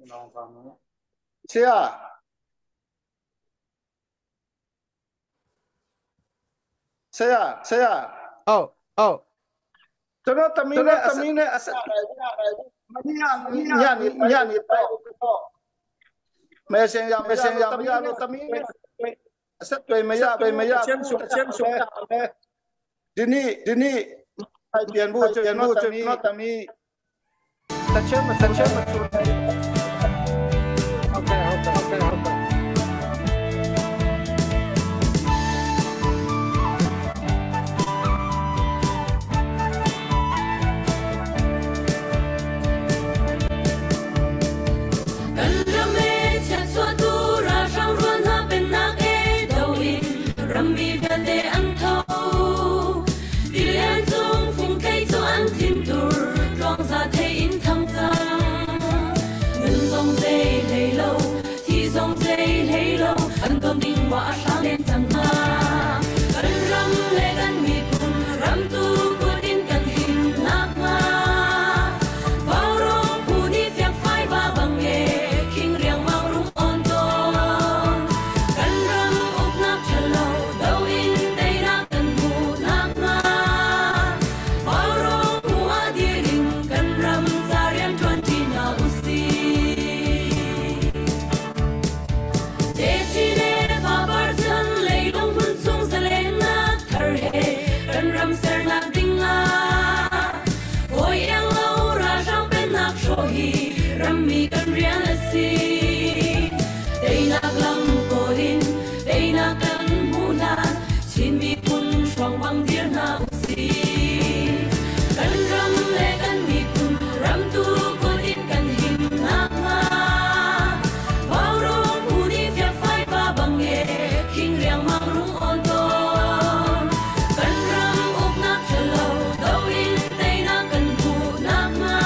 Saya. Saya, saya. Oh, oh. ကျွန်တော်တမီးနဲ့သမီးနဲ့အဆက်မနေ့ကညနေညနေတော့မဲဆင်ရမဲဆင်ရမရလို့သမီးနဲ့အဆက်တွေမရတွေမရချင်းဆိုချင်းဆိုဒီနေ့ဒီနေ့ပြန်ဖို့ကျွန်တော်ကျွန်တော်သမီးတချင်းမတချင်းမဆို ဟုတ်ကဲ့ဟုတ်ကဲ့ဟုတ်ကဲ့ဟုတ်ကဲ့။ Kan ram e chiatchuahtu ralhrang rual hna pennak e do in rammi vialte an tho. Tilian cung fungthei cu an thintur tluangza thei in thang cang. Nun zong zei hlei lo, thi zong zei hlei lo, kan ton ding wa a hrang len cang hna. Kan ram le kan miphun ramtu kut in kan him nakhnga. Vaurawng phu nih fiangfai va bang e khing riangmang rung on tawn. Kan ram uknak ṭhalo do in teinak kan hmuh nakhnga. Vaurawng phu ah dir in kan ram ca rianṭuan ṭi hna usih. Techin le fapar chan leilung hmun chung zalennak thar he kan ram sernak dingah hawi iang lo ralhrang pennak hrawh hi rammi kan rian a si. Teinak lam kawl in teinak kan hmuh hlan Chin miphun hruang bang dir hna usih. Kan ram le kan miphun ramtu kut in kan him nakhnga. Vaurawng phu nih fiangfai va bang e khing riangmang rung on tawn. Kan ram uknak ṭhalo do in teinak kan hmuh nakhnga.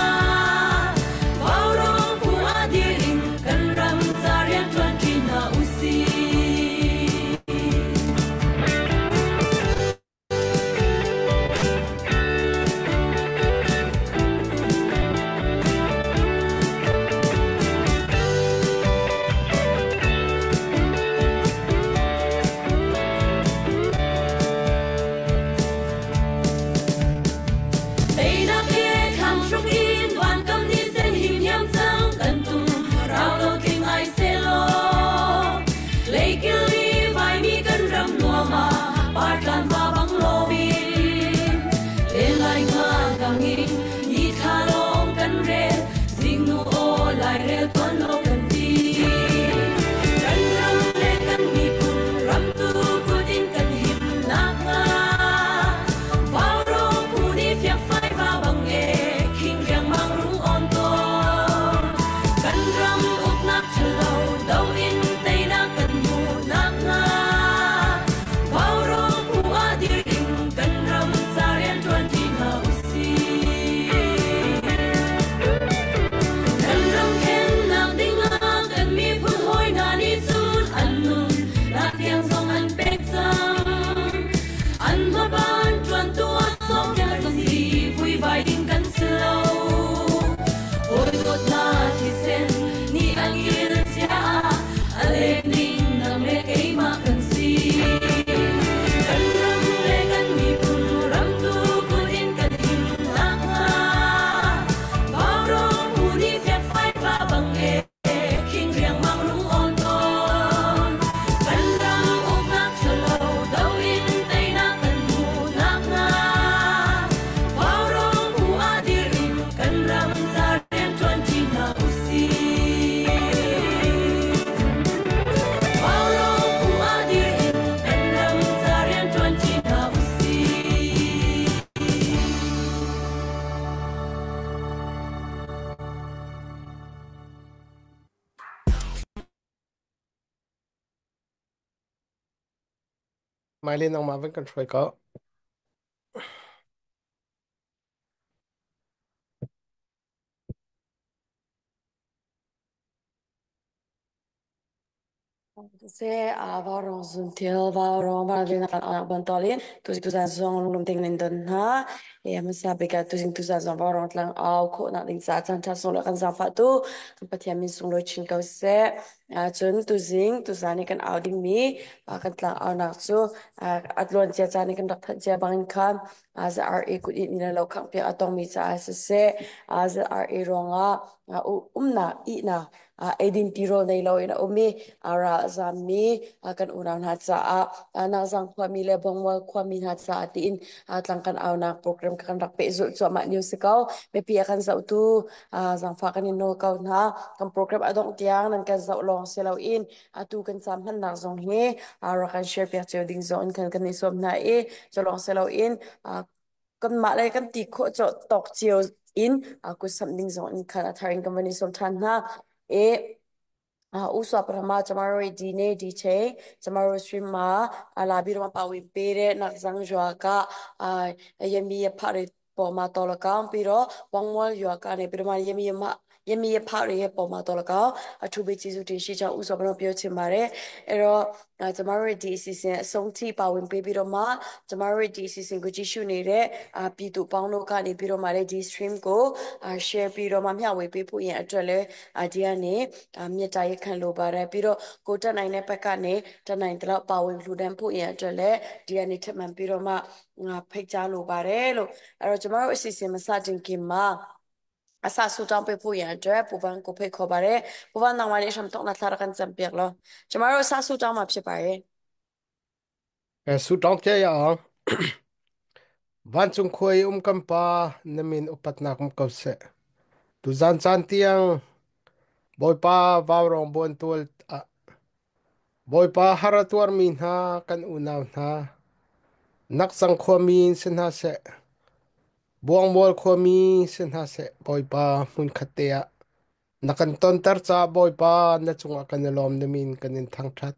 Vaurawng phu ah dir in kan ram ca rianṭuan ṭi hna usih. Teinak he thlang hruk in vankam ni sen him hiam cang kan tum rau lo tling ai selaw. Leikil i vaimi kan ram nuam ah partlan va bang lomin. Len lai nga dang in ni thla lawng kan rel zingnu aw lairel tuan lo kan ti. Kan ram le kan miphun ramtu kut in kan him nakhnga. Vaurawng phu nih fiangfai va bang e khing riangmang rung on tawn. Kan ram uknak ṭhalo do in teinak kan hmuh nakhnga. Vaurawng phu ah dir in kan ram ca rianṭuan ṭi hna usih. Kan ram khennak dingah kan miphun hawi hna nih cun an nun nak tiang zong an pek cang. An hmaban ṭuantu ah sawmpiak si vuivai ding kan si lo. Hawi dawt hna thisen nih an il cia ah a lek ning nang le keimah kan si. Kan ram le kan miphun ramtu kut in kan him nakhnga. Vaurawng phu nih fiangfai va bang e khing riangmang rung on tawn. Kan ram uknak ṭhalo do in teinak kan hmuh nakhnga. Vaurawng phu ah dir in kan ram ca rianṭuan ṭi hna usih. Vaurawng phu ah dir in kan ram ca rianṭuan ṭi hna usih. Hmailei nangmah van kan hruai ko. Siseh, vaurawng zunthil, vaurawng vanlawng kan aunak bantolin tuzan zong lunglawm tein kan in don hna. Hmasa bik ah tuzing tuzan zong vaurawng tlang au khawhnak ding caah caan ṭha sunglawi kan zaangfahtu kan Pathian min sunglawi chin ko seh. Cun tuzing tuzan i kan au dingmi kan tlang aunak cu a tluan cia caan i kan rak thanh cia bangin khan ZRA kut in inn le lo khanghpiak a tongmi caah siseh, ZRA ruangah umnak, ihnak eidin tirawl nei loin a um i ral a zammi kan unau hna caah Nakzang khuami le Bongmual khuami hna caah tiin tlang kan aunak program kan rak pehzulh cuahmah lio si ko. Mipi a kan zohtu zaangfah kan in nawl ko hna. Kan program a dongh tiang nan kan zoh lawng si loin atu kan caam hmannak zong hi rak kan share piak cio ding zong in kan kan i sawm hna i cu lawng si loin kanmah le kan ti khawh tawk cio in kut samh ding zong in khan a thar in kan van i sawm ṭhan hna. E ဥစွာပထမကျမတို့ဒီနေ့ဒီချိန်ကျမတို့ stream မှာလာပြီးတော့ပါဝင်ပေးတဲ့နောက်ဆောင်ရွာကအာရမီရဖတွေပေါ်မှာတော်လကောင်းပြီးတော့ဝမ်ဝရွာကနေပြီးတော့ရမီရမရမီရဖတွေရဲ့ပေါ်မှာတော်လကောင်းအထူးပဲကျေးဇူးတင်ရှိကြောင်းဥစွာပထမပြောချင်ပါတယ်အဲ့တော့ကျမတို့ဒီအစီအစဉ်အဆုံးထိပါဝင်ပေးပြီးတော့မှကျမတို့ဒီအစီအစဉ်ကိုကြည့်ရှုနေတဲ့ပြည်သူပေါင်းတို့ကနေပြီးတော့မှလည်းဒီ stream ကို share ပြီးတော့မှမျှဝေပေးဖို့ရန်အတွက်လည်းဒီကနေမေတ္တာရပ်ခံလိုပါတယ်ပြီးတော့ကိုတက်နိုင်တဲ့ဘက်ကနေတက်နိုင်တဲ့လောက်ပါဝင်လှူဒန်းဖို့ရန်အတွက်လည်းဒီကနေထပ်မံပြီးတော့မှဖိတ်ကြားလိုပါတယ်လို့အဲ့တော့ကျမတို့အစီအစဉ်မစတင်ခင်မှာအဆဆူတောင်းပေးဖို့ရန်အတွက်ပူပန်ကိုဖိတ်ခေါ်ပါတယ်ပူပန်နောင်ဝါလေးရှမ်တော့နာသရကန်စံပြလောကျမတို့အဆဆူတောင်းမှာဖြစ်ပါတယ် အဲဆူတောင်းကြရအောင် vancung khua i um kan pa na min upatnak um ko seh tuzan caan tiang Bawipa vaurawng buantual ah Bawipa har a tuarmi hna kan unau hna nakcang khuami si hna seh Buangmual khuami si hna seh Bawipa hmunkhat te ah na kan tonter caah Bawipa na cungah kan i lawm na min kan in thangṭhat.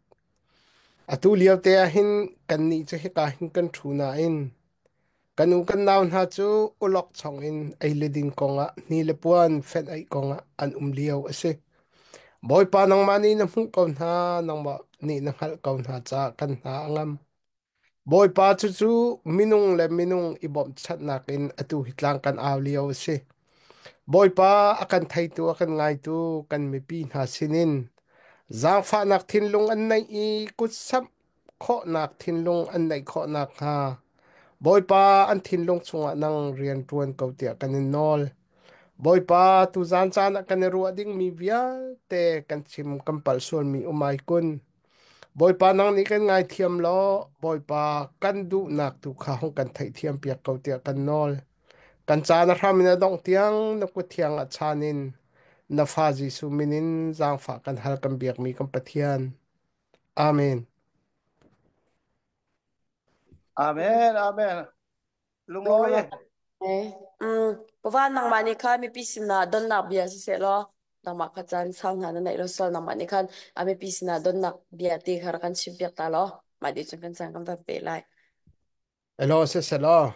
Atu lio te ah hin kannih cu hika hin kan ṭhu nain kan u kan nau hna cu ulawk chong in ei le din kongah hni le puan fenh aih kongah an um lio a si. Bawipa nangmah nih na hmuh ko hna, nangmah nih na hngalh ko hna caah kan hna a ngam. Bawipa cucu minung le minung i bawmhchanhnak in atu hi tlang kan au lio a si. Bawipa a kan theitu a kan ngaitu kan mipi hna sinin zaangfahnak thinlung an neih i kutsamh khawhnak thinlung an neih khawh nakhnga Bawipa an thinlung chungah nang rian ṭuan ko tiah kan in nawl. Bawipa tuzaan caan ah kan i ruah dingmi vialte kan chim kan palh sualmi um ai kun. Bawipa nang nih kan ngaithiam law Bawipa kan duhnak tu kha hung kan theihthiam piak ko tiah kan nawl. Kan caan a hram in a dongh tiang na kut thiang ah chan in na fa Jesuh min in zaangfah kan hal kan biakmi kan Pathian. Amen. Amen, amen. Lunglawi. Pavan nangmah nih khan mipi sinah donnak bia siseh law nangmah kha caan sau hna na neih lo sual nangmah nih khan a mipi sinah donnak bia te kha rak kan chim piak ta law mah dih cun kan caan kan van pe lai. Elaw siselaw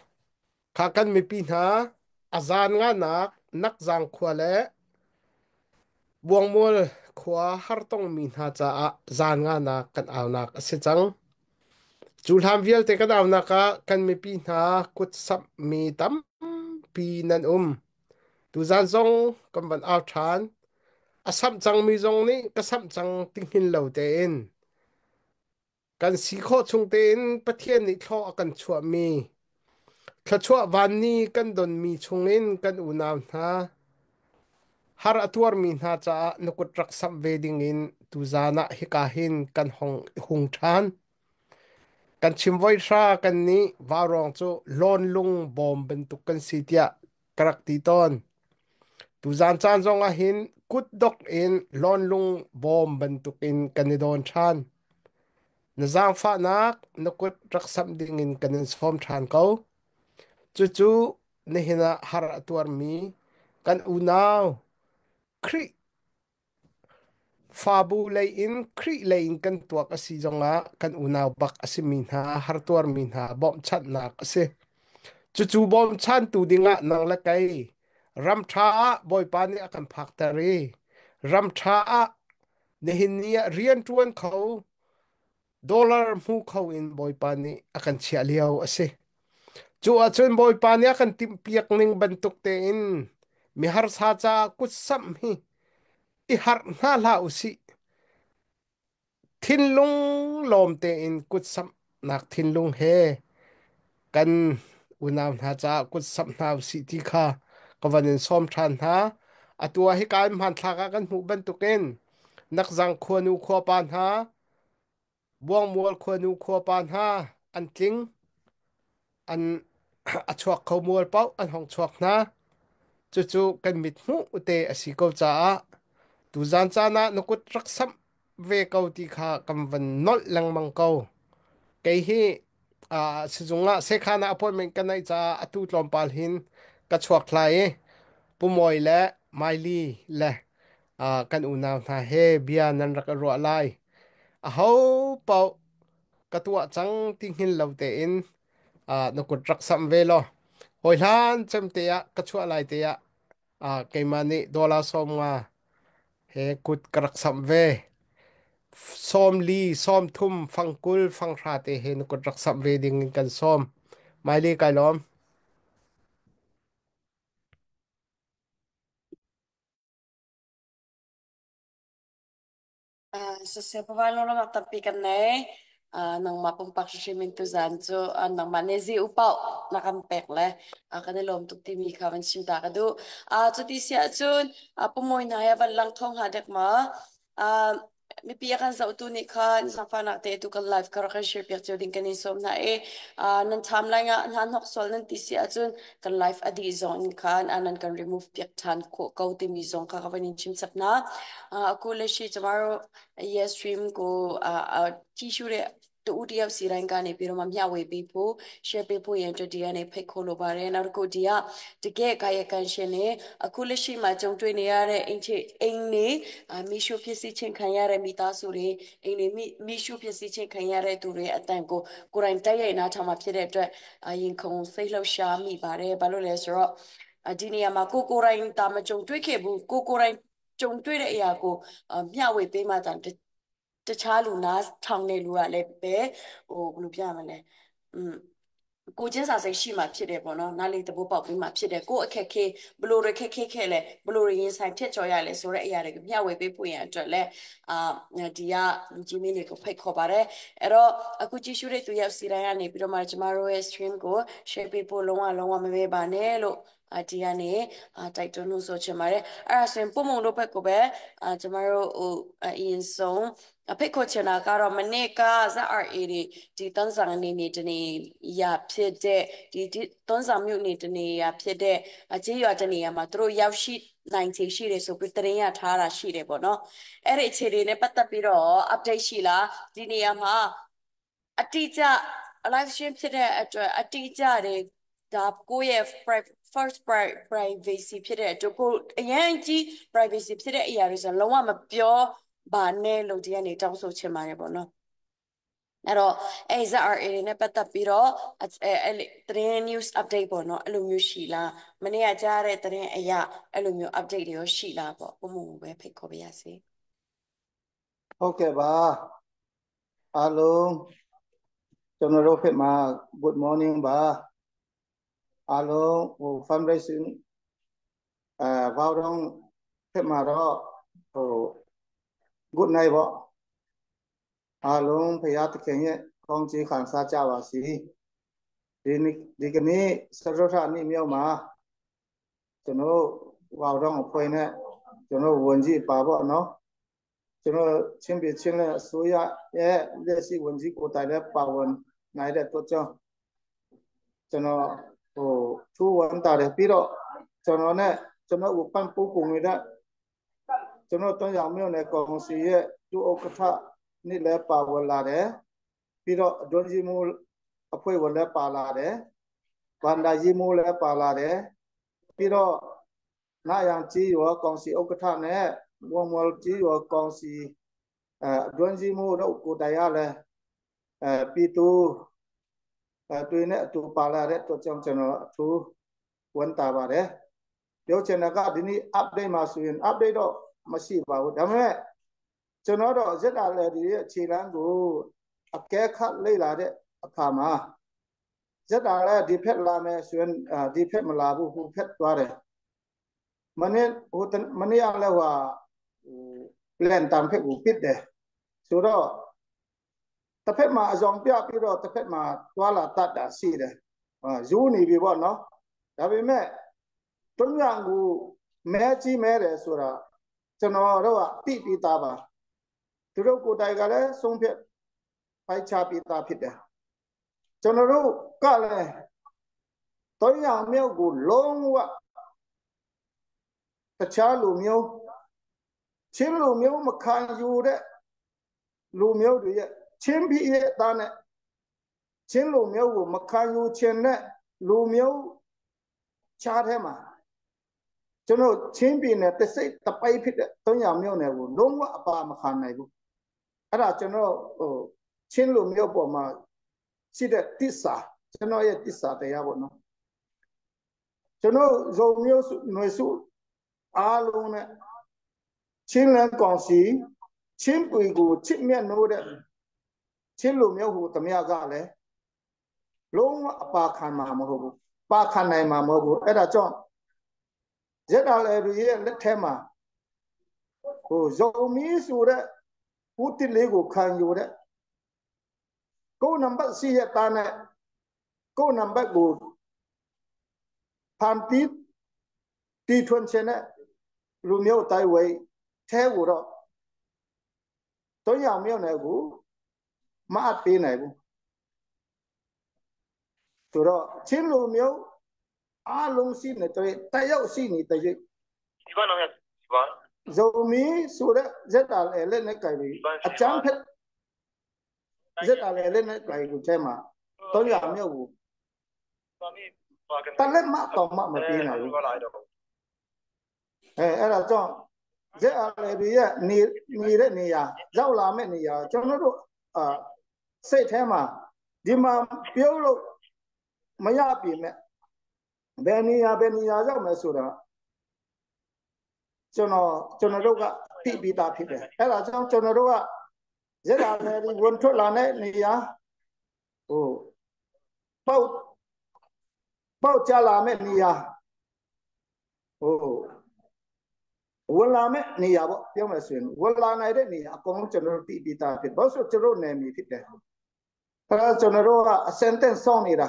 kha kan mipi hna a zan nganak nakzang khua le Buangmual khua hartongmi hna caah zan nganak kan aunak a si cang. Cu hlan vialte kan aunak ah kan mipi hna kut samhmi tampi nan um. Tuzan zong kan van au ṭhan. A samh cangmi zong nih ka samh cang ti hngin lo tein kan si khawh chung tein Pathian nih thlaw a kan chuahmi thluachuah vanni kan donmi chungin kan unau hna har a tuarmi hna caah na kut rak samh ve dingin tuzan ah hika hin kan hong hung ṭhan. Kan chim voi hra kan nih vaurawng cu lawnlung bawm bantuk kan si tiah ka rak ti tawn. Tuzan caan zong ah hin kutdok in lawnlung bawm bantuk in kan i dawn ṭhan. Na zaangfahnak na kut rak samh dingin kan in sawm ṭhan ko. Cucu nihin ah har a tuarmi kan unau Khrih Fabu lei in Khrih lei in kan tuak a si zongah kan unau bak a simi hna hartuarmi hna bawmhchanhnak a si. Cucu bawmchantu dingah nang le kei ram ṭha ah Bawipa nih a kan phakter i ram ṭha ah Nihin ni ah rianṭuan kho, dollar hmu kho in Bawipa nih a kan chiah lio a si. Cu ahcun Bawipa nih a kan timhpiak ning bantuk tein mi harsa caah kutsamh hi i harh hna hlah u sih. Thinlung lawm tein kutsamhnak thinlung he kan unau hna caah kutsamh hna u sih ti kha ka van in sawm ṭhan hna. Atu ah hika in hmanthlak ah kan hmuh bantukin Nakzang khuanu khuapa hna, Buangmual khuanu khuapa hna an tling, an a chuak kho mual paoh an hong chuak hna. Cucu kan mit hmuh te a si ko caah tuzan caan ah na kut rak samh ve ko ti kha kan van nolh lengmang ko. Kei hi sizung ah sekhan ah appointment ka neih caah atu tlawmpal hin ka chuak hlai i Pumawi le Maili le kan unau hna he bia nan rak i ruah lai. Aho paoh ka tuah cang ti hngil lo tein na kut rak samh ve law hawi hlan cem te ah ka chuah lai te ah keimah nih dollar 50 he kut ka rak samh ve. 40, 30, fang 20, fang 10 te he na kut rak samh ve ding in kan sawm. Maili kai lawm. Siseh pawai lawmhnak tampi kan nei. Nangmah pumpak hrimhrim in tuzaan cu nangmah nih zi upauh na kan pek le kan i lawm tuk timi kha van chim ta ka duh. Cuti si ahcun pumawi hna he van lang kho hnga dek maw? Mipi a kan zohtu nih khan zaangfahnak te tu kan live ka rak kan share piak cio ding kan in sawm hna i nan timeline ah hna hnok sual nan ti si ahcun kan live a dih zong in khan nan kan remove piak ṭhan khawh ko timi zong kha ka van in chim chap hna. အခုလက်ရှိကျမတို့ရဲ့ stream ကိုအာကြည့်ရှုတဲ့တူတယောက်စီတိုင်းကနေပြီးတော့မှမျှဝေပေးဖို့ share ပေးဖို့ရန်အတွက်ဒီကနေဖိတ်ခေါ်လိုပါတယ်။နောက်တစ်ခုဒီကတကယ်ကာယကံရှင်တွေအခုလက်ရှိမှာကြုံတွေ့နေရတဲ့အိမ်ချအိမ်တွေမိရှုဖြစ်စီချင်းခံရတဲ့မိသားစုတွေအိမ်တွေမိရှုဖြစ်စီချင်းခံရတဲ့သူတွေအတန်ကိုကိုယ်တိုင်တိုက်ရိုက်နားထောင်မှာဖြစ်တဲ့အတွက်ရင်ခုန်စိတ်လှုပ်ရှားမိပါတယ်။ဘာလို့လဲဆိုတော့ဒီနေရာမှာကိုကိုယ်တိုင်ဒါမကြုံတွေ့ခဲ့ဘူးကိုကိုယ်တိုင်ကြုံတွေ့တဲ့အရာကိုမျှဝေပေးမှတန်တခြားလူနားထောင်တဲ့လူကလည်းပဲဟိုဘယ်လိုပြမလဲอืมကိုချင်းစာစိတ်ရှိမှဖြစ်တယ်ပေါ့နော်နားလေးတပိုးပေါက်ပြီးမှဖြစ်တယ်ကိုအခက်ခဲဘလို့ရခက်ခဲခဲလဲဘလို့ရရင်ဆိုင်ဖြတ်ကျော်ရလဲဆိုတဲ့အရာတွေကိုမျှဝေပေးဖို့ရန်အတွက်လဲအာဒီကလူကြီးမင်းတွေကိုဖိတ်ခေါ်ပါတယ်အဲ့တော့အခုကြည့်ရှုတဲ့သူရောက်စီတိုင်းကနေပြီးတော့မှကျမတို့ရဲ့ stream ကို share ပေးဖို့လုံးဝလုံးဝမမေ့ပါနဲ့လို့ဒီကနေတိုက်တွန်းလို့ဆိုချင်ပါတယ်အဲ့ဒါဆိုရင်ပုံမုံတို့ဘက်ကိုပဲကျမတို့ဟိုအရင်ဆုံးအဖိတ်ခေါ်ချင်တာကတော့မနေ့က ZRA တွေဒီသွန်းဆောင်နေနေတနေရဖြစ်တဲ့ဒီသွန်းဆောင်မြို့နေတနေရဖြစ်တဲ့အကျေးရွာတနေရမှာသူတို့ရောက်ရှိနိုင်ချေရှိတယ်ဆိုပြီးသတင်းရထားတာရှိတယ်ပေါ့နော်အဲ့ဒီအခြေအနေနဲ့ပတ်သက်ပြီးတော့ update ရှိလားဒီနေရာမှာအတိအကျ live stream ဖြစ်တဲ့အတွက်အတိအကျတွေဒါကိုယ့်ရဲ့ first privacy ဖြစ်တဲ့အတွက်ကိုအရင်ကြီး privacy ဖြစ်တဲ့အရာတွေဆိုလုံးဝမပြောပါနဲ့လို့ဒီကနေတောင်းဆိုချင်ပါတယ်ပေါ့နော်အဲ့တော့အဲ ZRA တွေနဲ့ပတ်သက်ပြီးတော့အဲသတင်း news update ပေါ့နော်အဲ့လိုမျိုးရှိလားမနေ့ကကြားတဲ့သတင်းအရာအဲ့လိုမျိုး update တွေရောရှိလားပေါ့ပုံမှုပဲဖိတ်ခေါ်ပါရစေ ဟုတ်ကဲ့ပါအားလုံးကျွန်တော်တို့ဖက်မှာ good morning ပါအားလုံးဟို fundraising အဲဘောက်တော့ဖက်မှာတော့ဟို good night ပေါ့အားလုံးဖရာသခင်ရဲ့ကောင်းချီးခံစားကြပါစေဒီနေ့ဒီကနေ့စရုထနေ့မြောက်မှာကျွန်တော်ဘောက်တော့အဖွဲ့နဲ့ကျွန်တော်ဝန်ကြီးပါပေါ့နော်ကျွန်တော်ချင်းပြချင်းနဲ့အစိုးရရဲ့လက်ရှိဝန်ကြီးကိုယ်တိုင်လည်းပါဝင်နိုင်တဲ့အတွက်ကြောင့်ကျွန်တော်ဟိုထူးဝန်တာတယ်ပြီးတော့ကျွန်တော်နဲ့ကျွန်တော်ကိုပန့်ပိုးကုန်နေတဲ့ကျွန်တော်တွန်းရောင်မြို့နယ်ကောင်စီရဲ့ဒုဥက္ကဋ္ဌနေ့လည်းပါဝင်လာတယ်ပြီးတော့အတွင်းကြီးမှုအဖွဲ့ဝင်လည်းပါလာတယ်ဗန္ဒာကြီးမှုလည်းပါလာတယ်ပြီးတော့နာယံကြီးရောကောင်စီဥက္ကဋ္ဌနဲ့ဝမ်ဝလကြီးရောကောင်စီအဲအတွင်းကြီးမှုတို့ကိုတိုင်ရလဲအဲပြီးသူအဲတွေ့နဲ့အတူပါလာတဲ့အတွက်ကြောင့်ကျွန်တော်အထူးဝန်တာပါတယ်ပြောချင်တာကဒီနေ့ update မှာဆိုရင် update တော့မရှိပါဘူးဒါပေမဲ့ ကျွန်တော်တော့ ZRL ရဲ့ခြေလမ်းကိုအကဲခတ်လေ့လာတဲ့အခါမှာ ZRL ဒီဖက်လာမယ်ဆိုရင် ဒီဖက်မလာဘူး၊ ဟိုဖက်သွားတယ်။ မနေ့ဟိုမနေ့ကလည်း ဟိုလန်တန်ဖက်ကိုပစ်တယ်ဆိုတော့ တစ်ဖက်မှာအဆောင်ပြပြီးတော့ တစ်ဖက်မှာတွာလာတတ်တာရှိတယ်။ ယူနေပြီပေါ့နော်။ ဒါပေမဲ့ တွန်းရံကိုမဲကြီးမဲတယ်ဆိုတာ ကျွန်တော်တို့ကသိပြီးသားပါ။ သူတို့ကိုယ်တိုင်ကလည်း ဆုံးဖြတ်ဖိုက်ချပြီးသားဖြစ်တယ်။ ကျွန်တော်တို့ကလည်း တွန်းရံမြောက်ကို လုံးဝတခြားလူမျိုး ချင်းလူမျိုးမခံယူတဲ့လူမျိုးတွေရဲ့ ချင်းပြည်ရဲ့သားနဲ့ ချင်းလူမျိုးကိုမခံယူခြင်းနဲ့လူမျိုးချားထဲမှာ ကျွန်တော်ချင်းပြည်နယ်တစိတ်တပိုက်ဖြစ်တဲ့ 300မြို့နယ်ကို လုံးဝအပါမခံနိုင်ဘူး။ အဲ့ဒါ ကျွန်တော်ဟိုချင်းလူမျိုးပေါ်မှာရှိတဲ့တစ္ဆာ ကျွန်တော်ရဲ့တစ္ဆာတရားပေါ့နော်။ ကျွန်တော်ဇုံမျိုးຫນွေစုအားလုံးနဲ့ ချင်းလန်းကောင်စီ ချင်းပွေကိုချစ်မြတ်နိုးတဲ့ချင်းလူမျိုးဟူတမယကလည်း လုံးဝအပါခံမှာမဟုတ်ဘူး၊ ပါခံနိုင်မှာမဟုတ်ဘူး။ အဲ့ဒါကြောင့် ဇက်တာလေရဲ့လက်ထဲမှာ ဟိုဇုံမီဆိုတဲ့ဦးတစ်လေးကိုခံယူတဲ့ ကိုနံပါတ်စီရဲ့တာနဲ့ ကိုနံပါတ်ကိုဖန်တီးတီထွန်ခြင်းနဲ့လူမျိုးတိုက်ဝဲထဲကိုတော့ တွန်းရမြောက်နယ်ကိုမအပ်ပေးနိုင်ဘူး။ ဆိုတော့ ချင်းလူမျိုးအားလုံးရှိနေတဲ့ တယောက်ရှိနေတဲ့ ဒီဘာနော် ဒီဘာဇုံမီဆိုတဲ့ဇက်တာလေလက်နဲ့ကြိုင်ပြီး အချမ်းဖက်ဇက်တာလေလက်နဲ့ကြိုင်ကိုထဲမှာ တွန်းရမြောက်ကိုတလက်မတော့မမပေးနိုင်ဘူး။ အဲအဲ့ဒါကြောင့် ဇက်အားလေရဲ့နေနေတဲ့နေရာ ရောက်လာမဲ့နေရာ ကျွန်တော်တို့အာစိတ်ထဲမှာ ဒီမှာပြုတ်လို့မရပြီမဲ့ ဘယ်နေရာဘယ်နေရာရောက်မယ်ဆိုတာ ကျွန်တော်တို့ကသိပြီးသားဖြစ်တယ်။ အဲ့ဒါကြောင့် ကျွန်တော်တို့က ဇက်အားလေဝင်ထွက်လာတဲ့နေရာ ဟိုပေါက်ပေါက်ကြလာမဲ့နေရာ ဟိုဝင်လာမဲ့နေရာပေါ့၊ ပြောမယ်ဆိုရင် ဝင်လာနိုင်တဲ့နေရာအကုန်လုံး ကျွန်တော်တို့သိပြီးသားဖြစ်ဘာလို့ဆို ကျွန်တော်နယ်မြေဖြစ်တယ်။ အဲဒါ ကျွန်တော်တို့ကအစင်တဲ့စောင်းနေတာ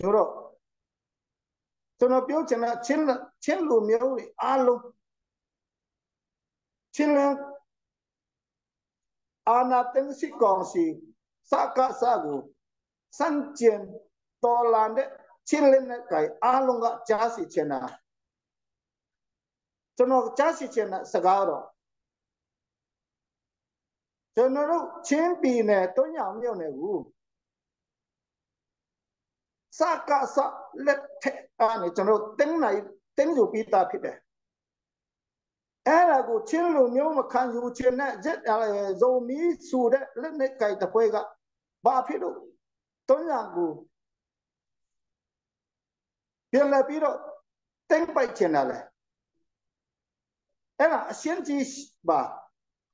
ဆိုတော့ ကျွန်တော်ပြောချင်တာ ချင်းလူမျိုးတွေအားလုံး ချင်းလအာနာတင်စီကောင်စီစကားစကိုစန့်ကျင်တော်လန်တဲ့ ချင်းလင်းတဲ့ကြိုင်အားလုံးက ကြားစီချင်တာ ကျွန်တော်ကြားစီချင်တဲ့စကားတော့ ကျွန်တော်တို့ချင်းပြည်နယ် တွန်းညောင်မြို့နယ်ကို စကားစလက်ထက်အနေ ကျွန်တော်တင်းနိုင်တင်းယူပြီးသားဖြစ်တယ်။ အဲ့ဒါကို ချင်းလူမျိုးမခံယူခြင်းနဲ့ ဇက်ဇုံမီဆူတဲ့လက်နဲ့ကြိုက်တဲ့ဖွဲ့က ဘာဖြစ်လို့ တွန်းညောင်ကိုပြန်လာပြီးတော့ တင်းပိုက်ချင်တာလဲ? အဲ့ဒါအရှင်းကြီးပါ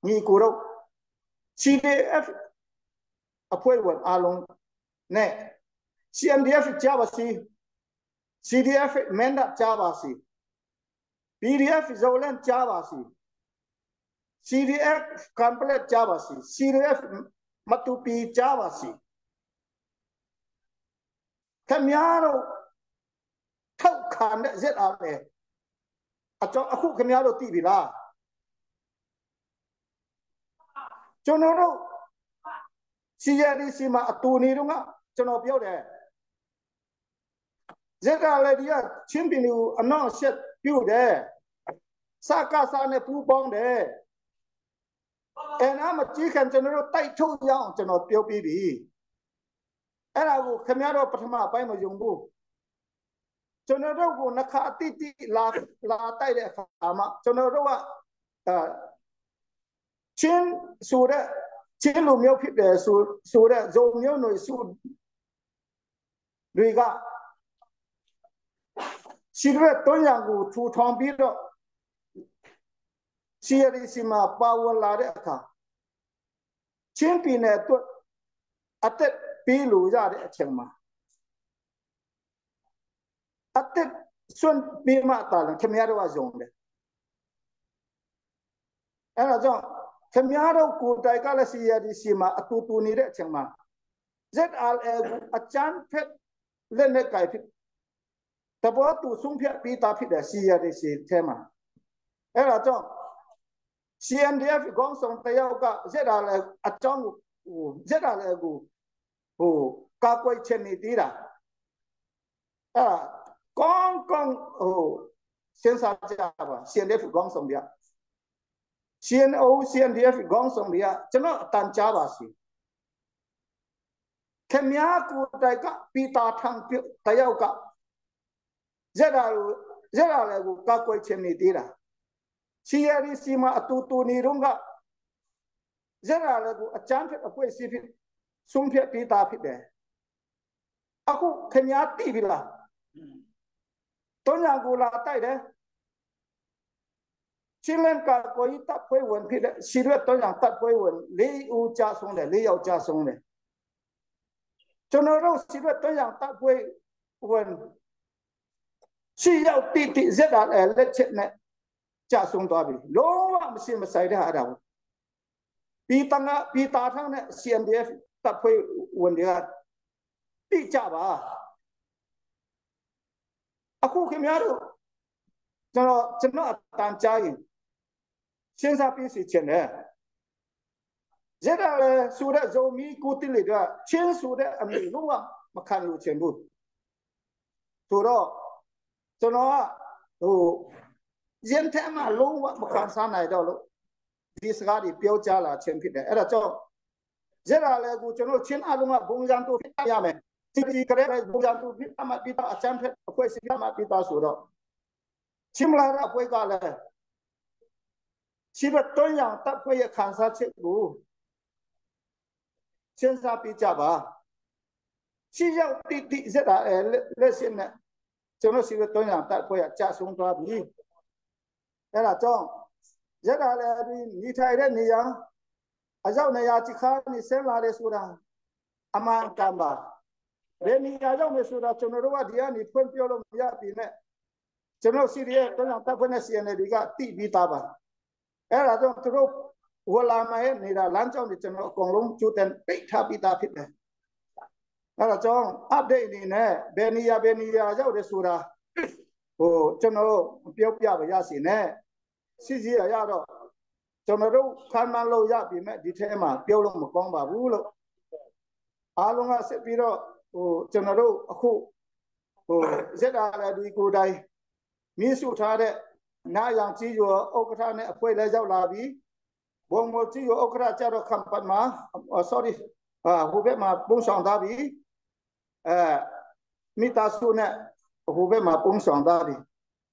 ညီကိုတို့ CDF အဖွဲ့ဝင်အားလုံးနဲ့ CNDF ကြားပါစီ၊ CDF မန်ဒကြားပါစီ၊ PDF ဇိုလန်ကြားပါစီ၊ CDF complete ကြားပါစီ၊ CDF မတူပီကြားပါစီ၊ ခင်ဗျားတို့ထောက်ခံတဲ့ ZR ပဲအကြောင်း အခုခင်ဗျားတို့သိပြီလား? ကျွန်တော်တို့ CRDC မှာအတူနေတော့က ကျွန်တော်ပြောတယ်၊ ဇက်ကလည်း ဒီကချင်းပင်ကိုအနောက်ရှက်ပြုတ်တယ်၊ စကားစားနဲ့ပူပေါင်းတယ်။ အဲ့နာမကြည့်ခံ ကျွန်တော်တို့တိုက်ထုတ်ရအောင် ကျွန်တော်ပြောပြီးပြီ။ အဲ့ဒါကို ခင်ဗျားတို့ပထမအပိုင်းမယုံဘူး။ ကျွန်တော်တို့ကိုနှခါတိတိလာလာတိုက်တဲ့အခါမှာ ကျွန်တော်တို့က အဲချင်းဆိုတဲ့ချင်းလူမျိုးဖြစ်တယ်ဆိုဆိုတဲ့ဇုံမျိုးတွေစုတွေက ရှိတဲ့တွန်းရံကိုထူထောင်ပြီးတော့ CRC မှာပါဝင်လာတဲ့အခါချင်းပြည်နယ်အတွက်အသက်ပေးလို့ရတဲ့အချိန်မှာအသက်စွန့်ပြီးမှတာလည်းခင်ဗျားတို့ကယုံတယ်။အဲ့ဒါကြောင့်ခင်ဗျားတို့ကိုယ်တိုင်ကလည်း CRC မှာအတူတူနေတဲ့အချိန်မှာ ZRA ကိုအကြမ်းဖက်လက်နဲ့ကြိုက်ဖြစ်တဘောတူဆုံးဖြတ်ပြီးသားဖြစ်တဲ့ CRC ထဲမှာအဲ့ဒါကြောင့် CNDF ခေါင်းဆောင်တယောက်က ZRA အကြောင်းကို ZRA ကိုဟိုကာကွယ်ချင်နေသေးတာအဲ့ဒါကောင်းကောင်းဟိုစဉ်းစားကြပါ CNDF ခေါင်းဆောင်တွေက CNO CNDF ခေါင်းဆောင်တွေကကျွန်တော်အတန်ကြားပါစီခင်ဗျားကိုယ်တိုင်ကပီတာထံတယောက်က ZRA ZRA ကိုကာကွယ်ချင်နေသေးတာ CRC မှာအတူတူနေတော့က ZRA ကိုအကြမ်းဖက်အဖွဲ့အစည်းဖြစ်ဆုံးဖြတ်ပြီးသားဖြစ်တယ်အခုခင်ဗျားသိပြီလားတုံးညာကိုလာတိုက်တယ်ချင်းလန်ကကိုကြီးတပ်ဖွဲ့ဝင်ဖြစ်တဲ့စီရွက်တုံးညာတပ်ဖွဲ့ဝင်၄ဦးကြာဆုံးတယ်၄ယောက်ကြာဆုံးတယ်ကျွန်တော်တို့စီရွက်တုံးညာတပ်ဖွဲ့ဝင်ရှိယောက်တိတိ ZRA လက်ချက်နဲ့ကြာဆုံးသွားပြီလုံးဝမရှိမဆိုင်တဲ့ဟာဒါကိုပြီးတငါပြီးတာထန်းနဲ့ CNDF တပ်ဖွဲ့ဝင်တွေကတိကြပါအခုခင်ဗျားတို့ကျွန်တော်ကျွန်တော်အတန်ကြားရင်စဉ်းစားပြီးစီချင်တယ်ဇက်ရလည်းဆိုတဲ့ဇုံမီကိုတိလေကချင်းဆိုတဲ့အမေလုံးဝမခံလို့ချင်ဘူးဆိုတော့ကျွန်တော်ကဟိုရင်ထဲမှာလုံးဝမခံစားနိုင်တော့လို့ဒီစကားတွေပြောကြားလာခြင်းဖြစ်တယ်အဲ့ဒါကြောင့်ဇက်ရလည်းကိုကျွန်တော်ချင်းအလုံးကဘုံရံတို့ဖြစ်ရမယ်ဒီဒီကလေးဘုံရံတို့ဖြစ်မှပြီးတော့အချမ်းဖက်အဖွဲ့စီမှပြီးတော့ဆိုတော့ချင်းမလာတဲ့အဖွဲ့ကလည်းရှိဘတွန်းရံတပ်ဖွဲ့ရဲ့ခံစားချက်ကိုစဉ်းစားပြကြပါရှိရောက်တိတိဇက်တာလက်စင်းနဲ့ကျွန်တော်ရှိဘတွန်းရံတပ်ဖွဲ့ကကြာဆုံးသွားပြီအဲ့ဒါကြောင့်ဇက်တာလည်းဒီနေထိုင်တဲ့နေရာအရောက်နေရာချခါနေဆင်းလာတယ်ဆိုတာအမှန်ကံပါဘယ်နေရာရောက်နေဆိုတာကျွန်တော်တို့ကဒီကနေဖွင့်ပြောလို့မရပြီနဲ့ကျွန်တော်စီရီရဲ့တွန်းရံတပ်ဖွဲ့နဲ့ CNL တွေကတိပြီးသားပါအဲ့ဒါကြောင့်သူတို့ဝလာမဲနေတာလမ်းကြောင်းတွေကျွန်တော်အကုန်လုံးကြိုတင်ပိတ်ထားပြီးသားဖြစ်တယ်အဲ့ဒါကြောင့် update အနေနဲ့ဘယ်နေရာဘယ်နေရာရောက်တယ်ဆိုတာဟိုကျွန်တော်ပြောပြပါရစီနဲ့စီစီရရတော့ကျွန်တော်တို့ခံမှန်းလို့ရပြီမဲ့ဒီထဲမှာပြောလို့မကောင်းပါဘူးလို့အားလုံးကဆက်ပြီးတော့ဟိုကျွန်တော်တို့အခုဟိုဇက်တာလည်းဒီကိုယ်တိုင်မြင့်စုထားတဲ့နာယံကြီးကျော်ဥက္ကဋ္ဌနဲ့အဖွဲ့လည်းရောက်လာပြီဘုံမကြီးကျော်ဥက္ကဋ္ဌကျတော့ခံပတ်မှာ sorry ဟိုဘက်မှာပုံဆောင်သားပြီအဲမိသားစုနဲ့ဟိုဘက်မှာပုံဆောင်သားပြီ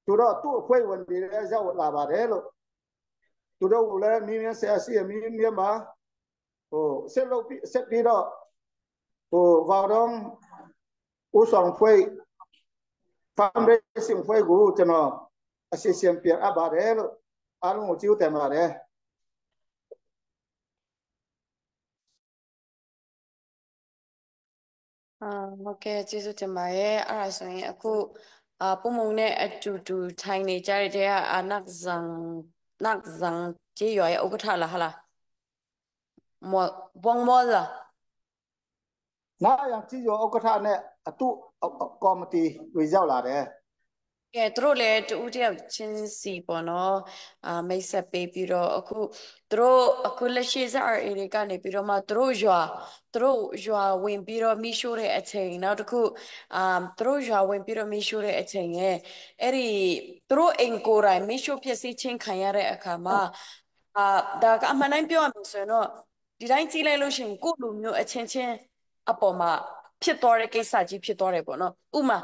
သူတော့သူ့အဖွဲ့ဝင်တွေလည်းရောက်လာပါတယ်လို့သူတို့ကလည်းမင်းမြဆရာစီမင်းမြမှာဟိုဆက်လုပ်ပြီးဆက်ပြီးတော့ဟိုဝါတော့ဦးဆောင်ဖွဲ့ fundraising ဖွဲ့ကိုကျွန်တော်အစီအစဉ်ပြန်အပ်ပါတယ်လို့အားလုံးကိုကျေးဇူးတင်ပါတယ် အာဟုတ်ကဲ့ကျေးဇူးတင်ပါတယ်အဲ့ဒါဆိုရင်အခုအာပုံမုံနဲ့အတူတူထိုင်နေကြတဲ့တဲ့ကအာနက်ဇန်နက်ဇန်ကျေးရွာရဲ့ဥက္ကဋ္ဌလားဟာလားမောဘုံမောလား နာယံကြီးကျော်ဥက္ကဋ္ဌနဲ့အတုကော်မတီတွေရောက်လာတယ် ကဲသူတို့လည်းတူတယောက်ချင်းစီပေါ့နော်အာမိတ်ဆက်ပေးပြီးတော့အခုသူတို့အခုလက်ရှိ ZRA တွေကနေပြီးတော့မှသူတို့ရွာသူတို့ရွာဝင်ပြီးတော့မိရှို့တဲ့အချိန်နောက်တစ်ခုအာသူတို့ရွာဝင်ပြီးတော့မိရှို့တဲ့အချိန်ရဲ့အဲ့ဒီသူတို့အိမ်ကိုယ်တိုင်မိရှို့ဖြစ်စီချင်းခံရတဲ့အခါမှာအာဒါကအမှန်တိုင်းပြောရမယ်ဆိုရင်တော့ဒီတိုင်းကြည့်လိုက်လို့ရှိရင်ကိုယ့်လူမျိုးအချင်းချင်းအပေါ်မှာဖြစ်သွားတဲ့ကိစ္စကြီးဖြစ်သွားတယ်ပေါ့နော်ဥပမာ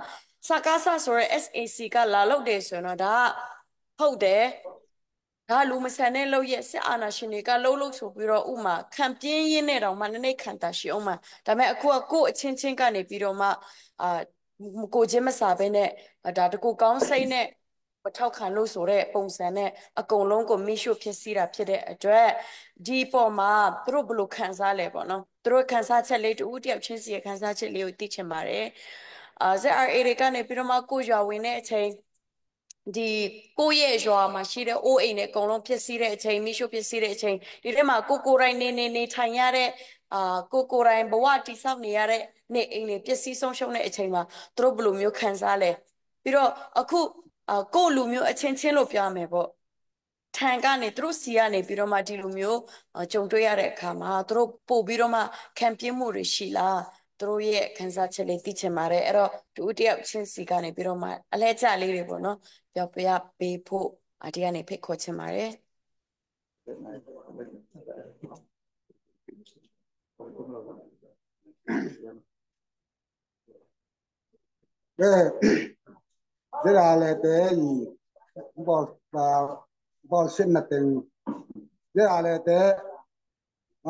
စကားဆဆိုရဲ SAC ကလာလုပ်တယ်ဆိုရင်တော့ဒါကဟုတ်တယ်ဒါလူမဆန်တဲ့လုပ်ရက်စစ်အာဏာရှင်တွေကလှုပ်လို့ဆိုပြီးတော့ဥမာခံပြင်းရင်းနဲ့တောင်မှနည်းနည်းခံတာရှိအောင်မှာဒါပေမဲ့အခုကကို့အချင်းချင်းကနေပြီးတော့မှအာကိုချင်းမစားဘဲနဲ့ဒါတကူကောင်းစိတ်နဲ့ မထောက်ခံလို့ဆိုတဲ့ပုံစံနဲ့အကုန်လုံးကိုမိရှုဖြစ်စီတာဖြစ်တဲ့အတွက်ဒီပေါ်မှာသူတို့ဘယ်လိုခံစားလဲပေါ့နော်သူတို့ခံစားချက်လေးတူတယောက်ချင်းစီရဲ့ခံစားချက်လေးကိုသိချင်ပါတယ်အာ ZRA တွေကနေပြီးတော့မှကိုရွာဝင်တဲ့အချိန်ဒီကိုယ့်ရဲ့ရွာမှာရှိတဲ့အိုးအိမ်တွေအကုန်လုံးဖြစ်စီတဲ့အချိန်မိရှုဖြစ်စီတဲ့အချိန်ဒီထဲမှာကိုကိုယ်တိုင်နေနေနေထိုင်ရတဲ့အာကိုကိုယ်တိုင်ဘဝတည်ဆောက်နေရတဲ့နေအိမ်တွေပျက်စီးဆုံးရှုံးတဲ့အချိန်မှာသူတို့ဘယ်လိုမျိုးခံစားလဲပြီးတော့အခုအာကိုယ့်လူမျိုးအချင်းချင်းလို့ပြောရမယ်ပေါ့ထံကနေသူတို့စီကနေပြီးတော့မှဒီလိုမျိုးကြုံတွေ့ရတဲ့အခါမှာသူတို့ပို့ပြီးတော့မှခံပြင်းမှုတွေရှိလားသူတို့ရဲ့ခံစားချက်လေးသိချင်ပါတယ်အဲ့တော့တူတယောက်ချင်းစီကနေပြီးတော့မှအလဲကျလေးတွေပေါ့နော်ပြောပြပေးဖို့အဒီကနေဖိတ်ခေါ်ချင်ပါတယ် 这个来得伊，我我信那定，这个来得啊，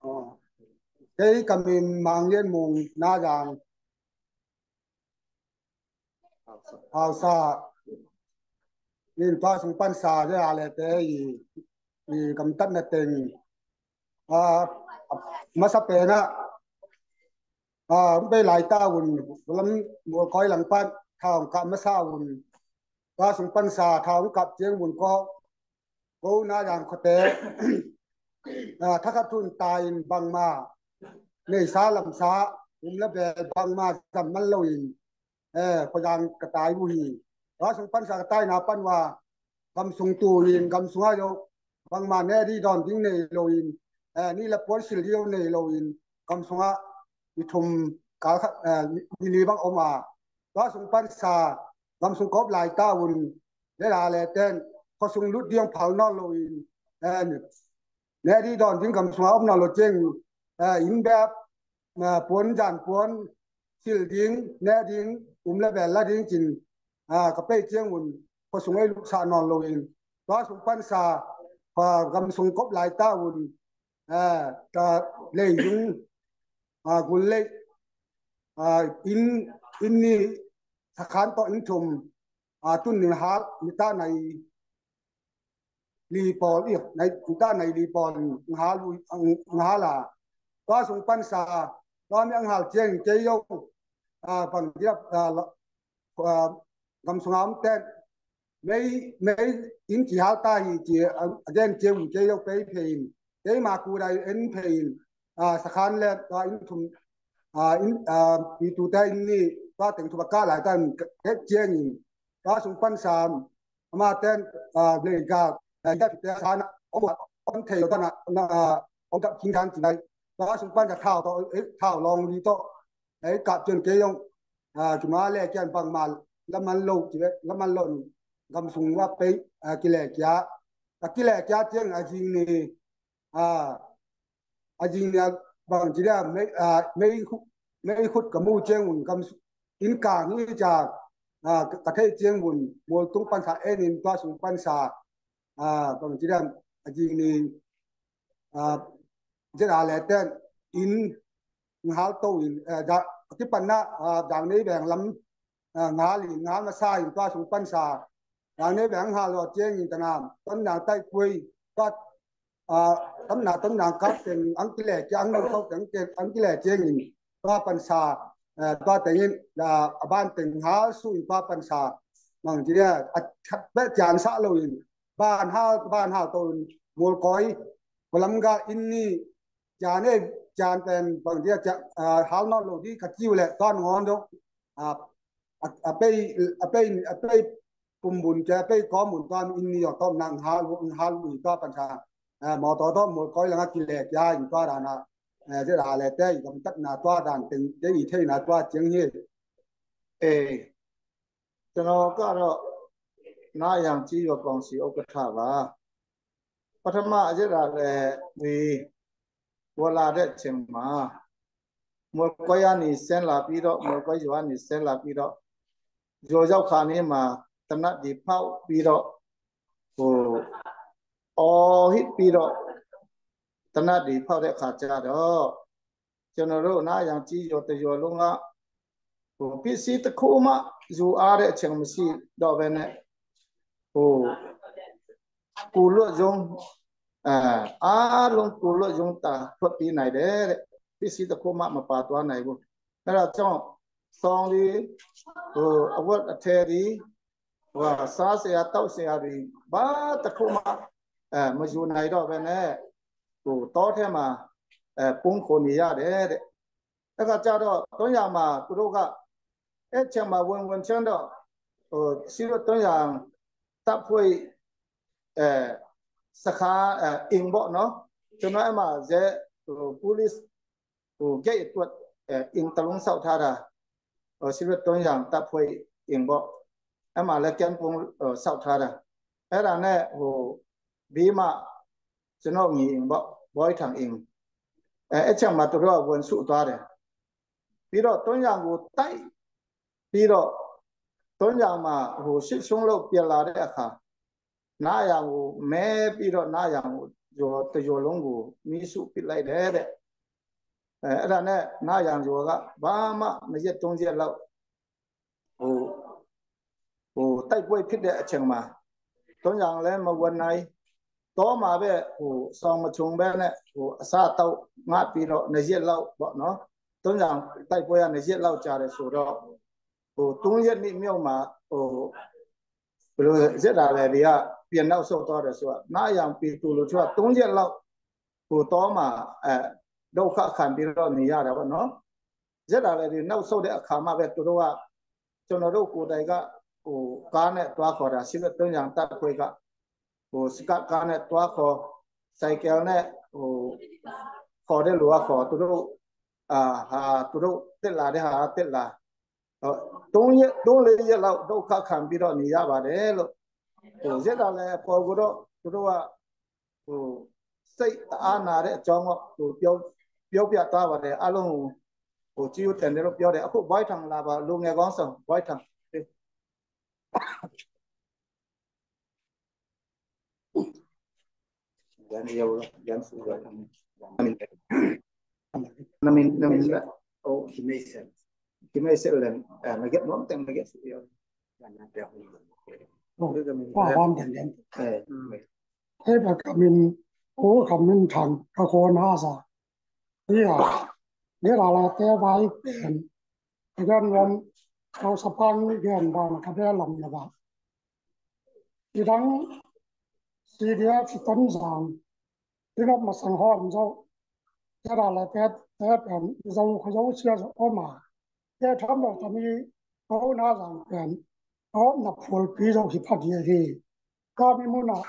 哦，这个面盲眼蒙那样，好啥？你发生办啥这个来得伊，伊咁得那定，啊，没啥病啊。 ไปหลายตาวุ่นลำมัวคอยหลังปั้นทางกับมาซาวุ่นว่าสงปันสาทางกับเจียงวุ่นก็กูน่าอย่างคเตถ้าขัดทุนตายบังมาในสาลำสาอุมละเบบบังมาจำมันลอยเออพยางกระต่ายบุหีว่าสงปันสากระต่ายนาปันว่ากำสุงตูยินกำสุงอายุบังมาเนดีดอนดิ้งในลอยเออนี่ละปวนสิเลียวในลอยกำสุงอามีทุมกามีลีบังออกมาว่าสุงปันสากำสุงกบลายตาวุ่นได้ลาเลเต้นพอสุงลุดเดียงเผานอนลอยเออเนดีดอนดิ้งกำสุงอาอมนอนลเจงเอออินแบบปวนจานปวนสิลดิ้งเนดิ้งอุ้มละแบบละดิ้งจินกระเป้เจียงวุ่นพอสุงไอ้ลูกสานอนลอยว่าสุงปันสาพอกำสุงกบลายตาวุ่นเออตาเลยยุงกุลเล็กอินอินนี่สักขันต่ออินทุมตุนหนึ่งฮามิตาในลีปอลอีกในมิตาในลีปอลฮาลุฮาลาตัวสุงปันสาตัวมีอังหาเจียงเจียงปังเดียบกำสงามเต้นไม่ไม่อินจีฮาตาฮีจีเจียงเจียงเจียงไปเพลินเจียงมากูได้เอ็นเพลินสักขันแล้วตัวอินทุมอินปีตูแต่อินนี่ตัวถึงทุบก้าหลายตันเจ็ดเจียงตัวสุงปันสามมาเต้นเลยกาได้พิจารณาองค์เทวดาองค์กับคิงทันจีไตัวสุงปันจะเท้าตัวเท้าลองลีโตไอ้กับจนเกยงจุมาเล่เจียนบังมาแล้วมันลงจีแล้วมันหล่นกำสุงว่าไปกิเลสจ้ากิเลสจ้าเจียงอาจิงนี่อาจิงเนี่ยบางทีเนี่ยไม่ไม่ไม่ขุดกับมูเจียงหุ่นกำอินกานี่จะกระเทยเจียงหุ่นมัวตุ้งปันสาเอ็นินตัวสูงปันสาบางทีเนี่ยอาจิงนี่จะอะไรเต้นอินหาตัวอินที่ปันนะอย่างนี้แบ่งลำงาหลีงามาซาอินตัวสูงปันสาอย่างนี้แบ่งหาหลอดเจียงอินตะนามต้นหนาใต้ปุยก็ตำหนาต้นหนาครับเป็นอังกฤษจะอังกฤษเขาถึงเป็นอังกฤษเจียงอินตัวปันสาตัวแต่ยินบ้านถึงหาสู้ตัวปันสาบางทีเนี่ยเบ็ดจานสะลอินบ้านห้าบ้านห้าตัวมัวก้อยพลังกาอินนี่จานเนี่ยจานเป็นบางทีจะหาวนอนโลดีขัดจิ้วแหละตอนงอนด้วยไปไปไปปุ่มบุญจะไปก้อหมุนตอนอินนี่ตอนนางหาหาลุยตัวปัญชาหมอต่อต้องหมดก้อยแล้วกิเลสยาอยู่ตัวดานะจะหาอะไรแต่กำตัดนาตัวดานตึงจะอีเทนาตัวเจียงเฮ เอကျွန်တော်ကတော့နားရံကြီးရောကောင်စီဥက္ကဋ္ဌပါပထမအကြတာလည်းဒီဝလာတဲ့ချိန်မှာမော်ကွာနေဆင်းလာပြီးတော့မော်ကွာရွာနေဆင်းလာပြီးတော့ရောရောက်ခါနေမှာတနတ်ဒီဖောက်ပြီးတော့ဟိုအော်ဟစ်ပြီးတော့တနတ်ဒီဖောက်တဲ့အခါကျတော့ကျွန်တော်တို့နားရံကြီးရောတရောလုံးက ဟိုပစ္စည်းတစ်ခုမှယူအားတဲ့အချိန်မရှိတော့ဘဲနဲ့ဟိုကိုလွတ်ယုံအဲအားလုံးကိုလွတ်ယုံတာထွက်ပြေးနိုင်တယ်တဲ့ပစ္စည်းတစ်ခုမှမပါသွားနိုင်ဘူးအဲ့ဒါကြောင့်ဆောင်းဒီဟိုအဝတ်အထည်ဒီဟိုစားစရာတောက်စရာတွေဘာတစ်ခုမှအဲမယူနိုင်တော့ဘဲနဲ့ဟိုတောထဲမှာအဲပုံခိုနေရတယ်တဲ့အဲ့ကကြတော့300မှာသူတို့ကအဲ့ချက်မှာဝင်ဝင်ချမ်းတော့ဟိုစီတို့300တပ်ဖွဲ့အဲစခါအင်ပေါ့နော်ကျွန်တော်အမှဇဲဟိုပိုလစ်ဟိုဂိတ်အတွက်အင်တလုံးဆောက်ထားတာဟိုစီတို့300တပ်ဖွဲ့အင်ပေါ့အမှလည်းကမ်ပုံဆောက်ထားတာအဲ့ဒါနဲ့ဟိုဘေးမှာကျွန်တော်ညီအင်ပေါ့ဘွိုင်းထံအင်အဲအဲ့ချက်မှာသူတို့ကဝင်စုသွားတယ်ပြီးတော့300ကိုတိုက်ပြီးတော့300မှာဟိုရှစ်ရှုံးလို့ပြန်လာတဲ့အခါနားရံကိုမဲပြီးတော့နားရံကိုကျော်တကြော်လုံးကိုမိစုပစ်လိုက်တယ်တဲ့အဲအဲ့ဒါနဲ့နားရံကျော်ကဘာမှမရက်သုံးရက်လောက်ဟိုဟိုတိုက်ပွဲဖြစ်တဲ့အချိန်မှာ300လည်းမဝင်နိုင်တော့မှာပဲဟိုဆောင်းမချုံပဲနဲ့ဟိုအစတော့ငါပြီးတော့နှစ်ရက်လောက်ပေါ့နော်300တိုက်ပွဲကနှစ်ရက်လောက်ကြာတယ်ဆိုတော့ဟို3ရက်နေ့မြောက်မှာဟိုဘယ်လိုရက်တာလဲဒီကပြန်နောက်ဆုတ်သွားတယ်ဆိုတော့နားရံပီတူလို့သူက3ရက်လောက်ဟိုတော့မှာအဲဒုက္ခခံပြီးတော့နေရတာပေါ့နော်ရက်တာလဲဒီနောက်ဆုတ်တဲ့အခါမှာပဲသူတို့ကကျွန်တော်တို့ကိုယ်တိုင်ကဟိုကားနဲ့တွားခေါ်တာရှိတဲ့300တပ်ခွေကဟိုစကကားနဲ့တွားခေါ်ဆိုင်ကယ်နဲ့ဟိုခေါ်တဲ့လူကခေါ်သူတို့အာဟာသူတို့တက်လာတဲ့ဟာတက်လာ3ရက်3 4ရက်လောက်ဒုက္ခခံပြီးတော့နေရပါတယ်လို့ဟိုရက်တာလည်းပေါ်ကတော့သူတို့ကဟိုစိတ်အားနာတဲ့အကြောင်းတော့ဟိုပြောပြောပြသွားပါတယ်အလုံးဟိုကြည့်တယ်လို့ပြောတယ်အခုဘိုက်ထံလာပါလူငယ်ကောင်းဆောင်ဘိုက်ထံ yan yaw yan suga namin namin la o kimesel kimesel len nagyet mo teng nagyet yo 话方点点。这个革命，我革命场个河那啥，你啊，你拿来台湾一边，这个我98年吧，特别冷的吧。你当 CDF 登上，这个没生好，你说，这拿来台台边，肉肉些是我嘛，这他们他们搞那上边，搞那破皮肉去拍的去。ก็มีมุนะ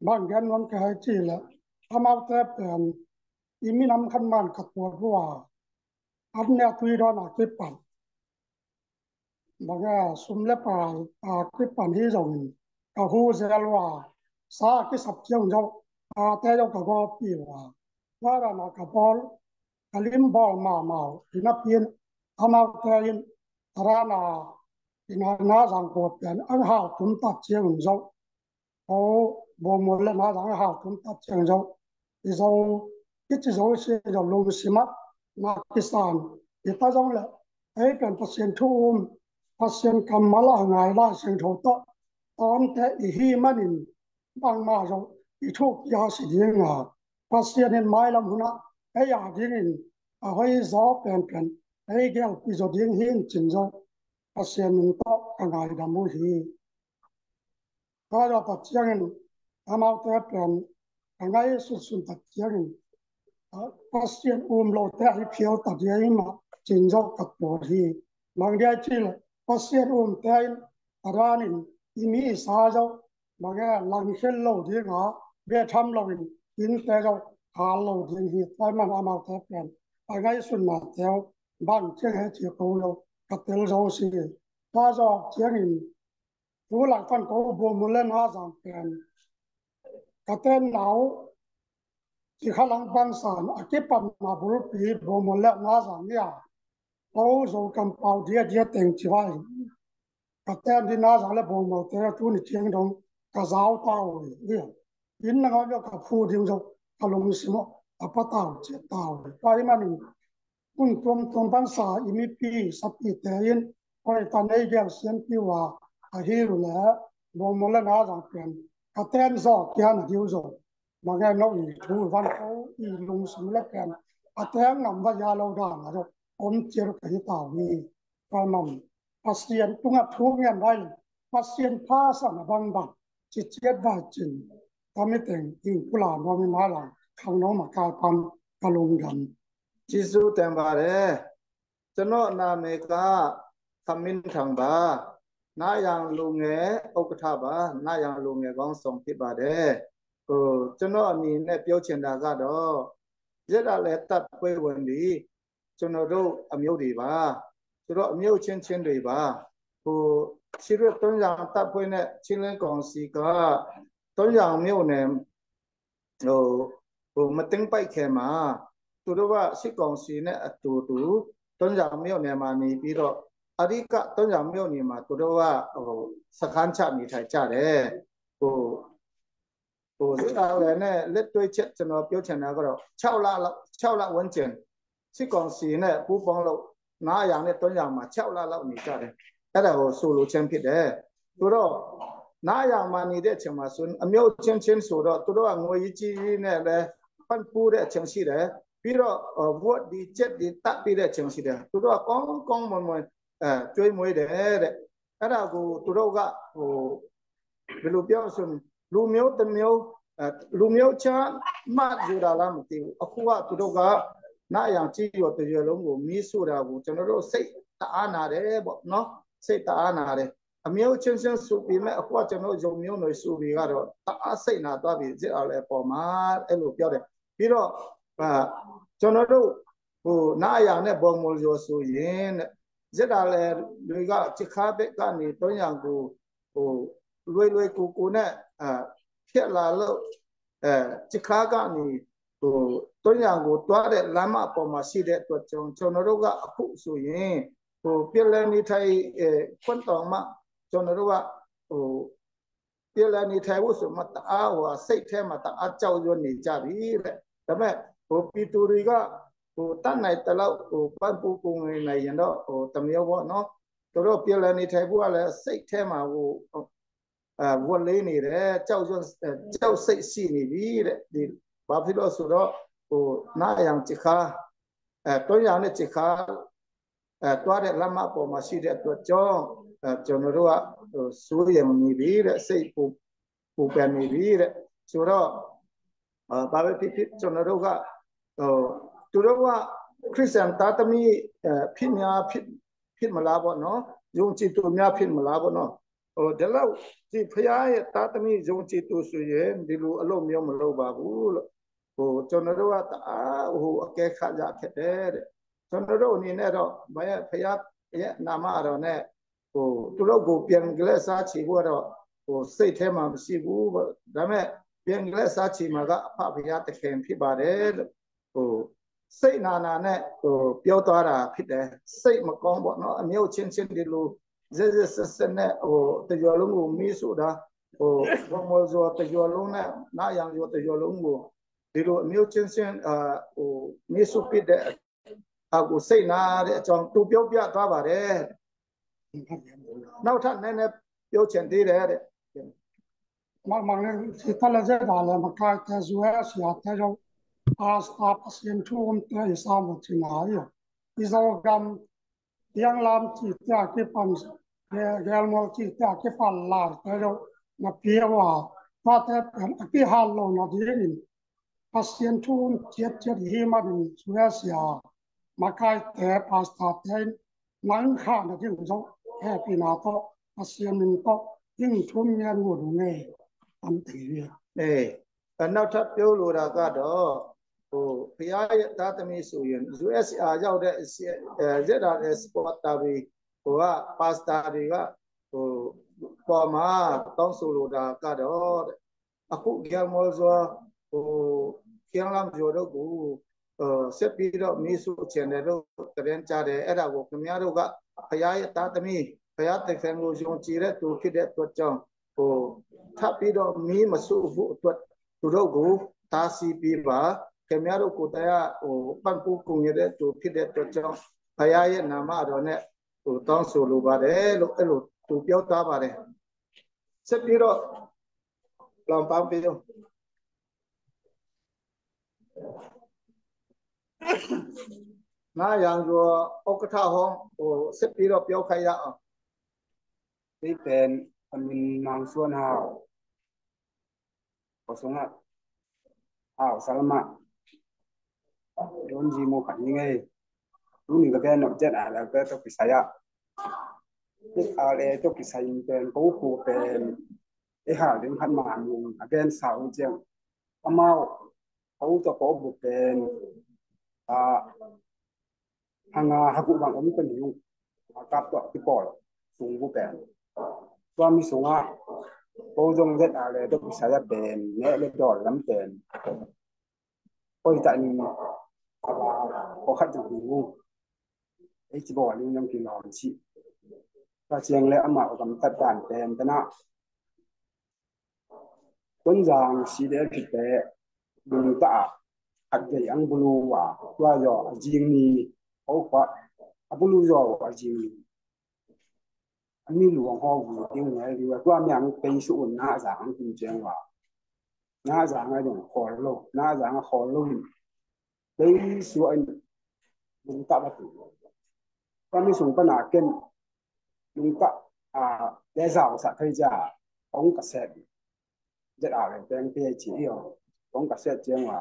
บางยันวันก็ให้จีละทำเอาแต่เป็นอีมีน้ำขันมันกับตัวรัวอันเนี้ยตุยดอนอากิปันบางอย่างสุมเล็บปลายอากิปันที่ส่งกับหูเซลว่าสากิสับเจียงเจ้าอาแต่เจ้ากับก็ปีว่าว่าเราหนักบอลกลิมบอลมาเมาที่นับเพียนทำเอาแต่ยินทรานาที่นานาสังกบเป็นอันหาตุนตัดเจียงเจ้า哦，我们来马上哈，从他讲着，一种一直说是叫龙什么，那第三，一大种了，哎，跟他先出，他先干嘛了？挨了先出到，当他一黑嘛人，帮马上一出也是人啊，他先人买了么呢？哎呀，这人啊会绕边边，哎，叫比较人很紧张，他先能到刚才的么西。ก็เราตัดเชียงทำเอาแต่เป็นทางไงสุดๆตัดเชียงปัสเซียนอุ้มเราแต่ให้เพียวตัดเชียงมาจินจกกับตัวที่บางเดียจีลปัสเซียนอุ้มแต่ตรานินอีมีสาเจ้าบางแง่ลังเช่นเราที่หาเบี้ยทำเราอินแต่เราหาเราที่ที่ไปมันเอาแต่เป็นทางไงสุดมาเที่ยวบางเชียงให้เจียวเรากับเตลเราสิถ้าจะเชียงผู้หลักฟันเขาบมุเลนหาสังเป็นกระเตนหนาวที่ขลังปันสานอธิปันมาบุรุปีบมุเลนหาสังเนี่ยเขาโซกันเป่าเดียเดียเต็งจีว่ากระเตนที่หาสังและบมุเตอทุนเชียงดงกระเจ้าเต้าเนี่ยอินนั่นก็กับผู้ที่เขาขลุงสมอปะเต้าเจ้าเต้าไปมาหนึ่ง Un tuam tuam ban sa imi pi sapi tein koi ta nei gel sian pi wa a hi ru le bo mo la na jang pen ka tem zo kian diu zo ma nge no i thu van ko i lung sum le pen a tem ngam va ya lo da na ro om chiar ka hi tao ni ka nam pasian tunga thu ngen vai pasian pha sa na bang bang chi chiat ba chin tami teng ing pula no mi ma la khang no ma ka pan ka lung dam ကျေးဇူးတင်ပါတယ်ကျွန်တော်နာမည်ကသမင်းထံပါနာယံလူငယ်ဥက္ကဋ္ဌပါနာယံလူငယ်ကောင်းဆောင်ဖြစ်ပါတယ်ဟိုကျွန်တော်အနေနဲ့ပြောချင်တာကတော့ရက်ရလည်းတပ်ပွဲဝင်ဒီကျွန်တော်တို့အမျိုးတွေပါဆိုတော့အမျိုးချင်းချင်းတွေပါဟိုချီရသွန်းရောင်တပ်ဖွဲ့နဲ့ချင်းလင်းကောင်စီကသွန်းရောင်မြို့နယ်ဟိုဟိုမတင်ပိုက်ခဲမှာသူတို့ကစစ်ကောင်စီနဲ့အတူတူသွန်းရောင်မြို့နယ်မှာနေပြီးတော့အဓိကသွန်းရောင်မြို့နယ်မှာသူတို့ကဟိုစခန်းချနေထိုင်ကြတယ်ဟိုဟိုစစ်အားလည်းနဲ့လက်တွေ့ချက်ကျွန်တော်ပြောချင်တာကတော့6လလောက်6လဝန်းကျင်စစ်ကောင်စီနဲ့ပူးပေါင်းလို့နားရောင်နဲ့သွန်းရောင်မှာ6လလောက်နေကြတယ်အဲ့ဒါကိုဆိုလိုခြင်းဖြစ်တယ်သူတော့နားရောင်မှာနေတဲ့အချိန်မှာဆိုအမျိုးချင်းချင်းဆိုတော့သူတို့ကငွေကြီးကြီးနဲ့လည်းပန်ပူတဲ့အချိန်ရှိတယ်ပြီးတော့ဝတ်ဒီချက်ဒီတတ်ပြီးတဲ့အချိန်ရှိတယ်သူတို့ကကောင်းကောင်းမွန်မွန်အဲကျွေးမွေးတယ်တဲ့အဲ့ဒါကိုသူတို့ကဟိုဘယ်လိုပြောဆိုလူမျိုးတစ်မျိုးလူမျိုးချမှတ်ယူတာလားမသိဘူးအခုကသူတို့ကနားရောင်ကြည့်ရတရွယ်လုံးကိုမီးဆို့တာကိုကျွန်တော်တို့စိတ်တအားနာတယ်ပေါ့နော်စိတ်တအားနာတယ်အမျိုးချင်းချင်းစုပြီးမဲ့အခုကကျွန်တော်ယုံမျိုးတွေစုပြီးကတော့တအားစိတ်နာသွားပြီစစ်အောင်လဲပေါ်မှာအဲ့လိုပြောတယ်ပြီးတော့အာကျွန်တော်တို့ဟိုနားရောင်နဲ့ပုံမလို့ဆိုရင်တဲ့စစ်တာလဲတွေကချခါဘက်ကနေတွန်းရံကိုဟိုလွေလွေကိုကိုနဲ့အာဖြစ်လာလို့အဲချခါကနေဟိုတွန်းရံကိုတွားတဲ့လမ်းမပေါ်မှာရှိတဲ့အတွက်ကျွန်တော်တို့ကအခုဆိုရင်ဟိုပြက်လဲနေထိုင်အဲခွန်းတော်မှကျွန်တော်တို့ကဟိုပြက်လဲနေထိုင်ဖို့ဆိုမှတအားဟိုစိတ်ထဲမှာတအားကြောက်ရွံ့နေကြပြီတဲ့ဒါပေမဲ့ဟိုပီတူတွေကဟိုတတ်နိုင်တလောက်ဟိုပတ်ပူပုံနေနိုင်ရင်တော့ဟိုတမျိုးပေါ့နော်တို့တို့ပြက်လဲနေထိုင်ဖို့ကလည်းစိတ်ထဲမှာဟိုအဲဝတ်လေးနေတယ်ကြောက်ရွံ့ကြောက်စိတ်ရှိနေပြီတဲ့ဒီဘာဖြစ်လို့ဆိုတော့ဟိုနားရောင်ချခါအဲတွန်းရောင်နဲ့ချခါအဲတွားတဲ့လက်မပေါ်မှာရှိတဲ့အတွက်ကြောင့်အဲကျွန်တော်တို့ကဟိုစိုးရိမ်နေပြီတဲ့စိတ်ပူပူပန်နေပြီတဲ့ဆိုတော့အာဘာပဲဖြစ်ဖြစ်ကျွန်တော်တို့ကဟိုသူတို့ကခရစ်ယာန်သားသမီးဖြစ်များဖြစ်ဖြစ်မလားပေါ့နော်ယုံကြည်သူများဖြစ်မလားပေါ့နော်ဟိုဒီလောက်ဒီဖရားရဲ့သားသမီးယုံကြည်သူဆိုရင်ဒီလိုအလုပ်မျိုးမလုပ်ပါဘူးလို့ဟိုကျွန်တော်တို့ကတအားဟိုအကဲခတ်ကြဖြစ်တယ်တဲ့ကျွန်တော်တို့အနေနဲ့တော့မယဖရားရဲ့နာမတော်နဲ့ဟိုသူတို့ကိုပြန်ကလေးစားချီဖို့တော့ဟိုစိတ်ထဲမှာမရှိဘူးပေါ့ဒါပေမဲ့ပြန်ကလေးစားချီမှာကအဖဖရားတခင်ဖြစ်ပါတယ်လို့ဟိုစိတ်နာနာနဲ့ဟိုပြောသွားတာဖြစ်တယ်စိတ်မကောင်းပေါ့နော်အမျိုးချင်းချင်းဒီလိုဇက်ဇက်ဆက်ဆက်နဲ့ဟိုတကြော်လုံးကိုမီးဆိုတာဟိုဘမောဇောတကြော်လုံးနဲ့နာယံကျော်တကြော်လုံးကိုဒီလိုအမျိုးချင်းချင်းအာဟိုမီးစုပစ်တဲ့အကူစိတ်နာတဲ့အကြောင်းသူပြောပြသွားပါတယ်နောက်ထပ်နည်းနည်းပြောချင်သေးတယ်တဲ့ မမငယ်စီတလာကြတာလည်းမခိုက်တဲ့ဇွဲဆရာတဲ့ကြောင့်အာစတာပစင်ထုံတဲ့စာမချင်လာရဒီဇောကမ်ယန်လမ်ချီတာကေပမ်ဂဲလမောချီတာကေပလာတဲ့ကြောင့်မပြေဝါပါတဲ့အပိဟာလောနာဒီရင်ပစင်ထုံချက်ချက်ဟီမဒင်ဇွဲဆရာမခိုက်တဲ့ပါစတာတဲ့နန်းခါတဲ့ကြောင့်ဟဲပီနာတော့ပစင်မင်တော့င်းထုံမြန်ကိုငယ်အမ်တေရ အေးနောက်ထပ်ပြောလိုတာကတော့ဟိုဖရားရဲ့သားသမီးဆိုရင် USR ရောက်တဲ့ ZRS ပေါ်တာပြီးဟိုကပါစတာတွေကဟိုပေါ်မှာတောင်းဆိုလိုတာကတော့အခုဂယ်မောဇောဟိုကျန်လမ်ဂျိုတို့ကိုဆက်ပြီးတော့မိစုချင်တယ်လို့တရင်ကြတယ်အဲ့ဒါကိုခင်ဗျားတို့ကဖရားရဲ့သားသမီးဖရားတခင်ကိုယုံကြည်တဲ့သူဖြစ်တဲ့အတွက်ကြောင့်ဟိုထပ်ပြီးတော့မီးမစုဖို့အတွက်သူတို့ကိုတားဆီးပြီးပါ ခင်ဗျားတို့ကိုယ်တိုင်ကဟိုပန့်ကူကူနေတဲ့သူဖြစ်တဲ့အတွက်ကြောင့်ဘုရားရဲ့နာမတော်နဲ့ဟိုတောင်းဆိုလိုပါတယ်လို့အဲ့လိုသူပြောသားပါတယ်ဆက်ပြီးတော့လောင်ပေါင်းပြော ငါရံကျော်ဥက္ကဋ္ဌဟောဟိုဆက်ပြီးတော့ပြောခိုင်းရအောင် นี่เป็นอมินมังส่วนหาวประสงค์หาวสารมะโดนจีโมขันยังไงรู้นี่ก็แกนเจ็ดอะไรก็ต้องพิสายะนี่อะไรต้องพิสายเป็นกูคูเป็นไอ้ห่าเรื่องขันมามุงแกนสาวเจียงอามาเขาจะขอบุเป็นอ่าหางาฮักุบางอมเป็นยุ่งกับตัวที่ปอดสูงบุเป็นตัวมีสูงอ่ะโอ้จงเจ็ดอะไรต้องพิสายะเป็นเนเล็ดดอลลำเป็นโอ้ยแต่นี่我看就唔ไอ้จีบอกนี่ยังกินหอมชิก็เชียงและอามาก็ตัดด่านเป็นตนะต้นยางสีเดผิดแต่ลุงตาอักใหญ่อังบลูว่าว่ายอจิงนีเขาขวาอับลูยอว่าจิงนีอันนี้หลวงพ่อหูติ้งไงดีว่าตัวเมียงเป็นสุนหน้าจางจริงจังว่าหน้าจางไอ้ตรงคอโลหน้าจางคอโลเป็นส่วนลุงตาประตูก็มีสูงปัญหาเกินลุงตาอ่าได้สาวสักทีจ้าองกษัตริย์จะอะไรเป็นเปียจีอ๋อองกษัตริย์เจียงว่า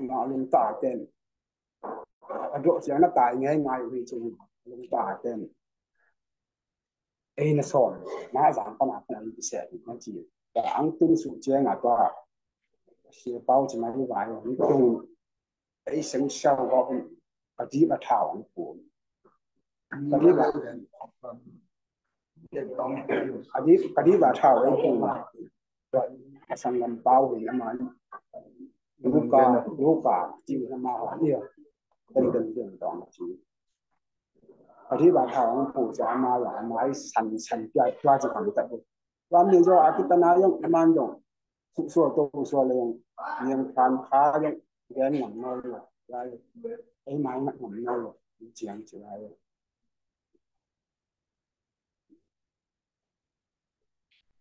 มาลุงตาเกินอดเสียงหน้าตายง่ายง่ายวิจงลุงตาเกินเอ็นสอนน้าจางปัญหาเป็นพิเศษนั่นจีแต่อังตุ้นสุเจียงอ่ะตัวเสียเป้าจะมาที่ไหวนี่ตรงไอ้เสียงเศร้าก็ปฏิบัติธรรมผมปฏิบัติอดีปฏิบัติธรรมไอ้ผมสังกัมเป้าเห็นมันลูกาลูกาจีนมาเนี่ยเป็นเป็นเรื่องตองจีปฏิบัติธรรมปู่จะมาหลายไม้สันสันเปียตัวจะทำแต่ว่ามีจ้าอาทิตย์นายังมันยงสุสัวตัวสัวเลยยังทานค้ายังเรียนหนังน้อยเลยไอ้ไม้หนังน้อยเลยเจียงจีไร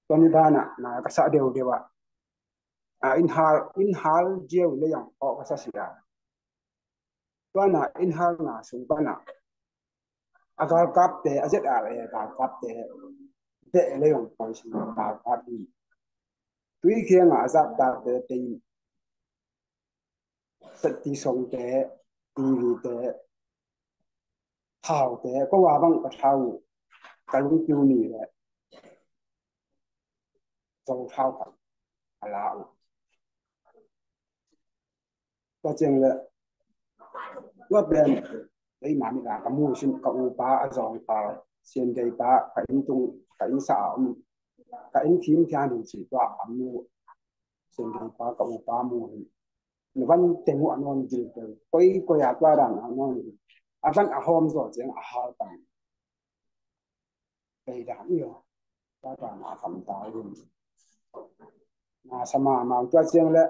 ตอนนี้บ้านอ่ะนากษัตริย์เดียวเดียวอ่ะอินฮาลอินฮาลเจียวเลยยังออกกษัตริย์เสียตัวน่ะอินฮาลน่ะสูงบ้านอ่ะอาการกับเตะอาจจะอะไรอาการกับเตะเตะเลยยังไปสิอาการกับนี่ตัวเคียงอาจจะตาเตะตีสติสงเตะตีวีเตะเท้าเตะก็ว่าบ้างกระเท้ากระลุงติวนี่แหละจงเท้ากันอะไรก็จริงเลยว่าเป็นไอ้หมาไม่ด่ากระมูชิมกระอูปลาอจองปลาเซียนใจปลาไก่ตุงไก่สาวไก่ทีมที่อันนี้ตัวอามูเซียนใจปลากระอูปลามูวันเต็มหัวนอนจิตเลยก้อยก้อยอาตัวดังนอนอาบันอาหอมจ่อเจียงอาหารตังไปด่างอยู่ตัวด่างอาคำตายอยู่มาสมามาตัวเจียงและ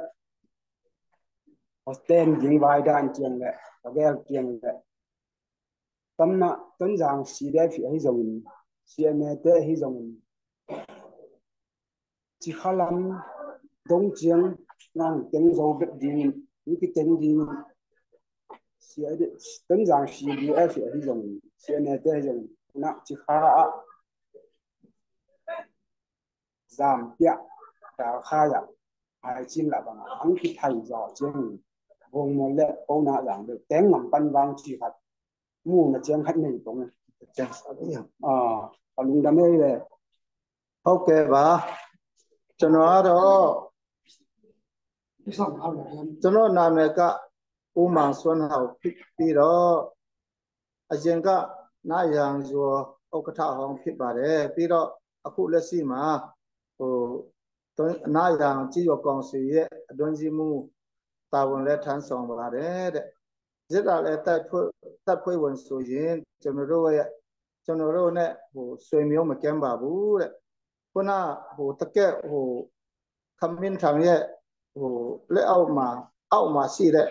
เต้นยิงไว้ด้านเจียงและตะแกเจียงและตำหนักต้นจางสีได้ฝีให้จงเสียเมเตให้จงจีขลังดงเจียงนางเต็งโจเบ็ดดินนี่คือเต็งดินเสียต้นจางสีได้ฝีให้จงเสียเมเตให้จงนักจีขาจามเปียดาวข้าอยากหายจิ้นละบางอังคิดไทยจ่อเจียงวงมลเละโอนาหลังเด็กเต็งหลังปันวางจีขัดมู่นะเจียงขัดหนึ่งตรงอ่าลุงดำไม่เลย ဟုတ်ကဲ့ပါကျွန်တော်ကတော့ကျွန်တော်နာမည်ကဦးမောင်စွန်းဟောက်ဖြစ်ပြီးတော့အရင်ကနာယံဇောဥက္ကဋ္ဌဟောင်းဖြစ်ပါတယ်ပြီးတော့အခုလက်ရှိမှာဟိုနာယံကြီးရောကောင်စီရဲ့အတွင်းကြီးမှုတာဝန်လဲထမ်းဆောင်ပါတယ်တဲ့ဇစ်တာလည်းတက်ဖွဲ့တက်ဖွဲ့ဝင်ဆိုရင်ကျွန်တော်တို့ရဲ့ကျွန်တော်တို့ ਨੇ ဟိုဆွေမျိုးမကမ်းပါဘူးတဲ့ခုနဟိုတကက်ဟိုခမင်းထံရဲ့ဟိုလက်အောက်မှာ အောက်မှာရှိတဲ့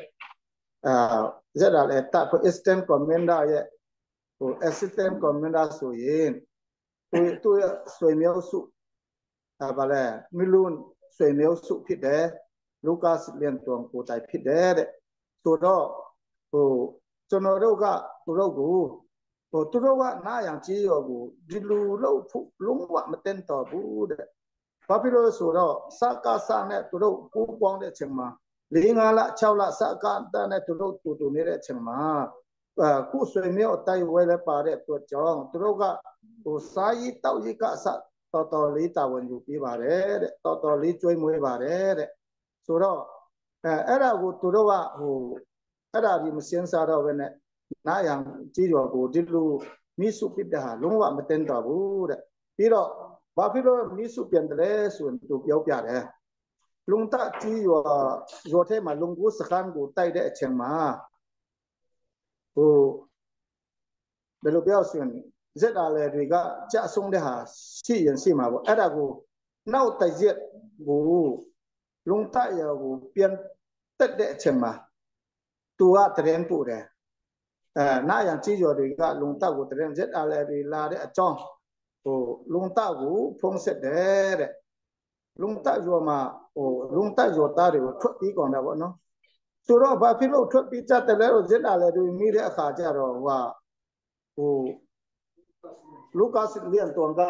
အာ ZRA တပ်ဖွဲ့ Eastern Commander ရဲ့ဟို Assistant Commander ဆိုရင်သူသူ့ရဲ့ဆွေမျိုးစုအဲဗာလဲမီလွန်ဆွေမျိုးစုဖြစ်တယ်လူကာစ်လျန်တွန်ကိုတိုင်ဖြစ်တယ်တဲ့ဆိုတော့ဟိုကျွန်တော်တို့ကသူတို့ကိုဟိုသူတို့ကနားရံကြီးရောကိုဒီလူလို့ဖို့လုံးဝမတင်တော်ဘူးတဲ့ဘာဖြစ်လို့ဆိုတော့စကားစနဲ့သူတို့ပူးပေါင်းတဲ့အချိန်မှာ၄၅လ6လစကားတနဲ့သူတို့တူတူနေတဲ့အချိန်မှာအခုဆွေမျိုးအတိုက်ဝဲလဲပါတဲ့အတွက်ကြောင့်သူတို့ကဟိုစားရီတောက်ရီကအစတော်တော်လေးတာဝန်ယူပေးပါတယ်တဲ့တော်တော်လေးကြွေးမွေးပါတယ်တဲ့ဆိုတော့အဲအဲ့ဒါကိုသူတို့ကဟိုအဲ့ဒါဒီမစင်းစားတော့ဘဲနဲ့နားရံကြီးတော်ကိုဒီလိုမိစုပစ်တာဟာလုံးဝမတင်တော့ဘူးတဲ့ပြီးတော့ဘာဖြစ်လို့မိစုပြန်တယ်လဲဆိုရင်သူပြောပြတယ်လုံတကြီးရွာရွာထဲမှာလုံကိုစခန်းကိုတိုက်တဲ့အချိန်မှာဟိုဘယ်လိုပြောဆိုရင်ဇက်တာလေတွေကကြဆုံးတဲ့ဟာရှိရင်ရှိမှာပေါ့အဲ့ဒါကိုနောက်တရက်ကိုလုံတရကိုပြန်တက်တဲ့အချိန်မှာသူကတရင်ပို့တယ်အဲနာရန်ကြီးကျော်တွေကလုံတကိုတရင်ဇက်တာလေတွေလာတဲ့အကြောင်းဟိုလုံတကိုဖုံးဆက်တယ်တဲ့လုံတရောမှာဟိုလုံတရောသားတွေကိုထွက်ပြီးကောင်တာပေါ့နော်ဆိုတော့ဘာဖြစ်လို့ထွက်ပြီးကြတယ်လဲလို့ဇက်တာလေတွေမိတဲ့အခါကျတော့ဟိုဟိုလူကာစ်လျန်တွန်က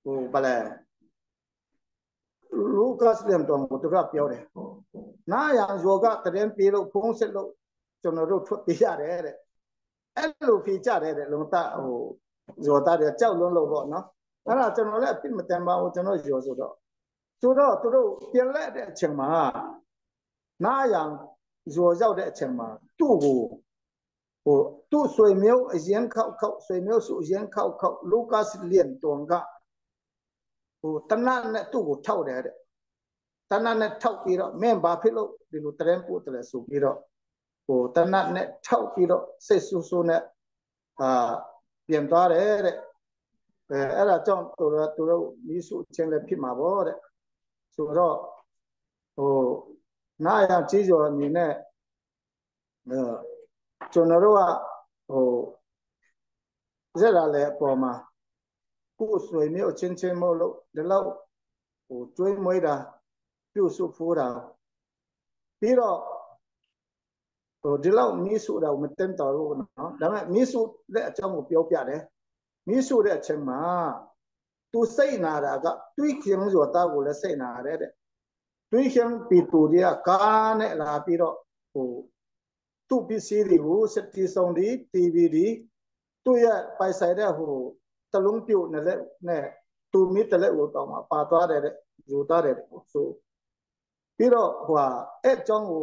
ဟိုဗလဲလူကာစ်လျန်တွန်ကိုသူကပြောတယ်နာယံယောကတရင်ပြေလို့ဖုံးဆက်လို့ကျွန်တော်တို့ထွက်ပြေးရတယ်တဲ့အဲ့လိုဖြေကြတယ်တဲ့လုံတဟိုဇောတာတွေကြောက်လွန်းလို့ပေါ့နော်အဲ့ဒါကျွန်တော်လည်းအပြစ်မတန်ပါဘူးကျွန်တော်ရောဆိုတော့ဆိုတော့သူတို့ပြန်လက်တဲ့အချိန်မှာနာယံဇောရောက်တဲ့အချိန်မှာသူ့ကိုဟိုသူ့ဆွေမျိုးအရင်ခောက်ခောက်ဆွေမျိုးစုအရင်ခောက်ခောက်လူကာစ်လျန်တွန်ကဟိုတနတ်နဲ့သူ့ကိုထောက်တယ်တဲ့တနတ်နဲ့ထောက်ပြီးတော့မင်းဘာဖြစ်လို့ဒီလိုတရင်ပို့တယ်ဆိုပြီးတော့ဟိုတနတ်နဲ့ထောက်ပြီးတော့စိတ်ဆူဆူနဲ့အာပြန်သွားတယ်တဲ့အဲအဲ့ဒါကြောင့်သူတို့သူတို့မိစုချင်းလည်းဖြစ်မှာပေါ့တဲ့ဆိုတော့ဟိုနာရကြီးကျော်အနေနဲ့အဲကျွန်တော်တို့ကဟိုဇက်လာလည်းအပေါ်မှာကိုယ်ဆွေမျိုးအချင်းချင်းမို့လို့ဒီလောက်ဟိုကျွေးမွေးတာပြုစုဖိုးတာပြီးတော့ဟိုဒီလောက်မိစုတော့မတင်တော်ဘူးနော်ဒါပေမဲ့မိစုတဲ့အကြောင်းကိုပြောပြတယ်မိစုတဲ့အချိန်မှာသူစိတ်နာတာကတွေးခင်ဆိုတာကိုလည်းစိတ်နာတယ်တဲ့တွေးခင်ပြီးသူတွေကကားနဲ့လာပြီးတော့ဟိုသူ့ပစ္စည်းတွေကိုစတီဆောင်ဒီ TV ဒီသူ့ရဲ့ပိုင်ဆိုင်တဲ့ဟိုတလုံးပြုတ်နဲ့နဲ့သူမိတလက်ကိုတောင်းမှာပါသွားတယ်တဲ့ယူသွားတယ်ဆိုပြီးတော့ဟိုဟာအဲ့အကြောင်းကို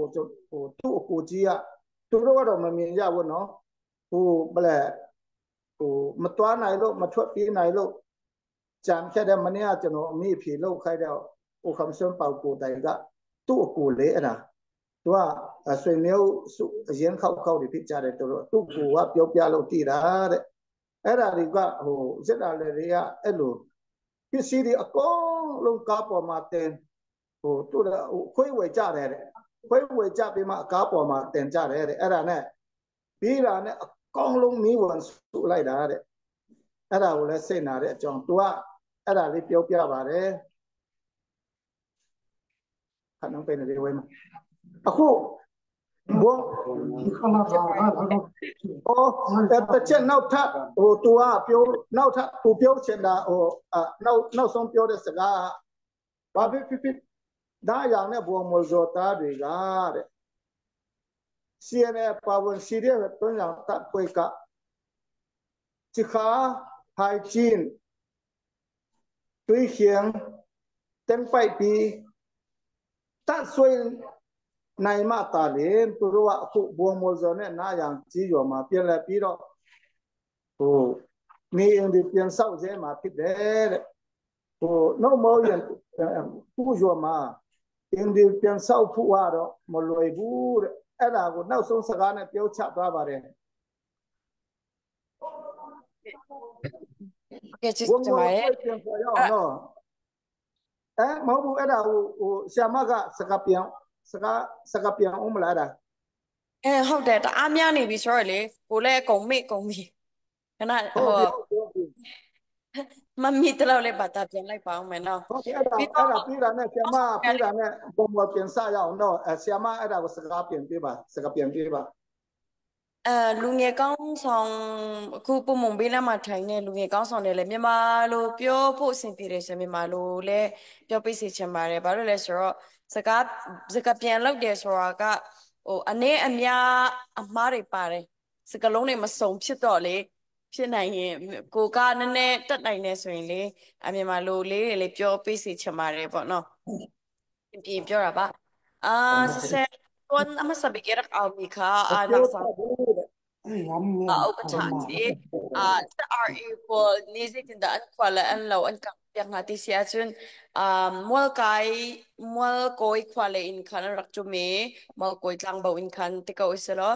ဟိုသူ့အကိုကြီးကသူတို့ကတော့မမြင်ကြဘူးနော်ဟိုဘလဲဟိုမသွားနိုင်လို့မထွက်ပြေးနိုင်လို့ကြံဖြတ်တဲ့မနေ့ကကျွန်တော်အမိအဖေလောက်ခိုင်းတဲ့ဟိုခမ်ဆွန်ပေါကိုတိုင်ကသူ့အကိုလေးအဲ့ဒါသူကဆွေမျိုးစုအရင်ခောက်ခောက်တွေဖြစ်ကြတယ်သူတို့သူ့ကိုကပြောပြလို့တည်တာတဲ့အဲ့ဒါတွေကဟိုဇက်တာလေတွေကအဲ့လိုပစ္စည်းတွေအကုန်လုံးကားပေါ်မှာတင်ဟိုသူ့ဟိုခွေးဝယ်ကြတယ်တဲ့ခွေးဝယ်ကြပြီးမှအကားပေါ်မှာတင်ကြတယ်တဲ့အဲ့ဒါနဲ့ပြီးတာနဲ့အကောင်လုံးမီးဝင်စုလိုက်တာတဲ့အဲ့ဒါကိုလည်းစိတ်နာတဲ့အကြောင်း तू ကအဲ့ဒါလေးပြောပြပါတယ်ခဏပဲနေဝဲမှာအခုဘော ခလာပါဟာ အော်တစ်ချက်နောက်ထပ်ဟို तू ကပြောနောက်ထပ် तू ပြောချင်တာဟိုနောက်နောက်ဆုံးပြောတဲ့စကားဘာဖြစ်ဖြစ်ဖြစ်ဒါយ៉ាងနဲ့ဘောမောဇောတာတွေကတဲ့ CNA ပါဝင်စီတဲ့တွန်းရောင်တပ်ဖွဲ့ကဒီခါဟိုင်ဂျင်း对向登ပိုက်ပြီးတတ်ဆွေနိုင်မတာလေသူတို့ကအခုဘုံမောဇောနဲ့နာယံကြီးရောမှာပြန်လဲပြီးတော့ဟိုနေရင်ဒီပြန်ဆောက်ခြင်းမှာဖြစ်တယ်တဲ့ဟိုနှုတ်မောရင်သူ့ရောမှာအင်းဒီပြန်ဆောက်ဖို့ကတော့မလွယ်ဘူးတဲ့အဲ့ဒါကိုနောက်ဆုံးစကားနဲ့ပြောချသွားပါတယ် ကဲကျေးဇူးတင်ပါတယ် ပြန်ခေါ်ရအောင်နော်အဲမဟုတ်ဘူးအဲ့ဒါဟိုဟိုဆရာမကစကားပြန် စကားစကားပြန်အောင်မလားဒါ အဲဟုတ်တယ်တအားများနေပြီဆိုတော့လေကိုလည်းအကုန်မေ့ကုန်ပြီခဏ ဟုတ် ဟို ပြီဟုတ်ပြီ မမီတလောက်လေးဘာသာပြန်လိုက်ပါအောင်မယ်နော် ဟုတ်ပြီအဲ့ဒါ ပြီးတော့ အဲ့ဒါပြီးတာနဲ့ဆရာမပြီးတာနဲ့ပုံမပြန်စရအောင်တော့ဆရာမအဲ့ဒါကိုစကားပြန်ပြပါစကားပြန်ပြပါ အဲလူငယ်ကောင်းဆောင်အခုပုံမုံဘေးလမ်းမှာထိုင်နေလူငယ်ကောင်းဆောင်တွေလည်းမြန်မာလိုပြောဖို့အဆင်ပြေတယ်ဆိုမြန်မာလိုလည်းပြောပြစီချင်ပါတယ်ဘာလို့လဲဆိုတော့စကားစကားပြန်လောက်တယ်ဆိုတာကဟိုအနေအများအမှားတွေပါတယ်စကားလုံးတွေမစုံဖြစ်တော့လေဖြစ်နိုင်ရင်ကိုကနည်းနည်းတက်နိုင်နေဆိုရင်လေအမြန်မာလိုလေးတွေလည်းပြောပြစီချင်ပါတယ်ပေါ့နော်ပြင်ပြောတာပါအာဆဆဝန်အမစဘီဂရအော်မီခာအာ ပြော နာဆာ ဘူးတဲ့ او بتاعتي RA pawl ni zeitindah an khua le an lo an kangh piak hna ti si ahcun mualkai mualkawi khua le inn khan an rak cum i mualkawi tlangbo inn khan ti ko usih law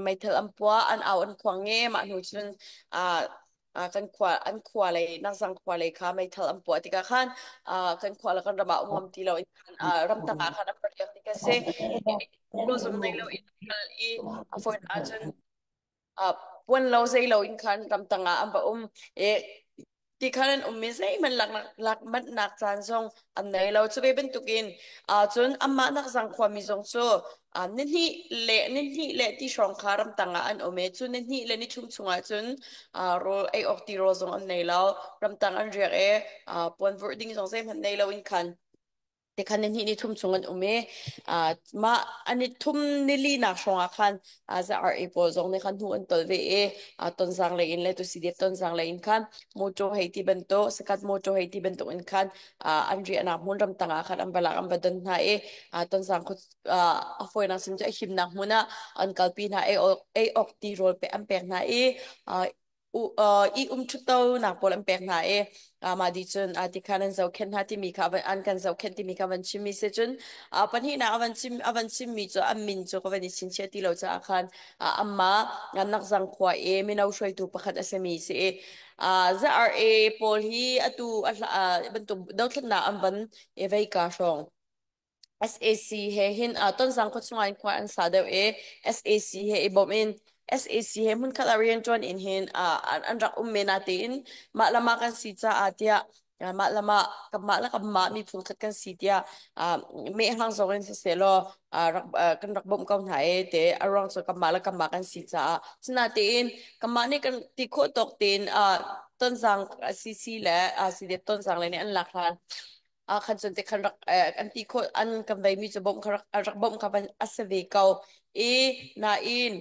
meithal an puah an au an khuang i mah hnu cun kan khua an khua lei nakzang khua lei kha meithal an puah tikah khan kan khua le kan ram ah um ngam ti lo in khan ramtang ah khan an rak riak ti ka si lo zong nei lo in kal i a fawi ahcun puan lo zei lo in khan ramtang ah an va um i ti khan an um i zeihmanh laknak lak manhnak caan zong an nei lo. Cu ve bantukin cun amah nak zang khuami zong cu nihnih le nihnih le ti hrawng kha ramtang ah an um i cu nihnih le nithum chungah cun rawl ei awk ti rawl zong an nei lo. Ramtang an riak i puan vurh ding zong zeihmanh nei lo in khan Tikhan ni hnih ni thum chung an um i mah an i thum nili nak hrawng ah khan ZRA pawl zong nih khan hnu an tol ve i Tonzang lei in le tusidep Tonzang lei in khan motor hei ti bantuk sakat motor hei ti bantuk in khan an riahnak hmun ramtang ah khan an va lak an va don hna i Tonzang khu a fawinak sim cu a himnak hmun ah an kalpi hna ei awk ti rawl pe an pek hna i i um ṭhutto nak pawl an pek hna i mah dih cun ti khan an zohkhenh hna timi kha an kan zohkhenh timi kha van chimmi si cun pahnihnak a van chim a van chimmi cu an min cu ka van i chingchiah ti lo caah khan amah Nakzang khua i mino hruaitu pakhat a simi si i ZRA pawl hi atu bantuk dothlatnak an van i vei ka hrawng SAC he hin Tonzang khua chungah in khua an sa deuh i SAC he i bawmh in SAC he hmunkhat ah rianṭuan in hin an rak um men ah tiin mah le mah kan si caah tiah mah le mah kanmah le kanmah miphun khat kan si tiah mehhang zong in siseh law rak kan rak bawmh ko hna e te a ruang cu kanmah le kanmah kan si caah sinatein kanmah nih kan ti khawh tawk tein Tonzang CC le CDF Tonzang le nih an lak hlan ah khan cun te khan rak an ti khawh an kan vei mi cu bawmh kha rak rak bawmh kha van a si ve ko i nain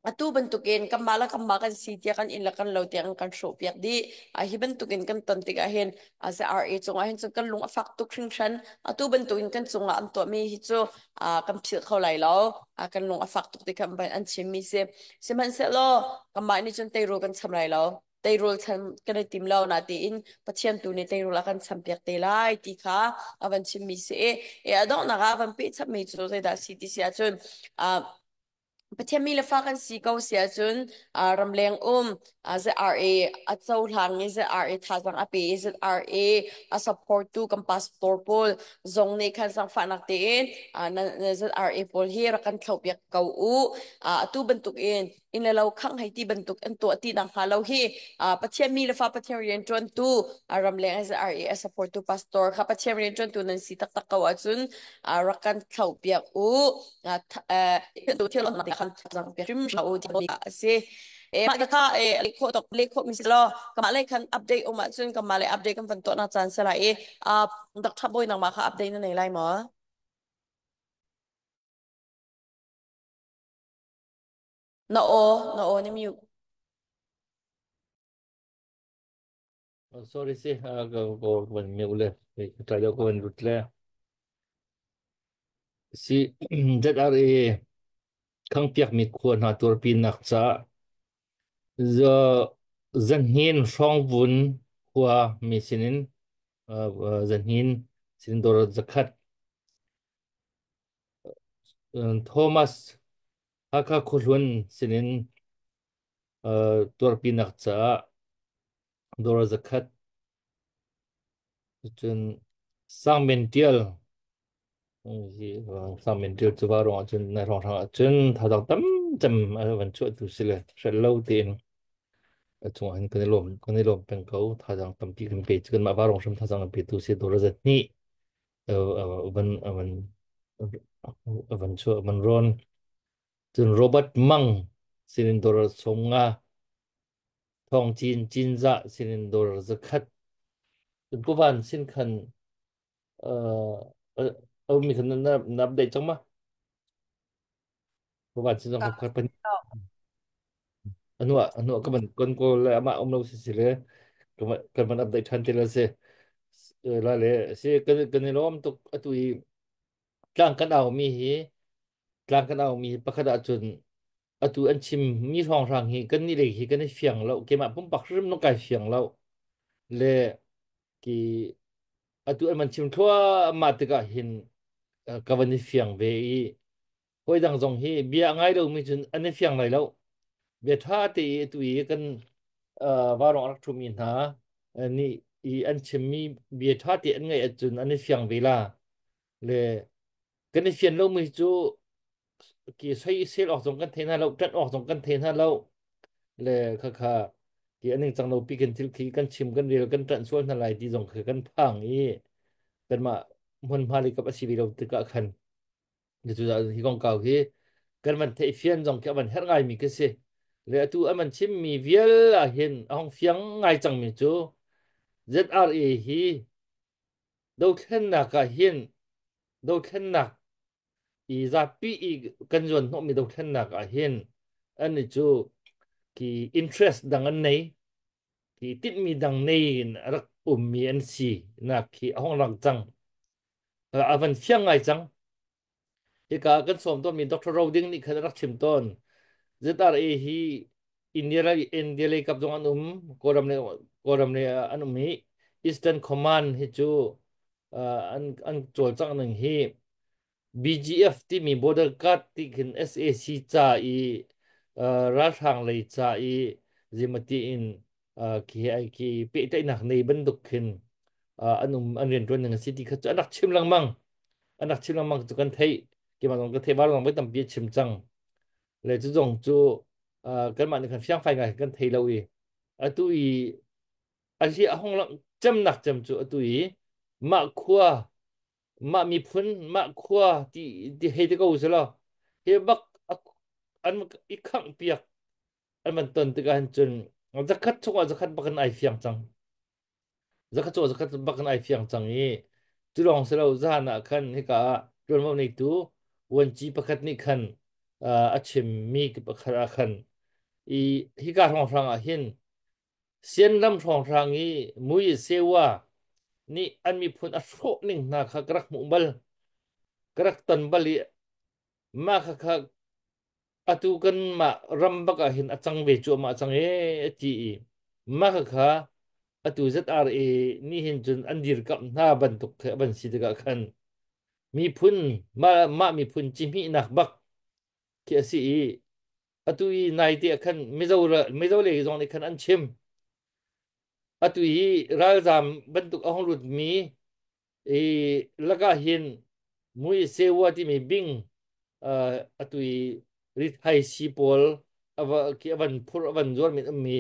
atu bantukin kanmah le kanmah kan si tiah kan inn le kan lo tiang kan hrawh piak dih a hi bantukin kan ton tikah hin a RA cungah hin cun kan lung a fak tuk hringhran atu bantukin kan cungah an tuahmi hi cu kan philh kho lai lo kan lung a fak tuk ti khan an chimmi si sihmanhsehlaw kanmah nih cun teirul kan cham lai lo teirul chan kan i tim lo na tiin Pathian tu nih teirul a kan champiak te lai ti kha a van chimmi si i e a donghnak ah a van peh chapmi cu zeidah si ti si ahcun Pathian mi le fa kan si ko si ahcun ramleng um ZRA a cohlang i ZRA thazang a pe i ZRA a support tu kan pastor pawl zong nih khan zangfahnak tein ZRA pawl hi rak kan thloh piak ko u atu bantuk in inn le lo khangh hei ti bantuk an tuah ti nak hnga lo hi Pathian mi le fa Pathian rian ṭuantu ramleng SRA a support tu pastor kha Pathian rian ṭuantu nan si taktak ko ahcun rak kan thloh piak u tu thil on khan zang piak hrim hra u ti a si e mah kha e le kho tok le kho mi lo kama le khan update um ahcun kama le update kan van tuah nak caan sela i Dr. Boy nangmah kha update na nei lai maw? Na aw, na aw na mute. Oh, sorry si, ka ko van mute le, try ko van rut le. Si ZRA khangpiak mi khua hna turpi nak ca za zanhin hrawngvun khua mi sinin zanhin sin dor zakhat Thomas Hakha khuahlun sinin tuarpinak caah dawr zakhat cun Sangmen Tial Hi sang min ṭial cu va ruangah cun nai hrawnghrang ah cun thazaang tam cem a van chuah tu si le hrelh lo tein a cungah hin kan i lawm peng ko. Thazaang tampi kan pe cu kanmah va rong hrim thazaang kan petu si dawr zat hnih van van van chuah van rawn. Cun Robert Mang sinin dawr 50, Thawng Cin Cinzah sinin dawr 100. Cun Pu Van sin khan a ummi khan na update cang ma? Pu Van sin zong kha pan anu ka man kon ko le ama um lo si si le kan man update than te la si la le si kan i lawm tuk. Atu i tlang kan au mi hi, tlang kan au mi pakhat ah cun atu an chim mi hrawnghrang hi kan nih lei hi kan i fiang lo. Keimah pumpak hrim no kai fiang lo le ki atu an man chim thluahmah tikah hin ka van i fiang ve i hawi dang zong hi bia ngai lo mi cun an i fiang lai lo. Bia tha te i atu i kan varong rak thumi hna nih i an chimmi bia tha te an ngaih ahcun an i fiang ve la le kan i fian lo mi cu ki soi sel awk zong kan thei hna lo, ṭanh awk zong kan thei hna lo le kha kha ki aning cang lo pi kan thil khi kan chim kan rel kan ṭanh sual hna lai ti zong kha kan phang i kanmah hmunhma le kap a si ve lo tikah khan cu hi kong kau hi kan van theih fian zong khi a van herh ngai mi khi si le atu an van chim mi vial ah hin a hong fiang ngai cang mi cu ZRA hi dothlennak ah hin, dothlennak i zapi i kan zuan hnawhmi dothlennak ah hin an i cu ki interest dang an nei, ki tinhmi dang nei in a rak ummi an si nak khi a hong lang cang, a van fiang ngai cang. Hika kan sawm tawnmi Dr. Roding nih khan a rak chim tawn, ZRA hi India India lei kap zong an um, Kawlram le an um i Eastern Command hi cu an cawlcangh ning hi BGF timi border guard ti khin SAC ca i ralhrang lei ca i zimati in khi ai khi pehtlaihnak nei bantuk khin an um, an rianṭuan ning a si ti kha cu an rak chim lengmang, an rak chim lengmang cu kan theih. Keimah zong ka theih, var zong voi tampi a chim cang le cu zong cu kanmah nih khan fiangfai ngai kan thei lo i atu i a hli a hong lang cemnak cem cu atu i mah khua, mah miphun, mah khua ti ti hei ti ko selaw hi bak an i khangh piak an van ton tikah hin cun zakhat chungah zakhat bak in ai fiang cang, zakhat chungah zakhat bak in ai fiang cang i cu lawng si lo, zahan ah khan hika ah ṭuanvo neitu vuanci pakhat nih khan a chimmi pakhat ah khan i hika hrawnghrang ah hin Sianram hrawnghrang i mui sewa nih an miphun a hrawh ning hna kha ka rak hmuh bal, ka rak ton bal i mah khakha atu kanmah ram bak ah hin a cang ve cuahmah cang ee a ti i mah khakha atu ZRA nih hin cun an dirkamh hna bantuk khi a van si tikah khan miphun mah miphun cihmihnak bak khi a si i atu i naite ah khan Mizo Mizo lei zong nih khan an chim. Atu hi ralzam bantuk a hung lutmi i lakah hin mui sewa timi bing atu i rithai si pawl ava ki avan phur avan zuar min ummi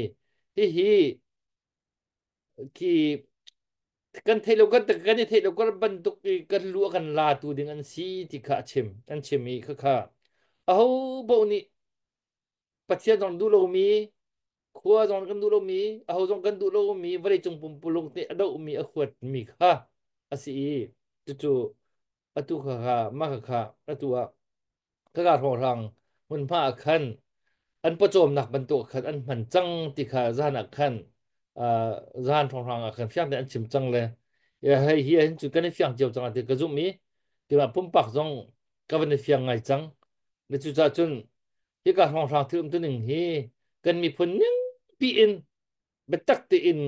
hihi khi kan theih lo, kan i theih lo kan bantuk i kan lu a kan la tu ding an si ti kha a chim, an chim i khakha aho paoh nih Pathian zong duh lomi, khua zong kan duh lomi, aho zong kan duh lomi, vawleicung pumpulung nih a dohmi, a huatmi kha a si i cucu atu kha kha mah kha kha atu ah khaka hrawnghrang hmunhma ah khan an pawcawmnak bantuk khan an hman cang ti kha zan ah khan zan hrawnghrang ah khan fiang tein an chim cang le hei hi hin cu kan i fiang cio cang ti ka zumh i keimah pumpak zong ka van i fiang ngai cang le cucaah cun hika hrawnghrang thil umtuning hi kan miphun ning piin biatak tein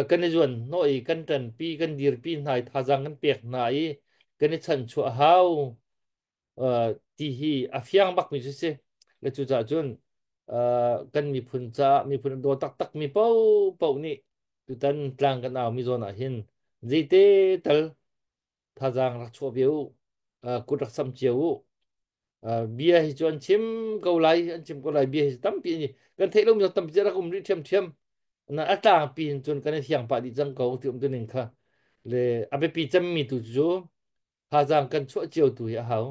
kan i zuan hnawh i kan ṭanpi, kan dirpi hna i thazaang kan pek hna i kan i chanchuah hau ti hi a fiang bakmi cu si. Le cucaah cun kan miphun caah miphun a daw taktak mi paohpaoh nih tutan tlang kan au mi zawn ah hin zeite tal thazaang rak chuah ve u. Kut rak sam cio u. Bia hi cu an chim ko lai, an chim ko lai. Bia hi tampi ni kan theih lomi tampi rak um rih ṭhiamṭhiam. Na a tlangpi in cun kan i thiang pah dih cang ko ti um tu ning kha le a biapi cemmi tu cu thazaang kan chuah cio tu hi a hau.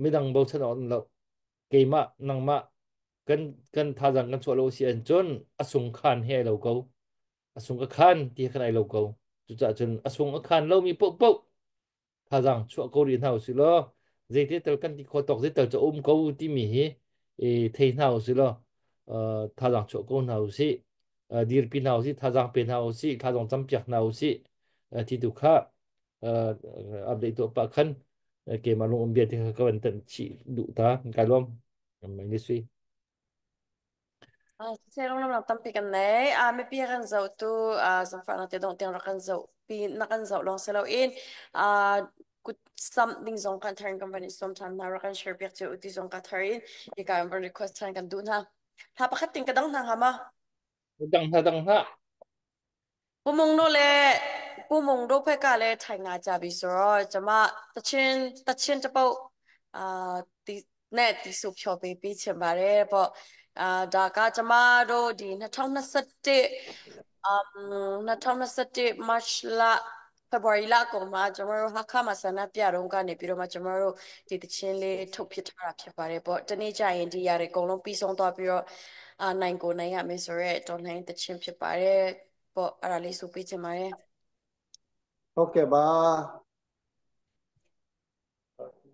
Midang bochan awk lo. Keimah nangmah kan thazaang kan chuah lo si an cun a sung khan he ai lo ko. A sung a khan ti khan ai lo ko. Cucaah cun a sung a khan lomi paohpaoh thazaang chuah ko rih hna usih law zeite tal kan ti khawh tawk zeital cu um ko timi hi thei hna usih law thazaang chuah ko hna usih, dirpi hna usih, thazaang pe hna usih, thazaang campiak hna usih ti tu kha update tuah pah khan keimah lung um bia te kha ka van tanh chih duh ta. Kai lawm ni sui. Siseh lam tampi kan nei. Mipi kan zohtu zangfahnak te dong tiang rak kan zoh pi na kan zoh lawng si loin kut samh ding zong kan thar in kan van i sawm ṭhan hna, rak kan share piak cio ti zong ka thar in hika in van request ṭhan kan duh hna. Hla pakhat ting ka dang hna hnga ma? Dang hna, dang hna. ပူမုံတို့လည်းပူမုံတို့ဖက်ကလည်းထိုင်လာကြပြီဆိုတော့ကျမတချင်းတချင်းတစ်ပုတ်အာဒီနဲ့တီဆိုဖြောပေးပေးချင်ပါတယ်ပေါ့အာဒါကကျမတို့ဒီ2021အမ်2021 March လ February လကုန်မှာကျမတို့ဟာခါမှာဆန္ဒပြတော့ကနေပြီးတော့မှကျမတို့ဒီတချင်းလေးထုတ်ဖြစ်ထားတာဖြစ်ပါတယ်ပေါ့တနေ့ကျရင်ဒီຢာတွေအကုန်လုံးပြီးဆုံးသွားပြီးတော့အာနိုင်ကိုနိုင်ရမယ်ဆိုရဲတော်လှန်တချင်းဖြစ်ပါတယ်ပေါ့အဲ့ဒါလေးဆိုပေးချင်ပါတယ် ဟုတ်ကဲ့ပါ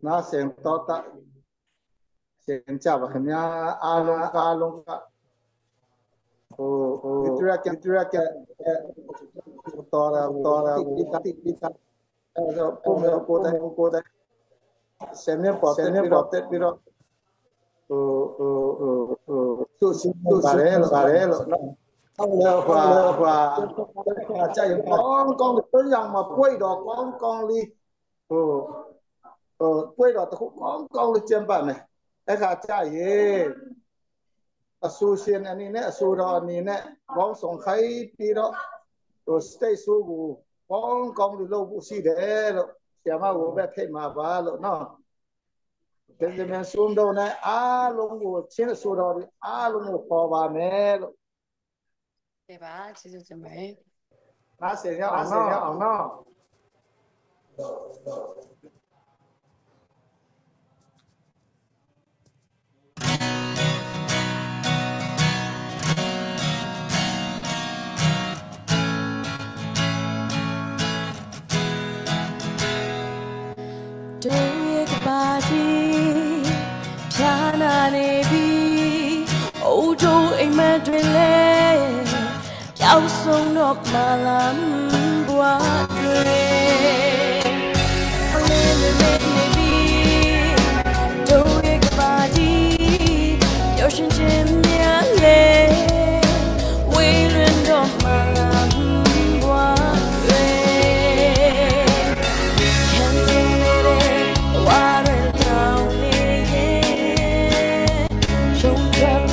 နားဆင်တော့တဆင်ကြပါခင်ဗျာအားလုံးအားလုံးကဟိုဟိုဒီရကဒီရကတော်တာတော်တာတိတိတိအဲ့တော့ပုံမကိုတဲ့ကိုတဲ့ဆယ်မြပေါ်တဲ့ပြီးတော့ပြီးတော့ဟိုဟိုဟိုဟိုသူ့သူ့ပါတယ်လို့ပါတယ်လို့နော်ဟုတ်လေဟွာဟွာကြိုက်ကောင်းကောင်းပြန်ရမှာပွေတော့ကောင်းကောင်းလေးဟိုဟိုပွေတော့တခုကောင်းကောင်းလေးကျင်းပါမယ်အဲ့ခါကြရင်အဆူရှင်အနေနဲ့အဆူတော်အနေနဲ့ကောင်းဆောင်ခိုင်းပြီးတော့ဟို state ဆိုကိုကောင်းကောင်းလေးလုပ်ဖို့ရှိတယ်လို့ဆရာမကိုပဲဖိတ်မှာပါလို့နော်ဒီလိုမျိုးဆုံးတော့ねအားလုံးကိုချင်းဆိုတော်အားလုံးကိုခေါ်ပါမယ်လို့ ကဲပါကျေးဇူးတင်ပါတယ် နားဆင်ရအောင်နော်အောင်နော် တို့ရဲ့ကပါကြီးဖြာနာနေပြီအိုးတို့အိမ်မက်တွေလဲပျောက်ဆုံးတော့မလားဘွားတွေအလင်းတွေမဲ့နေပြီတို့ရဲ့ကပါကြီးပျော်ရွှင်ခြင်းများလဲဝေးလွင်တော့မလားဘွားတွေခံနေတဲ့ဝါရလောင်နေရင်ရုံထွက်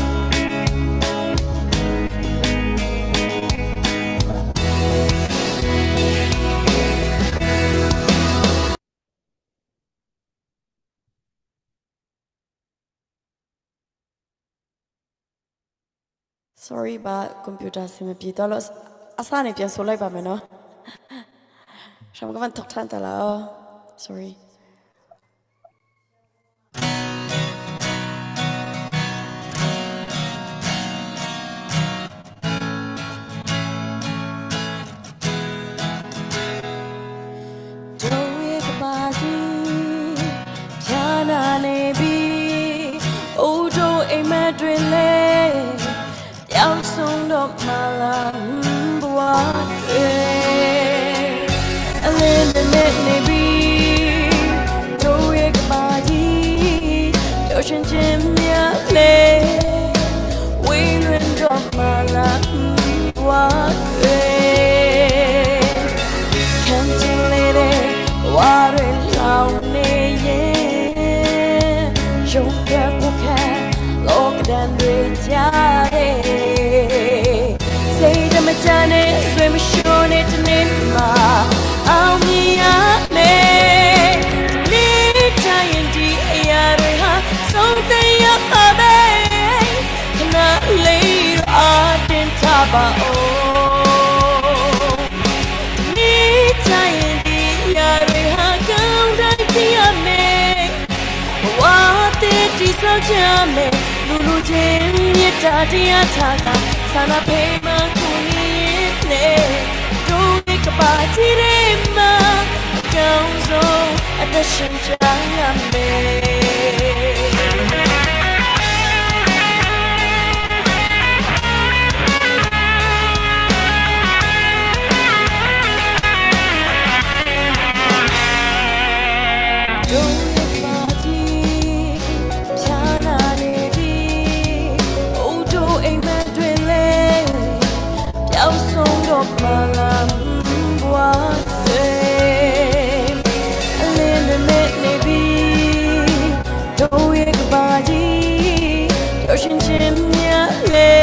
Sorry ပါကွန်ပျူတာဆင်မပြေတော့လို့အစနေပြန်ဆိုလိုက်ပါမယ်နော်ရှမ်ကဝန်ထောက်ထန်တလား Sorry တို့ရဲ့ကပါကြီးဖြာနာနေပြီအိုးတို့အိမ်မက်တွေလဲပျောက်ဆုံးတော့မလားဘဝတွေအလင်းနဲ့နေပြီတို့ရဲ့ကပါကြီးပျော်ရွှင်ခြင်းများလဲဝေးလွင်တော့မလားဘဝတွေခံချင်လေတဲ့ဝါတွေလောင်နေရင်ရုံးပြဖို့ခက်လောကဒဏ်တွေကြားတယ်စိတ်တမချနဲ့ဆွေမရှုံးတဲ့တနေ့မှာအောင်မြင်ရမယ်ဒီ တိဆောက်ကြမယ်လူလူချင်းမြတ်တာတရားထားကဆန္ဒဖေးမှကူညီနေတို့ရဲ့ကပါတီတွေမှာအကောင်းဆုံးအသက်ရှင်ကြရမယ်တို့ရဲ့ပါတီဖြာနာနေပြီအိုးတို့အိမ်မက်တွေလေပျောက်ဆုံးတော့မှလားဘွားတွေအလင်းတွေမဲ့နေပြီတို့ရဲ့ကပါကြီးပျော်ရွှင်ခြင်းများလေ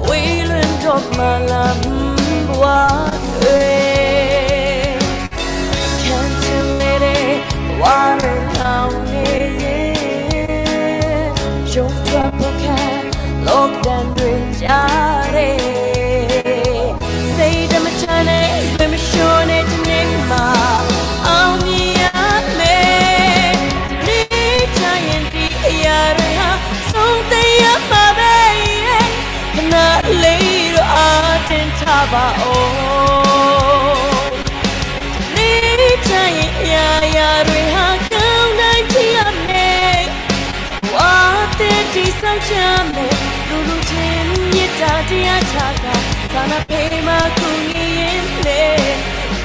ဝေးလွင်တော့မှလားဘွားတွေ 看见你的我的老年，用转不开，落单对家的，谁这么差呢？怎么说呢？这你妈，奥尼亚美，你这眼的呀的哈，送的呀嘛呗，那里的阿天他吧哦。နေချင်ရာရာတွေဟာကောင်းတိုင်းဖြစ်ရမယ်။ဝါတဲ့တိဆောက်ချမယ်လူလူချင်းမြတ်တာတရားချတာသာနာဖေးမကူညီရင်လေ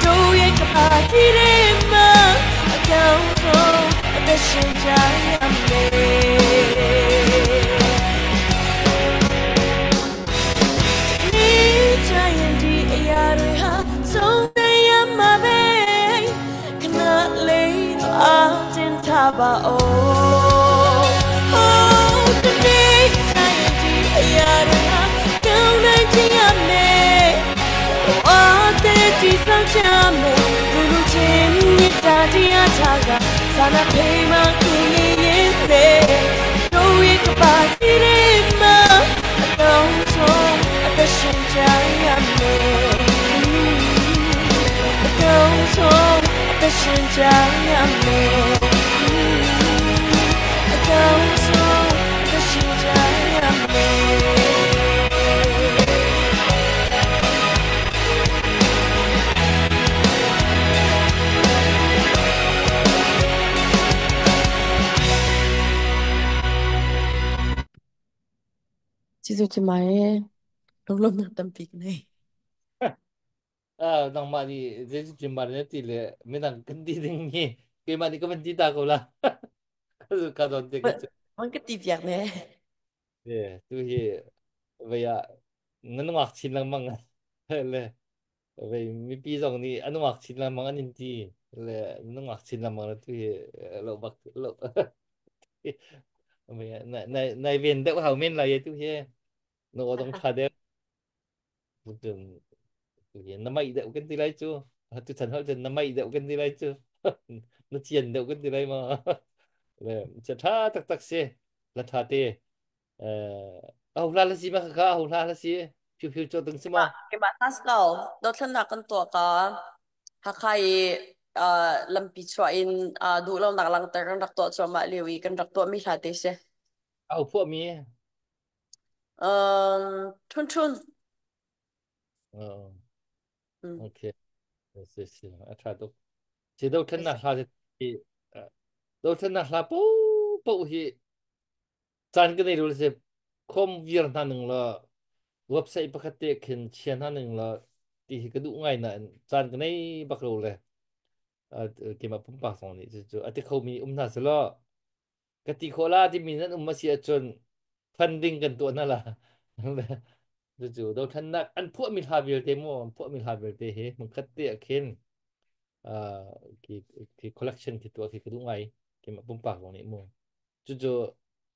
တို့ရဲ့ကပါကြီးတွေမှာအကောင်းဆုံးအသက်ရှင်ကြရမယ်။နေချင်ဒီအရာတွေဟာဆုံးတဲ့ရမှာပဲခဏလေးတော့အာတင်ထားပါအောင်။ တနေ့ချင်ဒီအရာတွေဟာကောင်းနိုင်ချင်ရမယ်။ဝါတဲ့ဒီဆောင်ချမယ်လူလူချင်းမြတ်တာတရားထားကသာနာဖေးမကူညီရင်လေတို့ရဲ့ကပါကြီးတွေမှာအကောင်းဆုံးအသက်ရှင်ကြရမယ်။အကောင်းဆုံးအသက်ရှင်ကြရမယ်။အကောင်းဆုံးအသက်ရှင်ကြရမယ်။ကျေးဇူးတင်ပါတယ်လုံးလုံးတံပိကနေ Ah, nang mani jeju jimbar ne ti le me nang kandi ding ni ke mani ka ban ti ta ko la ka don te ka chu มันก็ตีเปียกเนี่ย ye tu hi vaya nan wak chin lang mang le vei mi pi zong ni anu wak chin lang mang anin ti le nan wak chin lang mang tu hi lo bak lo vaya nai nai nai ven deuh hau men la ye tu hi no dong tha de tu tu hi na mai deuh kan ti lai chu tu chan hol chen na mai deuh kan ti lai chu na chian deuh kan ti lai ma le cha tha tak tak se la tha te เอาลาละสิมาค่ะเอาลาละสิพิวพิวโจตึงสิมา ke ma Pascal do thlan na kan to ka hakai lampi chwa in du lo nak lang ter kan rak to chwa ma lewi kan rak to mi hla te se เอาพวกมี thun thun เออโอเค是是啊，差都这都趁那啥的，都趁那啥不不去，咱跟那รู้สิคมเวียร์นั่นหนึ่งละเว็บไซต์ปกติเขียนเชียนนั่นหนึ่งละที่กระดูกง่ายน่ะจานกันในบักโลเลยเออเกี่ยวกับปุ่มปากสองนี่จู่ๆอาทิตย์เขามีอุ้มน่าสละกติโคลาที่มีนั้นอุ้มมาเสียจนฟันดิ้งกันตัวนั่นล่ะจู่ๆเราท่านนักอันพวกมีฮาเวลเตโมพวกมีฮาเวลเตเฮมันคัดเตะเข็น ki ki collection ki tua ki kedungai ki ma pumpak wong ni mo chu chu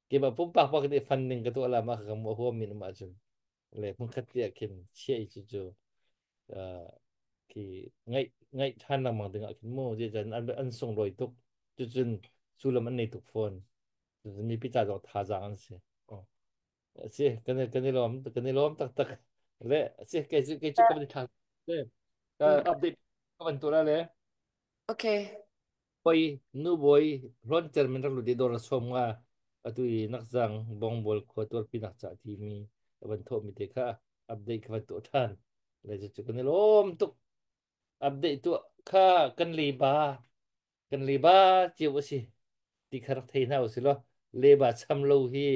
ki ma pumpak pa ki funding ka tua la ma ka mo ho min ma chu le mun khat tia kin che chu chu ki ngai ngai than lang mang dinga kin mo je jan an an song roi tuk chu chun su lam an nei tuk phone chu mi pi cha jong tha jang an se oh si kan kan ni lom kan ni lom tak tak le si ke chu ke chu ka ni tha le update ka ban tu la le Okay. Poi nu bawi hlawn chairman rak lut i dawr a sawm nga atu i nakzang bongbol khua tuarpi nak ca timi a van thawhmi te kha update ka van tuah ṭhan. Le cu kan i lawm tuk. Update tuah kha kan leba cio a si ti kha rak thei hna usih law leba cham lo hi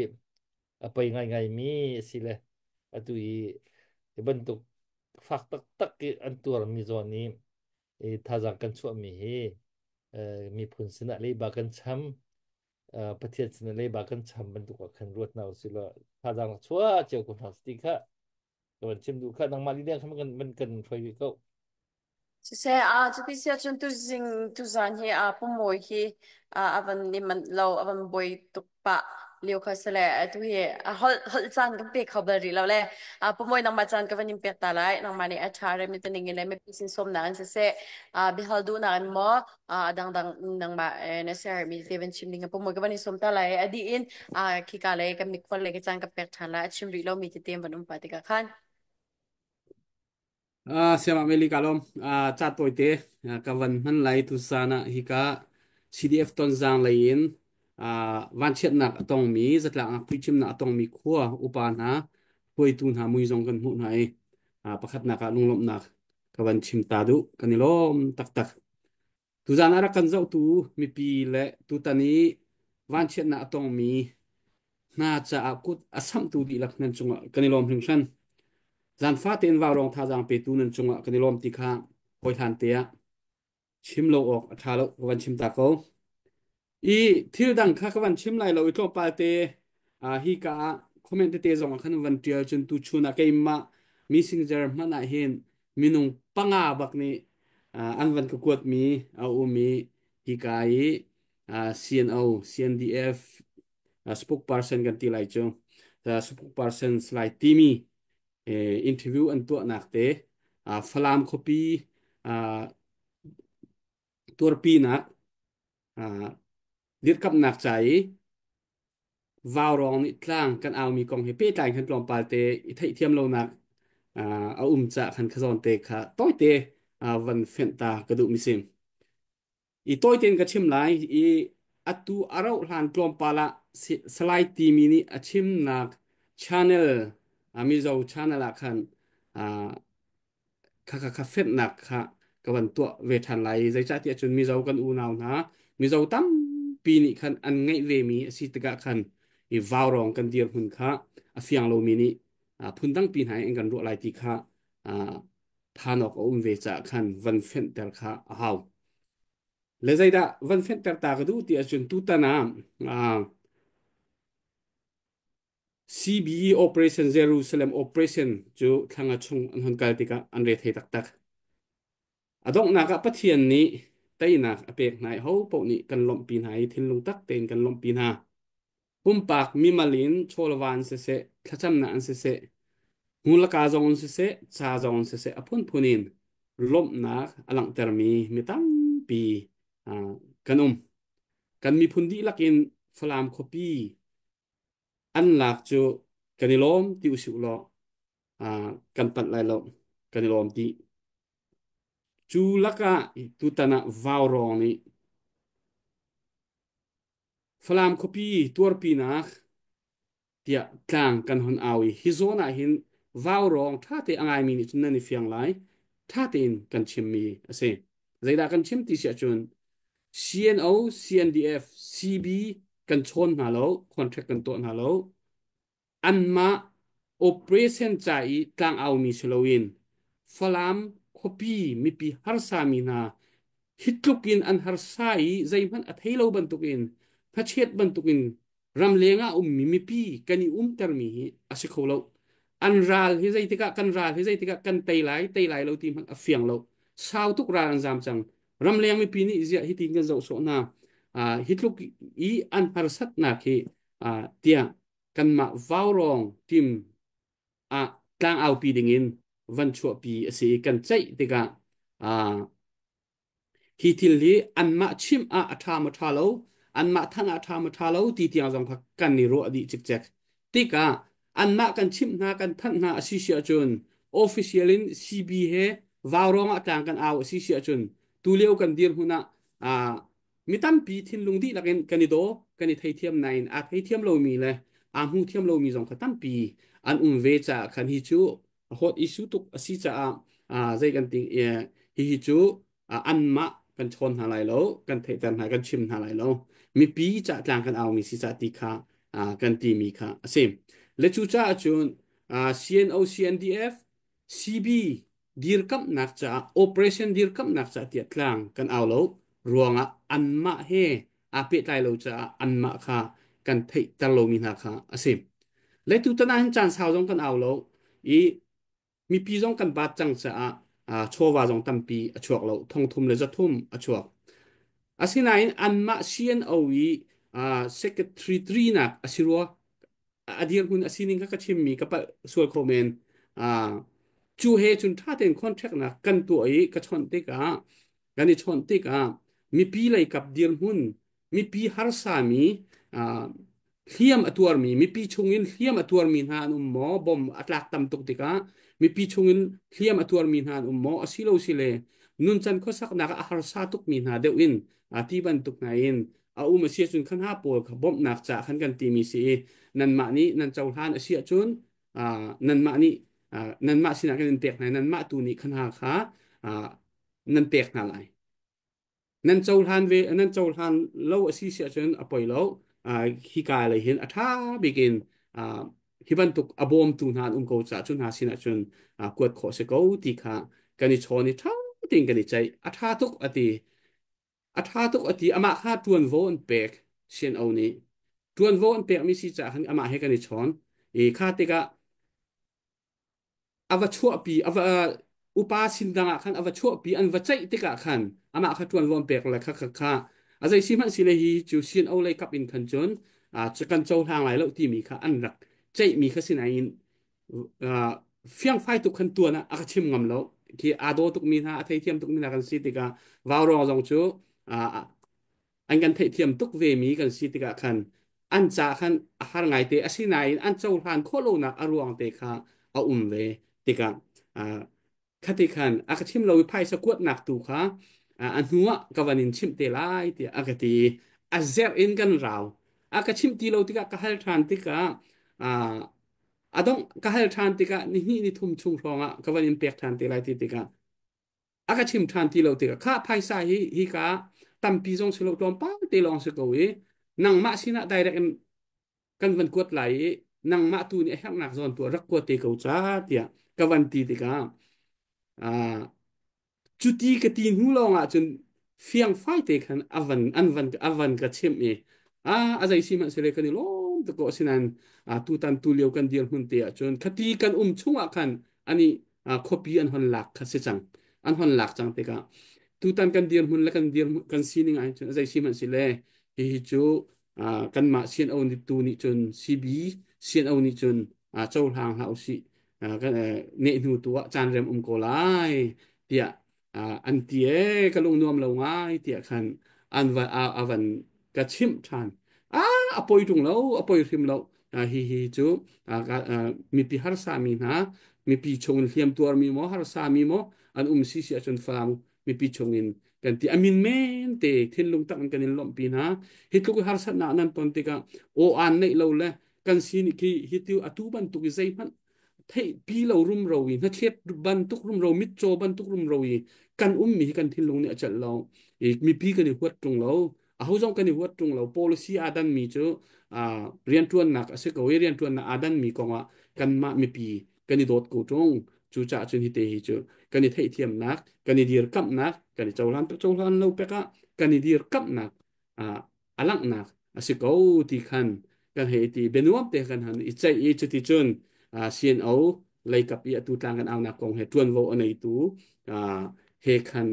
a poi ngaingai mi a si le atu i hi bantuk fak taktak i an tuarmi zawn i i thazaang kan chuahmi hi miphun sinah leiba kan cham, Pathian sinah leiba kan cham bantuk ah khan ruat hna usih law thazaang rak chuah cio ko hna ti kha ka van chim duh kha. Nangmah lileng khan kan hruai rih ko. Siseh, cuti si ahcun tuzing tuzaan hi pumawi hi a van i manh lo, a van buai tuk pah lio kha si le atu hi holh holh caan kan pe kho bal rih lo le pumawi, nangmah caan ka van in pek ta lai. Nangmah nih a ṭha rem ti ning in le mipi sin sawmnak in siseh, biahal duhnak in maw, a dangdang nangmah na sermi te van chim ding pumawi ka van in sawm ta lai. A dih in khika le kan mikhual le ka caan ka pek ṭhan lai, a chim rih lomi tete van um pah tikah khan. Siam Ameli ka lawm. Ca tawite ka van hman lai tu zan ah hika CDF Tonzang lei in vanchiatnak a tongmi zatlaknak puichimnak a tongmi khua upa hna hruaitu hna mui zong kan hmuh hna i pakhatnak ah lunglawmhnak ka van chim ta duh. Kan i lawm taktak. Tuzaan ah rak kan zohtu mipi le tutan i vanchiatnak a tongmi hna caah kut a samhtu dihlak nan cungah kan i lawm hringhran. Zaanfa tein vaurawng thazaang petu nan cungah kan i lawm ti kha hawihlan te ah chim lo awk a ṭha lo, ka van chim ta ko. I thil dang kha ka van chim lai lo i tlawmpal te hi ka ah comment tete zong ah khan van ṭial cun tu chun ah keimah messenger hmanh ah hin minung panga bak nih an van ka kuatmi a um i hika i CNO, CNDF spokesperson kan ti lai cu, spokesperson lai timi interview an tuahnak te Falam khuapi tuarpinak dirkamhnak ca i vaurawng nih tlang kan aumi kong he pehtlai khan tlawmpal te i theihthiam lonak a um ca khan kha zawn te kha tawite van fenh ta ka duh mi si. I tawite in ka chim lai i atu a rauh hlan tlawmpal ah Salai timi nih a chimnak channel, Mizo channel ah khan kha kha kha fenhnak kha ka van tuah ve ṭhan lai i zeicahtiah cun Mizo kan unau hna Mizo tampi nih khan an ngeih vemi a si tikah khan i vaurawng kan dirhmun kha a fiang lomi nih phun dangpi hna in an kan ruah lai ti kha phan awk a um ve caah khan van fenhter kha a hau. Le zeidah van fenhter ta ka duh ti ahcun tutan ah CBE Operation Jerusalem Operation cu thla chung an hun kal tikah an re thei taktak. A donghnak ah Pathian nih teinak a pek hna i ho paoh nih kan lawmhpi hna i thinlung tak tein kan lawmhpi hna. Pumpak mimal in chawlva an siseh, thlacamnak an siseh, hmulaka zong in siseh, ca zong in siseh, a phunphun in lawmhnak a langhtermi mi tampi kan um. Kan miphun dihlak in Falam khuapi an lak cu kan i lawm ti usih law kan panh lai lo, kan i lawm ti. Cu lakah tutan ah vaurawng nih Falam khuapi tuarpinak tiah tlang kan hon au i hi zawn ah hin vaurawng ṭha te a ngaimi nih cun nan i fiang lai, ṭha tein kan chimmi a si. Zeidah kan chim ti si ahcun CNO, CNDF, CB kan chawn hna lo, contract kan tuah hna lo. Anmah operation ca i tlangaumi si loin Falam khuapi mipi harsami hna hi tluk in an harsa i zeihmanh a thei lo bantukin hnachet bantukin ramleng ah ummi mipi kan i umtermi hi a si kho lo. An ral hi zeitikah kan ral hi zeitikah kan tei lai tei lai lo ti hmanh a fiang lo. Sau tuk ral an zam cang. Ramleng mipi nih ziah hitin kan zoh sawh hna. Hi tluk i an harsatnak hi tiah kanmah vaurawng team ah tlangaupi dingin van chuahpi a si i kan ceih tikah hi thil hi anmah chimh ah a ṭha maw ṭha lo, anmah thanh ah a ṭha maw ṭha lo ti tiang zong kha kan i ruah dih cikcek tikah anmah kan chimh hna kan thanh hna a si si ahcun official in CB he vaurawng ah tlang kan au a si si ahcun tulio kan dirhmun ah. Mi tampi thinlung dihlak in kan i daw, kan i theithiam nain aa theithiam lomi le aa hmu thiam lomi zong kha tampi an um ve caah khan hi cu hot issue tuk a si caah zei kan ti hihi cu anmah kan chawn hna lai lo, kan theihter hna, kan chim hna lai lo. Mipi ca tlang kan aumi si ca ti kha kan timi kha a si. Le cu caah cun CNO CNDF CB dirkamhnak caah operation dirkamhnak caah tiah tlang kan au lo ruangah anmah he aa pehtlai lo caah anmah kha kan theihter lomi hna kha a si. Le tutan ah hin caan sau zong kan au lo i mipi zong kan baat cang caah chawva zong tampi a chuak lo, thongthum le zathum a chuak. Asinain anmah CNO i secretary tri nak a si rua a dirhmun a sining kha ka chimmi ka palh sual kho men. Cu he cun ṭha tein contract nak kan tuah i ka chawnh tikah kan i chawnh tikah mipi lei kap dirhmun mipi harsami hliam a tuarmi mipi chungin hliam a tuarmi hna an um maw bom a tlak tam tuk tikah mipi chungin hliam a tuarmi hna an um maw asilo sile nuncan khuasaknak ah a harsa tukmi hna deuh in ti bantuk hna in a um a si ahcun kha hna pawl kha bawmhnak ca khan kan timi si i nanmah nih nan cohlan a si ahcun nanmah nih nanmah sinah kan in pek hna nanmah tu nih kha hna kha nan pek hna lai nan cohlan ve nan cohlan lo a si si ahcun a poi lo hika lei hin a ṭha bik in hi bantuk a bawmtu hna an um ko caah cu hna sinah cun kuat khawh si ko ti kha kan i chawn i ṭha tein kan i ceih a ṭha tuk a ti a ṭha tuk a ti amah kha ṭuanvo an pek CNO nih ṭuanvo an pekmi si caah khan amah he kan i chawn i kha tikah a va chuahpi a va upa sin dang ah khan a va chuahpi an va ceih tikah khan amah kha ṭuanvo an pek le kha kha kha a zei si hmanh si le hi cu CNO lei kap in khan cun kan cohlang lai lo timi kha an rak ceihmi kha sinain fiangfai tuk khan tuan ah a ka chim ngam lo khi aa daw tukmi hna a theithiam tukmi hna kan si tikah vaurawng zong cu an kan theihthiam tuk ve mi kan si tikah khan an ca khan a har ngaite asinain an cohlan khawh lonak a ruang te kha a um ve tikah khati khan a ka chim lo i phaisa kuatnak tu kha a hnu ah ka van in chimh te lai tiah a ka ti a zerh in kan rau a ka chimh ti lo tikah ka hal ṭhan tikah a dongh ka hal ṭhan tikah nihnih ni thum chung hrawng ah ka van in pek ṭhan te lai ti tikah a ka chim ṭhan ti lo tikah kha phaisa hi hika tampi zong si lo tlawmpal te lawng si ko i nangmah sinah direct in kan van kuat lai i nangmah tu nih a herhnak zawn tu rak kuat te ko ca tiah ka van ti tikah cuti ka ti hnu lawng ah cun fiangfai te khan a van an van a van ka chimh i a a zei si hmanh sile kan i lawm tuk ko asinain tutan tu lio kan dirhmun te ah cun khati kan um chung ah khan ani khuapi an hon lak kha si cang an hon lak cang tikah tutan kan dirhmun le kan dirhmun kan sining ah cun a zei si hmanh sile hihi cu kanmah CNO nih tu nih cun CB CNO nih cun cohlang hlah usih kan nehhnu tu ah caan rem um ko lai tiah an ti e ka lung nuam lo ngai tiah khan an va a van ka chimh ṭhan a a poi ṭung lo a poi hrim lo hi hi cu mipi harsa mi hna mipi chung in hliam tuar mi maw harsa mi maw an um si si ahcun falam mipi chung in kan ti amin men te thinlung tak in kan in lawmhpi hna hi tluk i harsatnak nan ton tikah aw aan neih lo le kan sin khi hi tu atu bantuk i zeihmanh theihpi lo rumro i hnathlep bantuk rumro mitcaw bantuk rumro i kan ummi hi kan thinlung nih a celh lo i mipi kan i huat ṭung lo aho zong kan i huat ṭung lo policy aa danmi cu rianṭuannak a si ko i rianṭuannak aa danmi kongah kanmah mipi kan i dawt ko ṭung cucaah cun hi te hi cu kan i theihthiamnak kan i dirkamhnak kan i cohlan cohlan lo pek ah kan i dirkamhnak a langhnak a si ko ti khan kan hei ti bianuam te kan han i ceih i cuti cun CNO leikap i atu tlang kan aunak kong he ṭuanvo a neitu he khan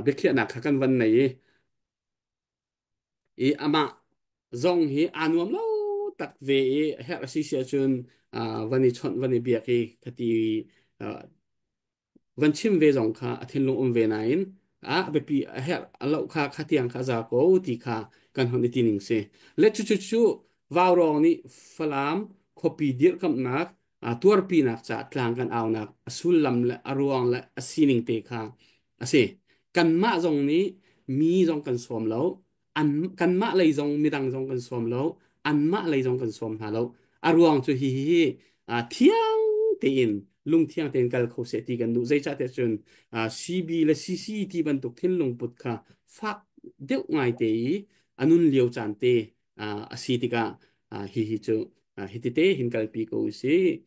biakhiahnak kha kan van nei i amah zong hi aa nuam lo tak ve i herh a si si ahcun van i chawnh van i biak i khati van chim ve zong kha a thinlung um ve nain a biapi a herh a loh kha khatiang kha za ko ti kha kan hon i ti ning si le cu cu cu vaurawng nih Falam khuapi dirhkamhnak tuarpinak ca tlang kan aunak a sullam le a ruang le a sining te kha a si kanmah zong nih mi zong kan sawm lo. An kanmah lei zong midang zong kan sawm lo, anmah lei zong kan sawm hna lo. A ruang cu hi hi thiang tein lungthiang tein kal kho seh ti kan duh. Zeicahtiah cun CB le CC ti bantuk thinlung put kha fak deuh ngai te i a nun lio caan te a si tikah hi hi cu hi tete hin kalpi ko usih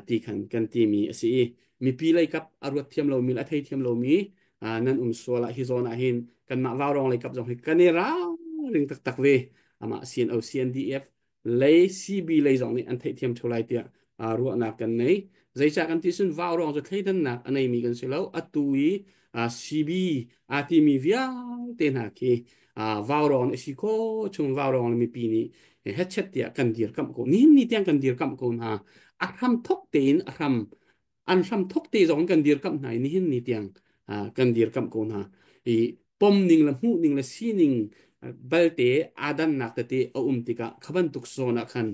ti khan kan timi a si i mipi lei kap a ruat thiam lomi le a thei thiam lomi nan um sual ah hi zawn ah hin kanmah vaurawng lei kap zong hi kan i ralring taktak ve. Amah CNO CNDF lei CB lei zong nih an theihthiam ṭheo lai tiah ruahnak kan nei. Zeicah kan ti cun vaurawng cu thleidannak a neimi kan si lo. Atu i CB aa timi vialte hna khi vaurawng nih si kho chung vaurawng le mipi nih hetchet tiah kan dirkamh ko. Nihin ni tiang kan dirkamh ko hna. A hram thok tein a hram an hram thok te zong kan dirkamh hna i nihin ni tiang kan dirkamh ko hna. I pom ning le hmuh ning le sining balte aa dannak tete a um tikah kha bantuk zawn ah khan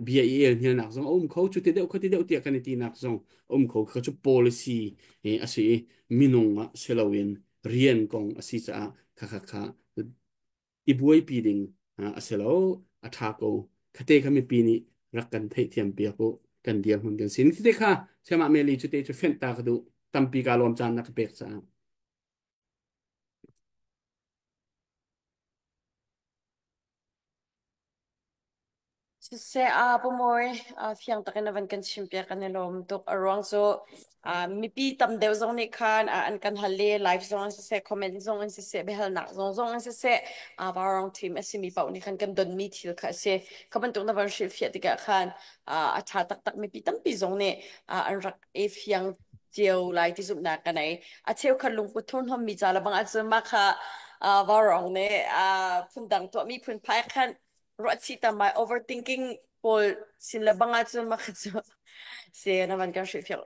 bia i el hnialnak zong a um kho, cu ti deuh kha ti deuh tiah kan i tinak zong a um kho. Kha cu policy a si i minung ah si loin rian kong a si caah kha kha kha i buaipi ding a si lo, a ṭha ko. Khate kha mipi nih rak kan theihthiam piak u, kan dirhmun kan sin te kha Siamah Meli cu te cu fenh ta ka duh. Tampi ka lawm caan na ka pek caah. Siseh a pamoy fiang takin a van kan chimpiak, kan i lawm tuk. A ruang cu mipi tam deuh zong nih khan an kan hal le live zong an siseh, comment zong an siseh, biahalnak zong zong an siseh, vaurawng team a simi paoh nih khan kan donmi thil kha a si. Kha bantuk na van hrilhfiah tikah khan a ṭha taktak, mipi tampi zong nih an rak i fiang cio lai ti zumhnak ka nei. A cheukhat lungput thurhnawmmi ca le bang ahcun mah kha vaurawng nih phundang tuahmi phunphai khan ruahchih tam mai overthinking pawl sin le bang ahcun mah kha cu si na van kan hrilhfiah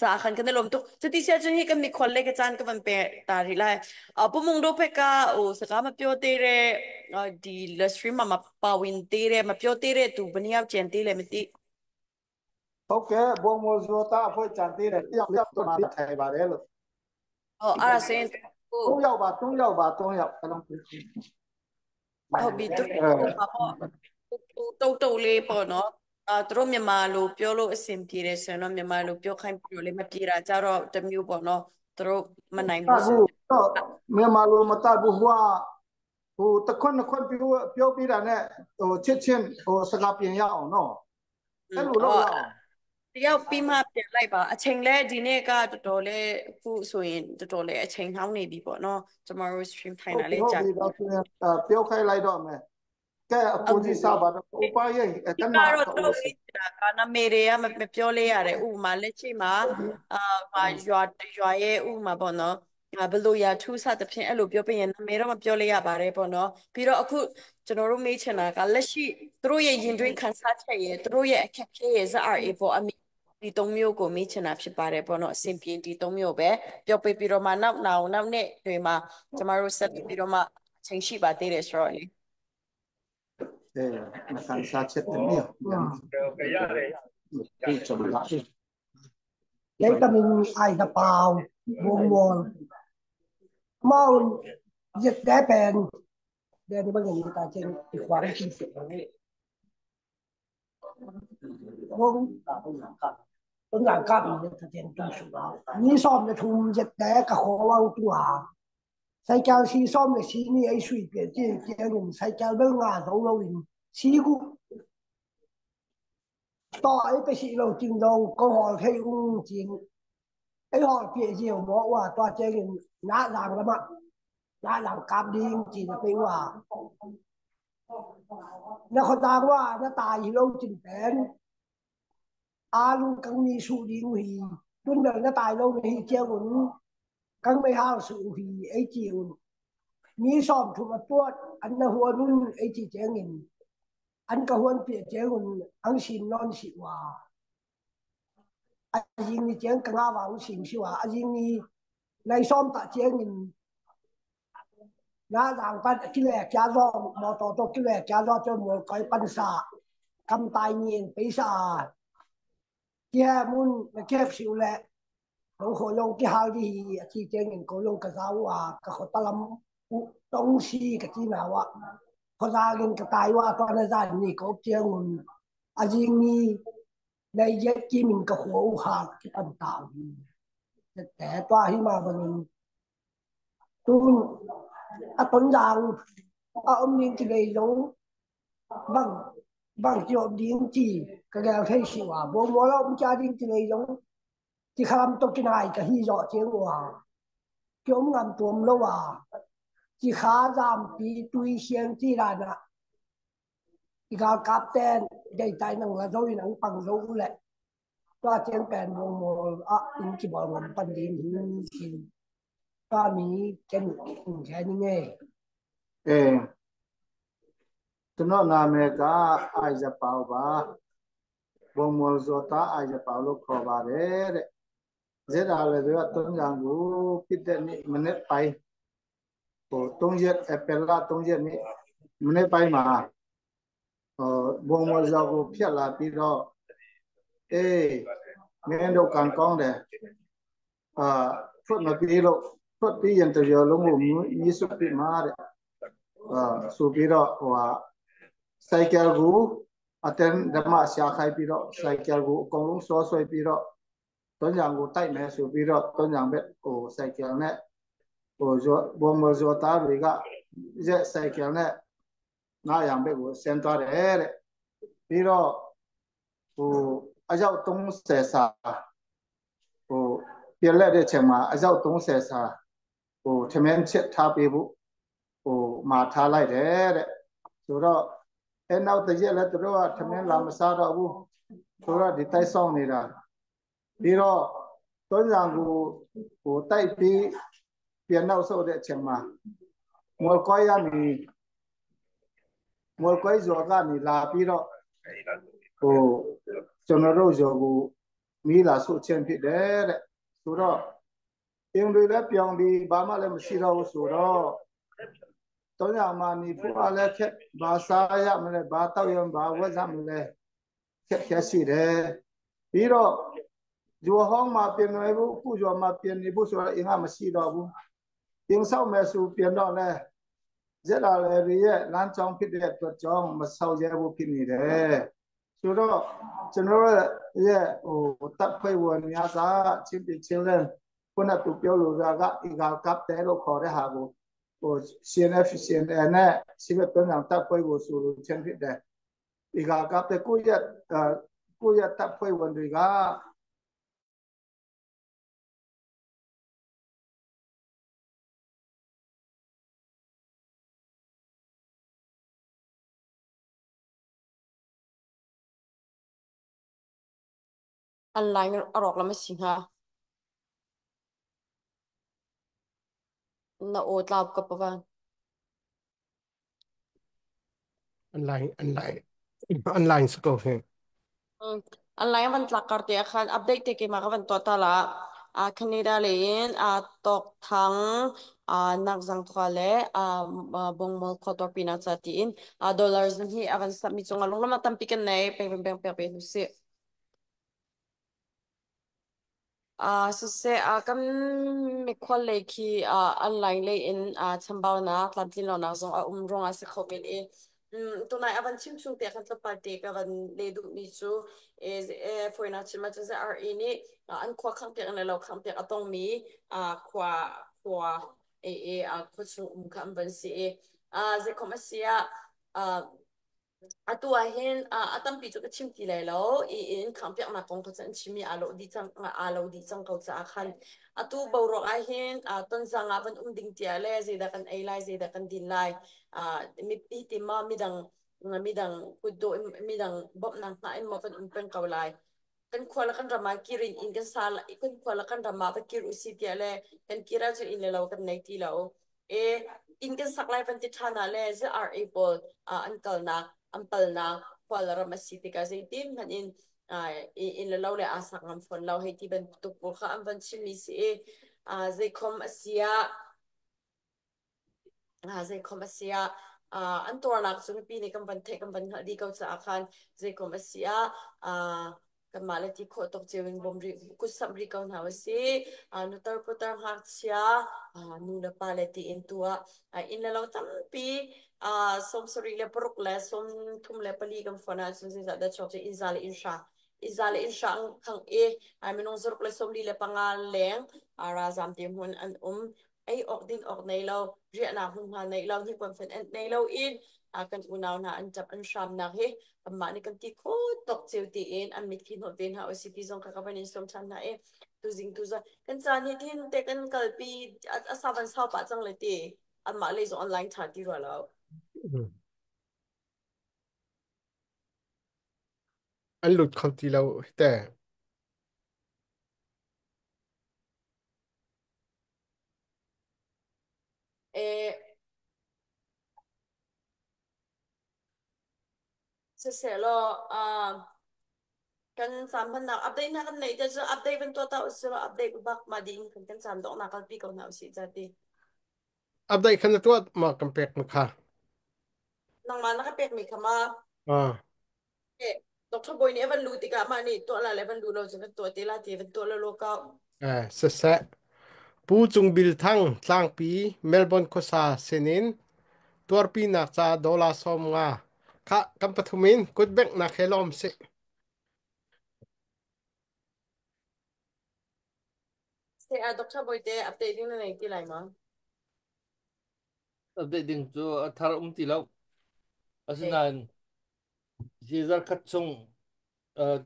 ca khan kan i lawm tuk. Cuti sia cun hi kan mikhual le ka caan ka van pe ta rih lai. Pumung do phe ka u saka ma pyo te re di le stream ma pawin te re ma pyo te re tu baniaw chen te le mati. ဟုတ်ကဲ့ဘုံမောဇောတာအဖွဲ့ကြံသေးတယ်တယောက်တော့ထိုင်ပါတယ်လို့ ဟုတ်အဲ့ဒါဆိုရင် 3ယောက်ပါ3ယောက်ပါ3ယောက်အလုံး ဟုတ်ပြီသူပါပေါ့တုတ်တုတ်လေးပေါ့နော်အာသူတို့မြန်မာလိုပြောလို့အဆင်ပြေတယ်ဆိုရင်တော့မြန်မာလိုပြောခိုင်းပြီးတော့လေမပြေတာကြတော့တမျိုးပေါ့နော်သူတို့မနိုင်ဘူးဆို တော့မြန်မာလိုမတတ်ဘူးဟိုဟိုတခွန်းတခွန်းပြောပြောပြတာနဲ့ဟိုချစ်ချင်းဟိုစကားပြင်ရအောင်နော်အဲ့လိုလုပ်ရအောင် တယောက်ပြီးမှပြန်လိုက်ပါအချိန်လဲဒီနေ့ကတော်တော်လေးအခုဆိုရင်တော်တော်လေးအချိန်နှောင်းနေပြီပေါ့နော်ကျမတို့ stream ထိုင်တာလေးကြာ ပြောခိုင်းလိုက်တော့မယ်ကဲအကိုကြီးစားပါတော့ဥပရဲ့တမတော့တော့ကနာမေတွေကမပြောလဲရတယ်ဥပမာလက်ရှိမှာအာဟာရွာရွာရဲ့ဥပမာပေါ့နော်ဘလို့ရထူးဆသဖြင့်အဲ့လိုပြောပြရင်နာမည်တော့မပြောလဲရပါတယ်ပေါ့နော်ပြီးတော့အခုကျွန်တော်တို့မေးချင်တာကလက်ရှိသူတို့ရဲ့ရင်တွင်းခန်းစားချက်ရဲ့သူတို့ရဲ့အခက်ခဲရဲ့ ZRA ပေါ့အမိဒီသုံးမျိုးကိုမေးချင်တာဖြစ်ပါတယ်ပေါ့နော်အဆင်ပြေဒီသုံးမျိုးပဲပြောပြပြီးတော့မှနောက်နောက်နောက်နေ့တွေမှာကျမတို့ဆက်ပြီးတော့မှအချိန်ရှိပါသေးတယ်ဆိုတော့လေ အဲမဆန်စားချက်တမျိုးဒီချမလာ lấy tâm ai ta vào buồn buồn mau giật đá bèn để đi bằng người ta trên khoảng kinh sự 我东南甲面就见读书，你上的从一第个河湾住下，西郊是上的是你喺随便即係人西郊两牙走路人，事故，大一个是路正路，个河起五正，喺河别就冇话大只人拿人啦嘛，拿人夹链正俾话，那个大话那大路正平。阿鲁更你输零去，准备那大路去接稳，更没好输去一接稳。你上出么多，俺那活轮一直接人，俺个活别接稳，俺心暖是话。阿英你讲更阿话心是话，阿英你来上打接人，那让班进来加上摩托都进来加上就莫改奔沙，咁大年比沙。kia mun na kia siu le lo ho long ki hal di chi cheng in ko long ka zau wa ka khotalam 东西个几毛啊，或者跟个台湾端的在你个这样，啊，因为来一几名个火哈去办到，แต่ตัวที่มาบนตุน啊，本人啊，我们这个种帮帮叫邻居个聊天是话，无无了我们家庭这个种，只看都进来个戏肉这话，叫我们多了话，只看咱比对象自然啊，一个夹单给带能来做能帮助嘞，抓紧办无无啊，因这无我们本地人是。大米跟唔听你嘅。 အေးကျွန်တော်နာမည်ကအိုင်ဇပောပါဘုံမောဇောတာအိုင်ဇပောလို့ခေါ်ပါတယ်တဲ့ဇက်ဒါလည်းဆိုတော့3យ៉ាងကိုဖြစ်တဲ့နေ့မနေ့ပိုင်းဟို3ရက်အပလ3ရက်နေ့မနေ့ပိုင်းမှာဟိုဘုံမောဇောကိုဖြတ်လာပြီးတော့အေးမင်းတို့ကံကောင်းတယ်အာဖွတ်မပြီးလို့ဖွတ်ပြီးရင်တရောလုံးကိုမြစ်စွပြမှာတဲ့အာဆိုပြီးတော့ဟိုဟာစိုက်ကယ်ကိုအတန်ဓမ္မရှာခိုင်းပြီးတော့စိုက်ကယ်ကိုအကုန်လုံးစောဆွဲပြီးတော့တွန်းကြံကိုတိုက်မယ်ဆိုပြီးတော့တွန်းကြံဘက်ဟိုစိုက်ကယ်နဲ့ဟိုဇောဘုံမဇောသားတွေကရက်စိုက်ကယ်နဲ့နားရံဘက်ကိုဆင်းသွားတယ်တဲ့ပြီးတော့ဟိုအယောက်30စာဟိုပြက်လက်တဲ့ချိန်မှာအယောက်30စာဟိုထမင်းချက်ထားပေးဖို့ဟိုမှာထားလိုက်တယ်တဲ့ဆိုတော့အဲနောက်တရက်လည်းသူတို့ကထမင်းလာမစားတော့ဘူးဆိုတော့ဒီတိုက်ဆောင်နေတာပြီးတော့တွန်းဆောင်ကိုဟိုတိုက်ပြီးပြန်နောက်ဆုတ်တဲ့အချိန်မှာမော်ကွိုင်းရမီမော်ကွိုင်းဇော်ကနေလာပြီးတော့ဟိုကျွန်တော်တို့ဇော်ကိုမီးလာဆုတ်ချင်းဖြစ်တယ်တဲ့ဆိုတော့အင်တွေလည်းပြောင်းပြီးဘာမှလည်းမရှိတော့ဘူးဆိုတော့တောင်းရမှာနေဖို့အလည်းခက်ဘာစားရမလဲဘာတောက်ရဘာဝက်ရမလဲခက်ခဲရှိတယ်ပြီးတော့ဇွာဟောင်းမှာပြင်နေဖို့ခုဇွာမှာပြင်နေဖို့ဆိုတော့အင်ကမရှိတော့ဘူးပြင်ဆောက်မယ်ဆိုပြင်တော့လဲဇက်လာလေရဲ့လမ်းကြောင်းဖြစ်တဲ့အတွက်ကြောင့်မဆောက်ရဘူးဖြစ်နေတယ်ဆိုတော့ကျွန်တော်ရဲ့ဟိုတပ်ဖွဲ့ဝင်များကချင်းပြချင်းလဲခုနကသူပြောလို့ကဤကကပ်တယ်လို့ခေါ်တဲ့ဟာကိုဟို CNF CNN နဲ့စီဘက်ပြန်အောင်တပ်ဖွဲ့ကိုဆိုလို့ချင်းဖြစ်တယ်ဒီကကပ်တဲ့ကိုရဲ့ကိုရဲ့တပ်ဖွဲ့ဝင်တွေက Online arok lama singha na o tlap ka pa Online online online စကောဟင် Online van tlakar te khan update te ke ma van total a a Canada le in a tok thang a nak zang thwa le a bongmol khotor pina cha ti in a dollars hi avan submit chunga long lama tampi kan nei peng peng peng peng pe si a so se a kam mi khwal le khi a online le in a chambau na tlamtlin lo na zong a umrong a se khomin e tunai avan chim chung te khan tlapal te ka van le du mi chu e e foina chima chu se ar ini an khwa khang pek le lo khang pek atong mi a khwa khwa e e a khwa chung kham van si e a ze khom asia a atu ah hin a tampi cu ka chim ti lai lo i in khangpiak nak kong kha cu an chim i aa lo dih cang aa lo dih cang ko caah khan atu boruak ah hin tonzang ah van um ding tia le zeidah kan ei lai zeidah kan din lai mipi ti ma midang midang kutdawh midang bawmhnak hna in maw kan um peng ko lai kan khua le kan ram ah kir in inn kan sa kan khua le kan ram ah va kir usih tiah le kan kir ahcun inn le lo kan nei ti lo e inn kan sak lai van ti ṭhan ah le ZRA pawl an kalnak an palnak khua le ram a si tikah zeitin hmanh in inn le lo le aa sak ngam fawn lo hei ti bantuk pawl kha an van chimmi si i zeikhom a si ah Zeikhom a si ah an tuarnak cu mipi nih kan van theih kan van hngalh dih ko caah khan zeikhom a si ah Kanmah le ti khawh tawk cio in bawm rih kut samh rih ko hna usih. Nutar putar ngakchia nu le pa le tiin tu ah inn le lo tampi 76 le 34 kan fon ahcun zeizah dah chuak cu inn za le inn hra inn za le inn hra khang i minung 145 leng ralzam te hmun an um. Ei awk din awk nei lo, riahnak hmunhma nei lo, hnipuan fen nei lo in kan unau hna an ṭap an hramnak hi kanmah nih kan ti kho tuk cio tiin an mitthli hnawh te hna usih ti zong kha ka van in sawm ṭhan hna i tuzing tuzan kan caan hi tin te kan kalpi a sa van sau pah cang le ti anmah lei zong online ṭha ti rua lo. An lut kho ti lo te. Eh, Siseh-law, kan caan hmannak update hna kan neih te cu update van tuah ta usih law update bak ma ding kan kan caan donghnak kalpi ko hna usih ca ti. Update khan na tuah ma kan pek ma kha. Nangmah na ka pekmi kha ma Ah. Eh, Dr. Boy nih a van luh tikah mah nih tuah la le van luh lo cu van tuah te la ti van tuah lo lo ko. Eh, siseh. Pu Cung Bil Thang Tlangpi Melbourne khuasa sinin tuarpinak ca dollar 50 kha kan pathum in kutbengh he lawm si. Se a Dr. Boy te update ding na nei ti lai ma? Update ding cu a thar um ti lo. Asinain hi zarkhat chung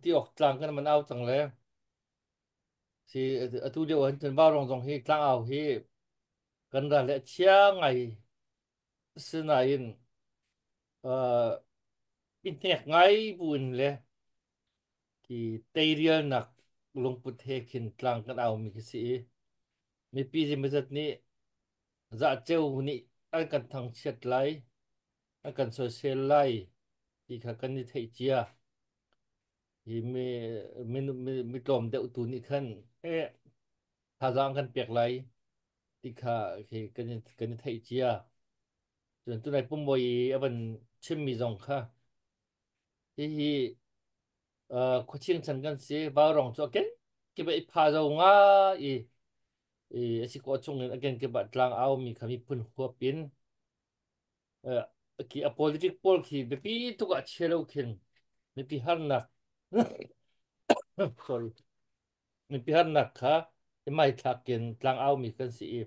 ti awk tlang kan man au cang le si atu lio ah hin vaurawng zong hi tlangau hi kan ral le a chia ngai sinain i hnek ngai buin le ki teirialnak lungput he khin tlang kan au mi khi si i mipi zimazat nih zaceu nih an kan thangchiat lai an kan soisel lai ti kha kan i theih cia. Hi mi mi mi tlawm deuh tu nih khan eh thazaang kan pek lai ti kha khi kan i theih cia. Cun tunai pumbawi i a van chimmi zong kha hihi khuaching chan kan si vaurong cu a ken kiba i pha zo nga i i a si ko chung in a ken kiba tlang au mi kha miphun huap in khi a politic pawl khi biapi tuk ah chia lo khin mipi harnak sorry mipi harnak kha i mai thlak in tlangau mi kan si i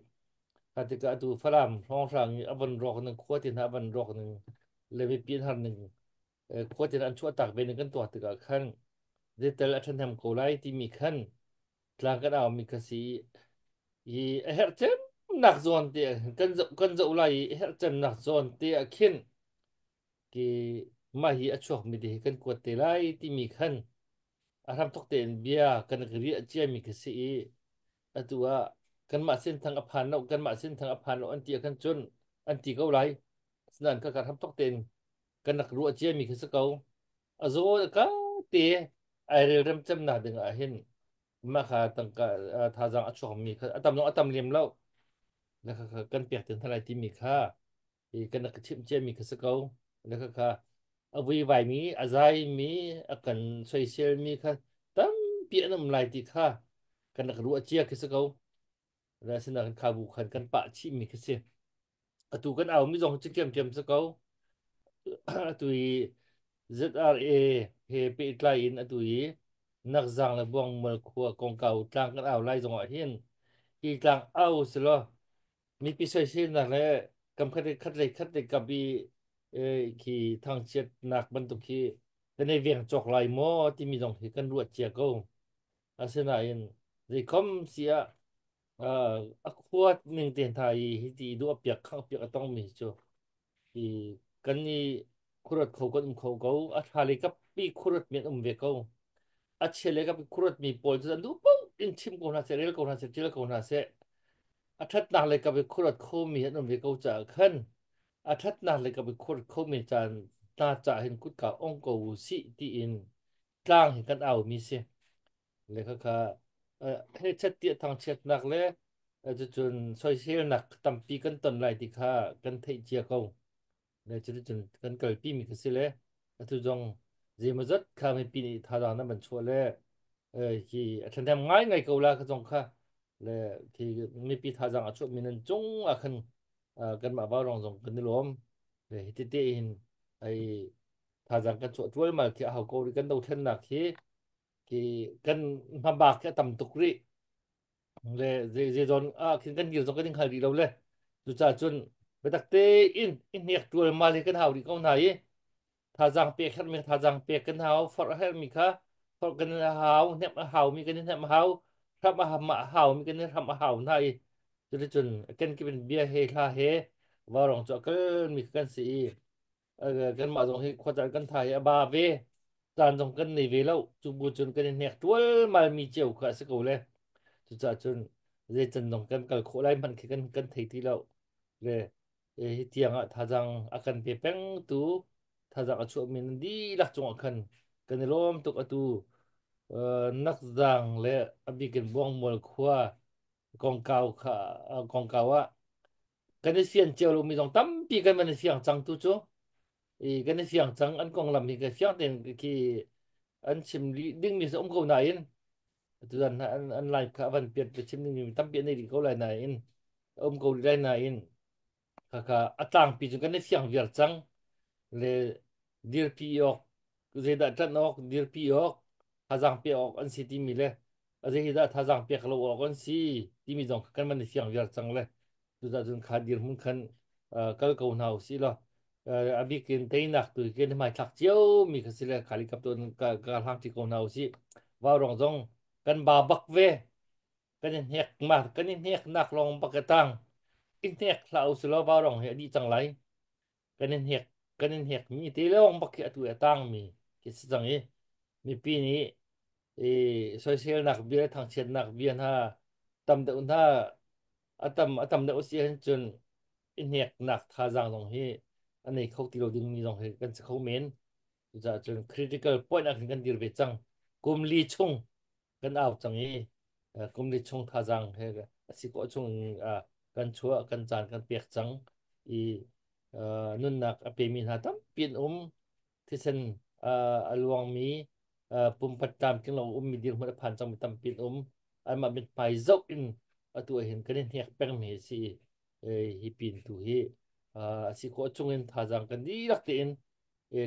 kha tikah atu Falam hrawnghrang i a von rawk ning khua tin a von rawk ning le mipi an har ning khua tin an chuah tak ve ning kan tuah tikah khan zeitel a ṭhahnem ko lai timi khan tlang kan au mi kha si i a herh cemnak zawn te kan zoh lai i a herh cemnak zawn te ah khin ki mah hi a chuak mi te hi kan kuat te lai timi khan a hramthok tein bia kan riah cia mi kha si i atu ah kanmah sin thang a phan lo kanmah sin thang a phan lo an ti ah khan cun an ti ko lai asinain ka ka hramthok tein kan rak ruah cia mi kha si ko a zaw ka te ai relrem cemnak ding ah hin mah kha tangka thazaang a chuak mi kha a tam zong a tam lem lo na kha kha kan pek ten thalai timi kha i kan rak chimh cia mi kha si ko na kha kha a vuivai mi a zai mi a kan soisel mi kha tampi an um lai ti kha kan rak ruah cia khi si ko la sinain kha bu khan kan pah chih mi khi si atu kan au mi zong cu ṭhiamṭhiam si ko. Atu i ZRA he pehtlai in atu i Nakzang le Buangmual khua kongkau tlang kan au lai zong ah hin hi tlang au si law mipi soiselnak le kam khat khat lei khat lei kap i khi thangchiatnak bantuk khi kan i veng cawk lai maw timi zong hi kan ruat cia ko. Asinain zeikhom si ah a khuat ning te hna i hiti duah piak khang piak a tongmi cu i kan i khuaruat kho kan um kho ko. A ṭha lei kappi khuaruat mi an um ve ko. A chia lei kappi khuaruat mi pawl cu an duh paoh in chim ko hna seh, rel ko hna seh, ṭial ko hna seh. A ṭhatnak lei kap i khuaruat kho mi an um ve ko caah khan a ṭhatnak lei kap i khuaruat kho mi caan hna caah hin kutka ong ko u sih tiin tlang hi kan au mi si. Le khakha hechet tiah thangchiatnak le cucun soiselnak tampi kan ton lai ti kha kan theih cia ko. Le cuticun kan kalpi mi kha si le atu zong Zeimawzat kha mipi nih thazaang nan van chuah le hi a ṭhahnem ngaingai ko la ka zong kha le khi mipi thazaang a chuahmi nan cung ah khan kanmah vaurawng zong kan i lawm. Le hi tete hin ai thazaang kan chuah ṭualmal khi a hau ko rih kan dothlennak hi khi kan hmabak khi a tam tuk rih. Le zei zawn ah khin kan dir zong kan in hngal rih lo le cucaah cun biatak tein i hnek ṭualmal hi kan hau rih ko hna i thazaang pek herhmi thazaang pek kan hau, forh herhmi kha forh kan hau, hnemh a haumi kan i hnemh a hau, hramh a haumi kan i hramh a hau hna i cuticun kan kip in bia he hla he vaurawng cu a kalmi kan si i kanmah zong hi khuacan kan tha hi a ba ve caan zong kan nei ve lo cu bu cun kan i hnek ṭualmal mi cio kha a si ko le cucaah cun zei can zong kan kal khawh lai hmanh khi kan thei ti lo le hi tiang ah thazaang a kan pe pengtu thazaang a chuahmi nan dihlak cungah khan kan i lawm tuk atu nakzang le a bikin Buangmual khua kongkau kha kongkau ah kan i fian cio lomi zong tampi kan van i fiang cang tu cu i kan i fiang cang an konglam hi ka fiang tein khi an chim dingmi um ko nain tuzan an live kha van piat chim dingmi tampi an nei rih ko lai nain um ko rih lai nain khakha a tlangpi cu kan i fiang viar cang le dirpi awk zeidah ṭanh awk dirpi awk thazaang pek awk an si timi le a zei hi dah thazaang pek lo awk an si timi zong kan van i fiang viar cang le cucaah cun kha dirhmun khan kal ko hna usih law a bik in teinak tu hi kan hmai thlak cio mi kha si le khali kap tuan ka ka hlang ṭi ko hna usih vaurawng zong kan ba bak ve kan i hnek ma kan i hnek nak lawng bak ka tang i hnek hlah usih law vaurawng hi a dih cang lai kan i hnek kan i hnek mi te lawng bak khi atu a tang mi khi si cang i mipi nih i soiselnak bia thangchiatnak bia hna tam deuh hna a tam deuh si ahcun cun i hneknak thazaang zong hi a nei kho ti lo ding mi zong hi kan si kho men. Cucaah cun critical point ah khin kan dir ve cang. Kum li chung kan au cang i kum li chung thazaang he a si khawh chung kan chuah kan caan kan pek cang i nunnak a pemi hna tampi an um thisen a luangmi pumpat tlamtling lo ummi dirhmun a phan cangmi tampi an um anmah mithmai zoh in atu ah hin kan i hnek pengmi a si hi pin tu hi a si khawh chung in thazaang kan dihlak tein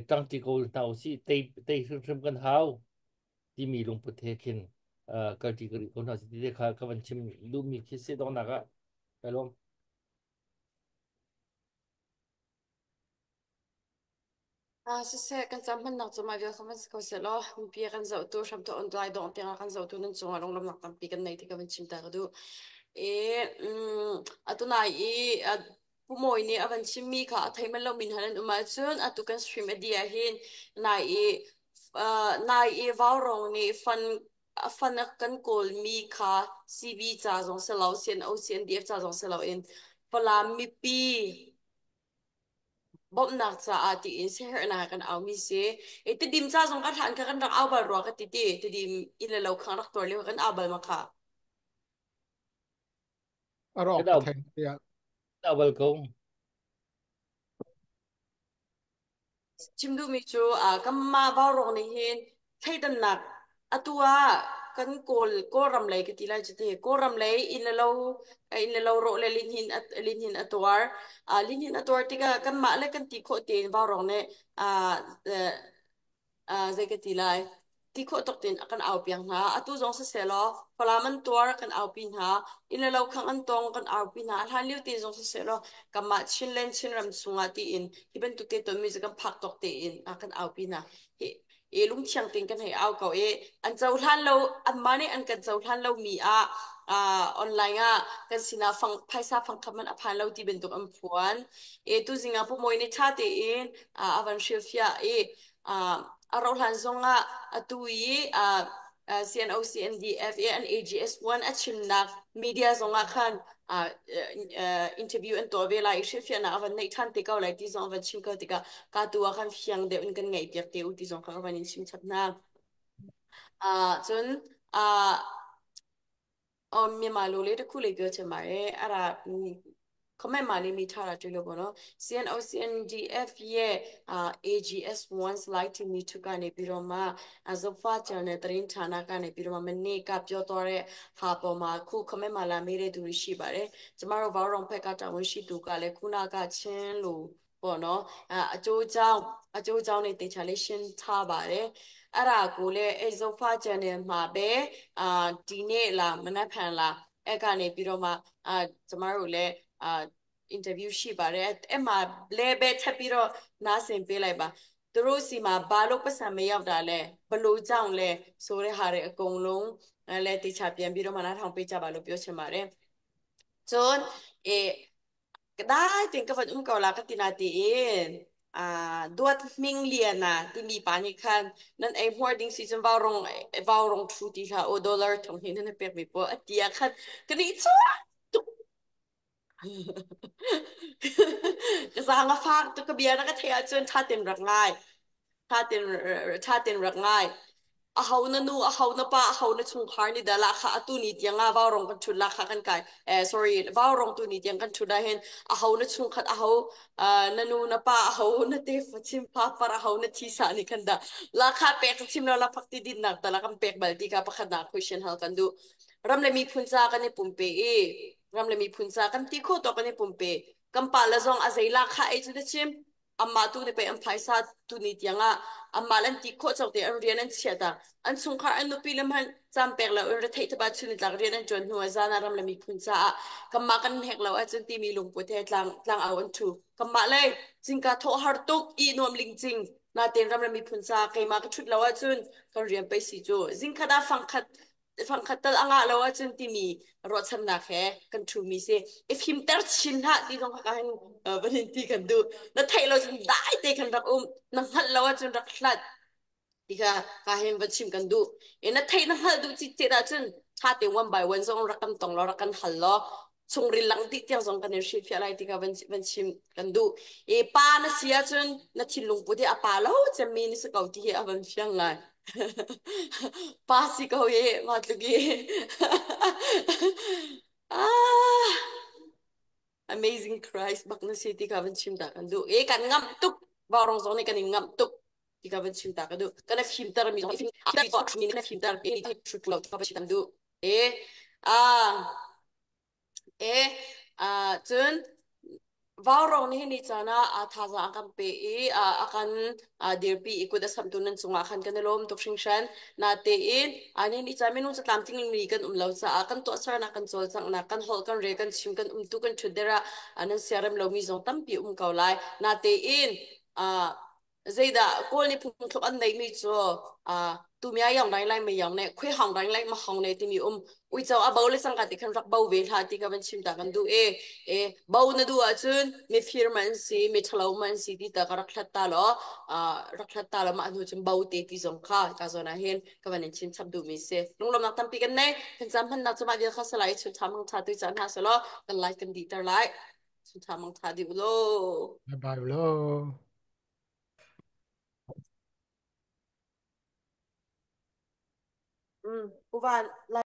ṭangṭi ko hna usih tei tei hrimhrim kan hau timi lungput he khin kalṭi ka rih ko hna si ti te kha ka van chim duhmi khi si donghnak ah ka lawm. Siseh, kan cam hmannak cu mah vial kha van si ko seh law mipi a kan zohtu hramthawk on lai dong tiang a kan zohtu nan cungah lunglawmhnak tampi kan nei ti ka van chim ta ka duh. I atu nai i Pu Mawi nih a van chimmi kha a thei manh lomi hna nan um ahcun atu kan stream a dih ahhin nai i nai i Vaurawng nih fan a fan a kan kawlmi kha CB ca zong si lo CNO CNDF ca zong si loin Falam mipi bawmhnak caah tiin siaherhnak kan aumi si. I Tidim ca zong ka hlan kha kan rak au bal rua ka ti ti. Tidim inn le lo khang rak tuar lio kan au bal ma kha. A rawk ka theng tiah. Au bal ko. Chim duhmi cu kanmah Vaurawng nih hin thleidannak atu ah kan Kawl Kawlram lei ka ti lai cu ti Kawlram lei inn le lo inn le lo rawh le lihnin lihnin a tuar lihnin a tuar tikah kanmah le kan ti khawh tein Vaurawng nih zei ka ti lai ti khawh tuk tin a kan au piak hna. Atu zong siseh law Falam an tuar kan aupi hna. Inn le lo khang an tong kan aupi hna. A hlan lio te zong siseh law kanmah Chinland Chinram chungah tiin hi bantuk te tonmi cu kan phak tawk tein kan aupi hna. Hi i lungthiang tein kan hei au ko i an cohlan lo anmah nih an kan cohlan lomi ah online ah kan sinah fang phaisa fangkhat man a phan lo ti bantuk an phuan. E tuzing ah Pu Mawi nih ṭha tein a van hrilhfiah i a rauhhlan zongah atu i CNO CNDF i an AGS1 a chimnak media zongah khan interview an tuah ve lai i hrilhfiahnak a van neih ṭhan te ko lai ti zong a van chim ko tikah ka tu ah khan fiang deuh in kan ngaih piak te u ti zong kha ka van in chim chap hna. Cun အော်မြန်မာလိုလေးတစ်ခုလေးပြောချင်ပါတယ်အဲ့ဒါ Comment မှာလေးမိထားတာတွေ့လို့ပေါ့နော် CNO CNDF ရဲ့ AGS1 slide တီမီ2ကနေပြီးတော့မှ Azofa channel သတင်းဌာနကနေပြီးတော့မှမနေ့ကပြောသွားတဲ့ဟာပေါ်မှာခု comment မှာလာမေးတဲ့သူတွေရှိပါတယ်။ကျမတို့ဘောင်းဖက်ကတာဝန်ရှိသူကလည်းခုနကချင်းလို့ပေါ့နော်အကျိုးကြောင့်အကျိုးကြောင့်နေတေချာလေးရှင်းထားပါတယ်။အဲ့ဒါကိုလည်း Azofa channel မှာပဲအာဒီနေ့လားမနက်ဖြန်လားအဲ့ကနေပြီးတော့မှအာကျမတို့လည်းအာ interview ရှိပါတယ်အဲ့မှာလဲပဲထပ်ပြီးတော့နားဆင်ပေးလိုက်ပါသူတို့စီမှာဘာလို့ပတ်စံမရောက်တာလဲဘလို့ကြောင့်လဲဆိုတဲ့ဟာတွေအကုန်လုံးလဲတေချာပြန်ပြီးတော့မှနားထောင်ပေးကြပါလို့ပြောချင်ပါတယ်ဇွန်အေဒါတင်ကဖတ်ဥကောလာကတိနာတီင်အာဒွတ်မင်းလီနာတိမီပါနိခန်နန်အိမော်ဒင်းစီဇန်ဘောရုံဘောရုံထူတီခါအိုဒေါ်လာထုံဟင်းနေပေမီပေါ်အတီအခတ်ကနိချွာ ka zang a fak tuk ka bia na ka theih ahcun ṭha tein rak ngai ṭha tein ṭha tein rak ngai a ho na nu a ho na pa a ho na chungkhar nih dah lahkhah atu ni tiang ah vaurong kan ṭhut lahkhah kan kai eh sorry vaurong tu ni tiang kan ṭhut ah hin a ho na chungkhat a ho na nu na pa a ho na tefa chim pa par a ho na thisa nih khan dah lahkhah pek chim lo lakphak ti dinnak tala kan pek bal ti kha pakhat nak question hal kan duh ram le miphun ca kan i pumpe i ram le miphun ca kan ti kho to kan i pumpe kan pa le zong a zei la kha ei cu na chim amma tu ne pe an phaisa tu ni tiang ah amma lan ti kho chok te an rian an chia ta an chungkhar an nupi le man cam pek lo in rethei thaba chun tlak rian an tuan hnu zana ram le miphun ca ah kamma kan hek lo ahcun ti mi lungput he tlang tlang au an thu kamma le jingka tho har tuk i nuam ling ching na ten ram le miphun ca keima ka thut lo ahcun kan rian pe si cu zingkhat ah fangkhat fangkhat tal a ngah lo ahcun timi ruahchannak he kan ṭhumi si i fimter chin hlah ti zong kha hin van in ti kan duh na theih lo cun dai te khan rak um na hngalh lo ahcun rak hlat ti kha ka hin van chim kan duh i na theih na hngalh duh citcet ahcun ṭha te one by one zong rak kan tong law rak kan hal law chungril lang dih tiang zong kan in hrilhfiah lai ti kha van van chim kan duh i pa na si ahcun na thinlung put hi a pa lo cemmi na si ko ti hi a van fiang ngai pa si ko i ma tluk i ah amazing Christ bak na si ti kha van chim ta kan duh e kan ngamh tuk vaurong zong nih kan in ngamh tuk ti kha van chim ta ka duh kan fimter mi zong mi na fimter mi hrut lo ka van duh e ah e ah cun vaurong nih ni caan ah a thazaang a kan pe i a kan dirpi i kut a samtu nan cungah khan kan i lawm tuk hringhran. Natein ani ni caan minung catlam tling mi kan um lo caah kan tuahsernak kan cawlcanghnak kan holh kan rel kan chim kan umtu kan ṭhutder ah nan siarem lomi zong tampi um ko lai. Natein zeidah Kawl nih phungthluk an neihmi cu tumia yang rang lai mai yang ne khui hang rang lai ma hang ne timi um uico a bo le sangka ti khan rak bo ve hlah ti ka van chim ta kan duh e e bo na duh ahcun mi fir ma an si mi thalo ma an si ti ta ka rak hlat ta lo rak hlat ta lo ma hnu cun bo te ti zong kha ka zawn ah hin ka van in chim chap duh mi si lunglawmnak tampi kan nei kan cam hmannak cu mah vial kha salai chun tha mang tha tu caan hna selo kan like kan dih ter lai chun tha mang tha di ulo Bye bye ulo. Uvan.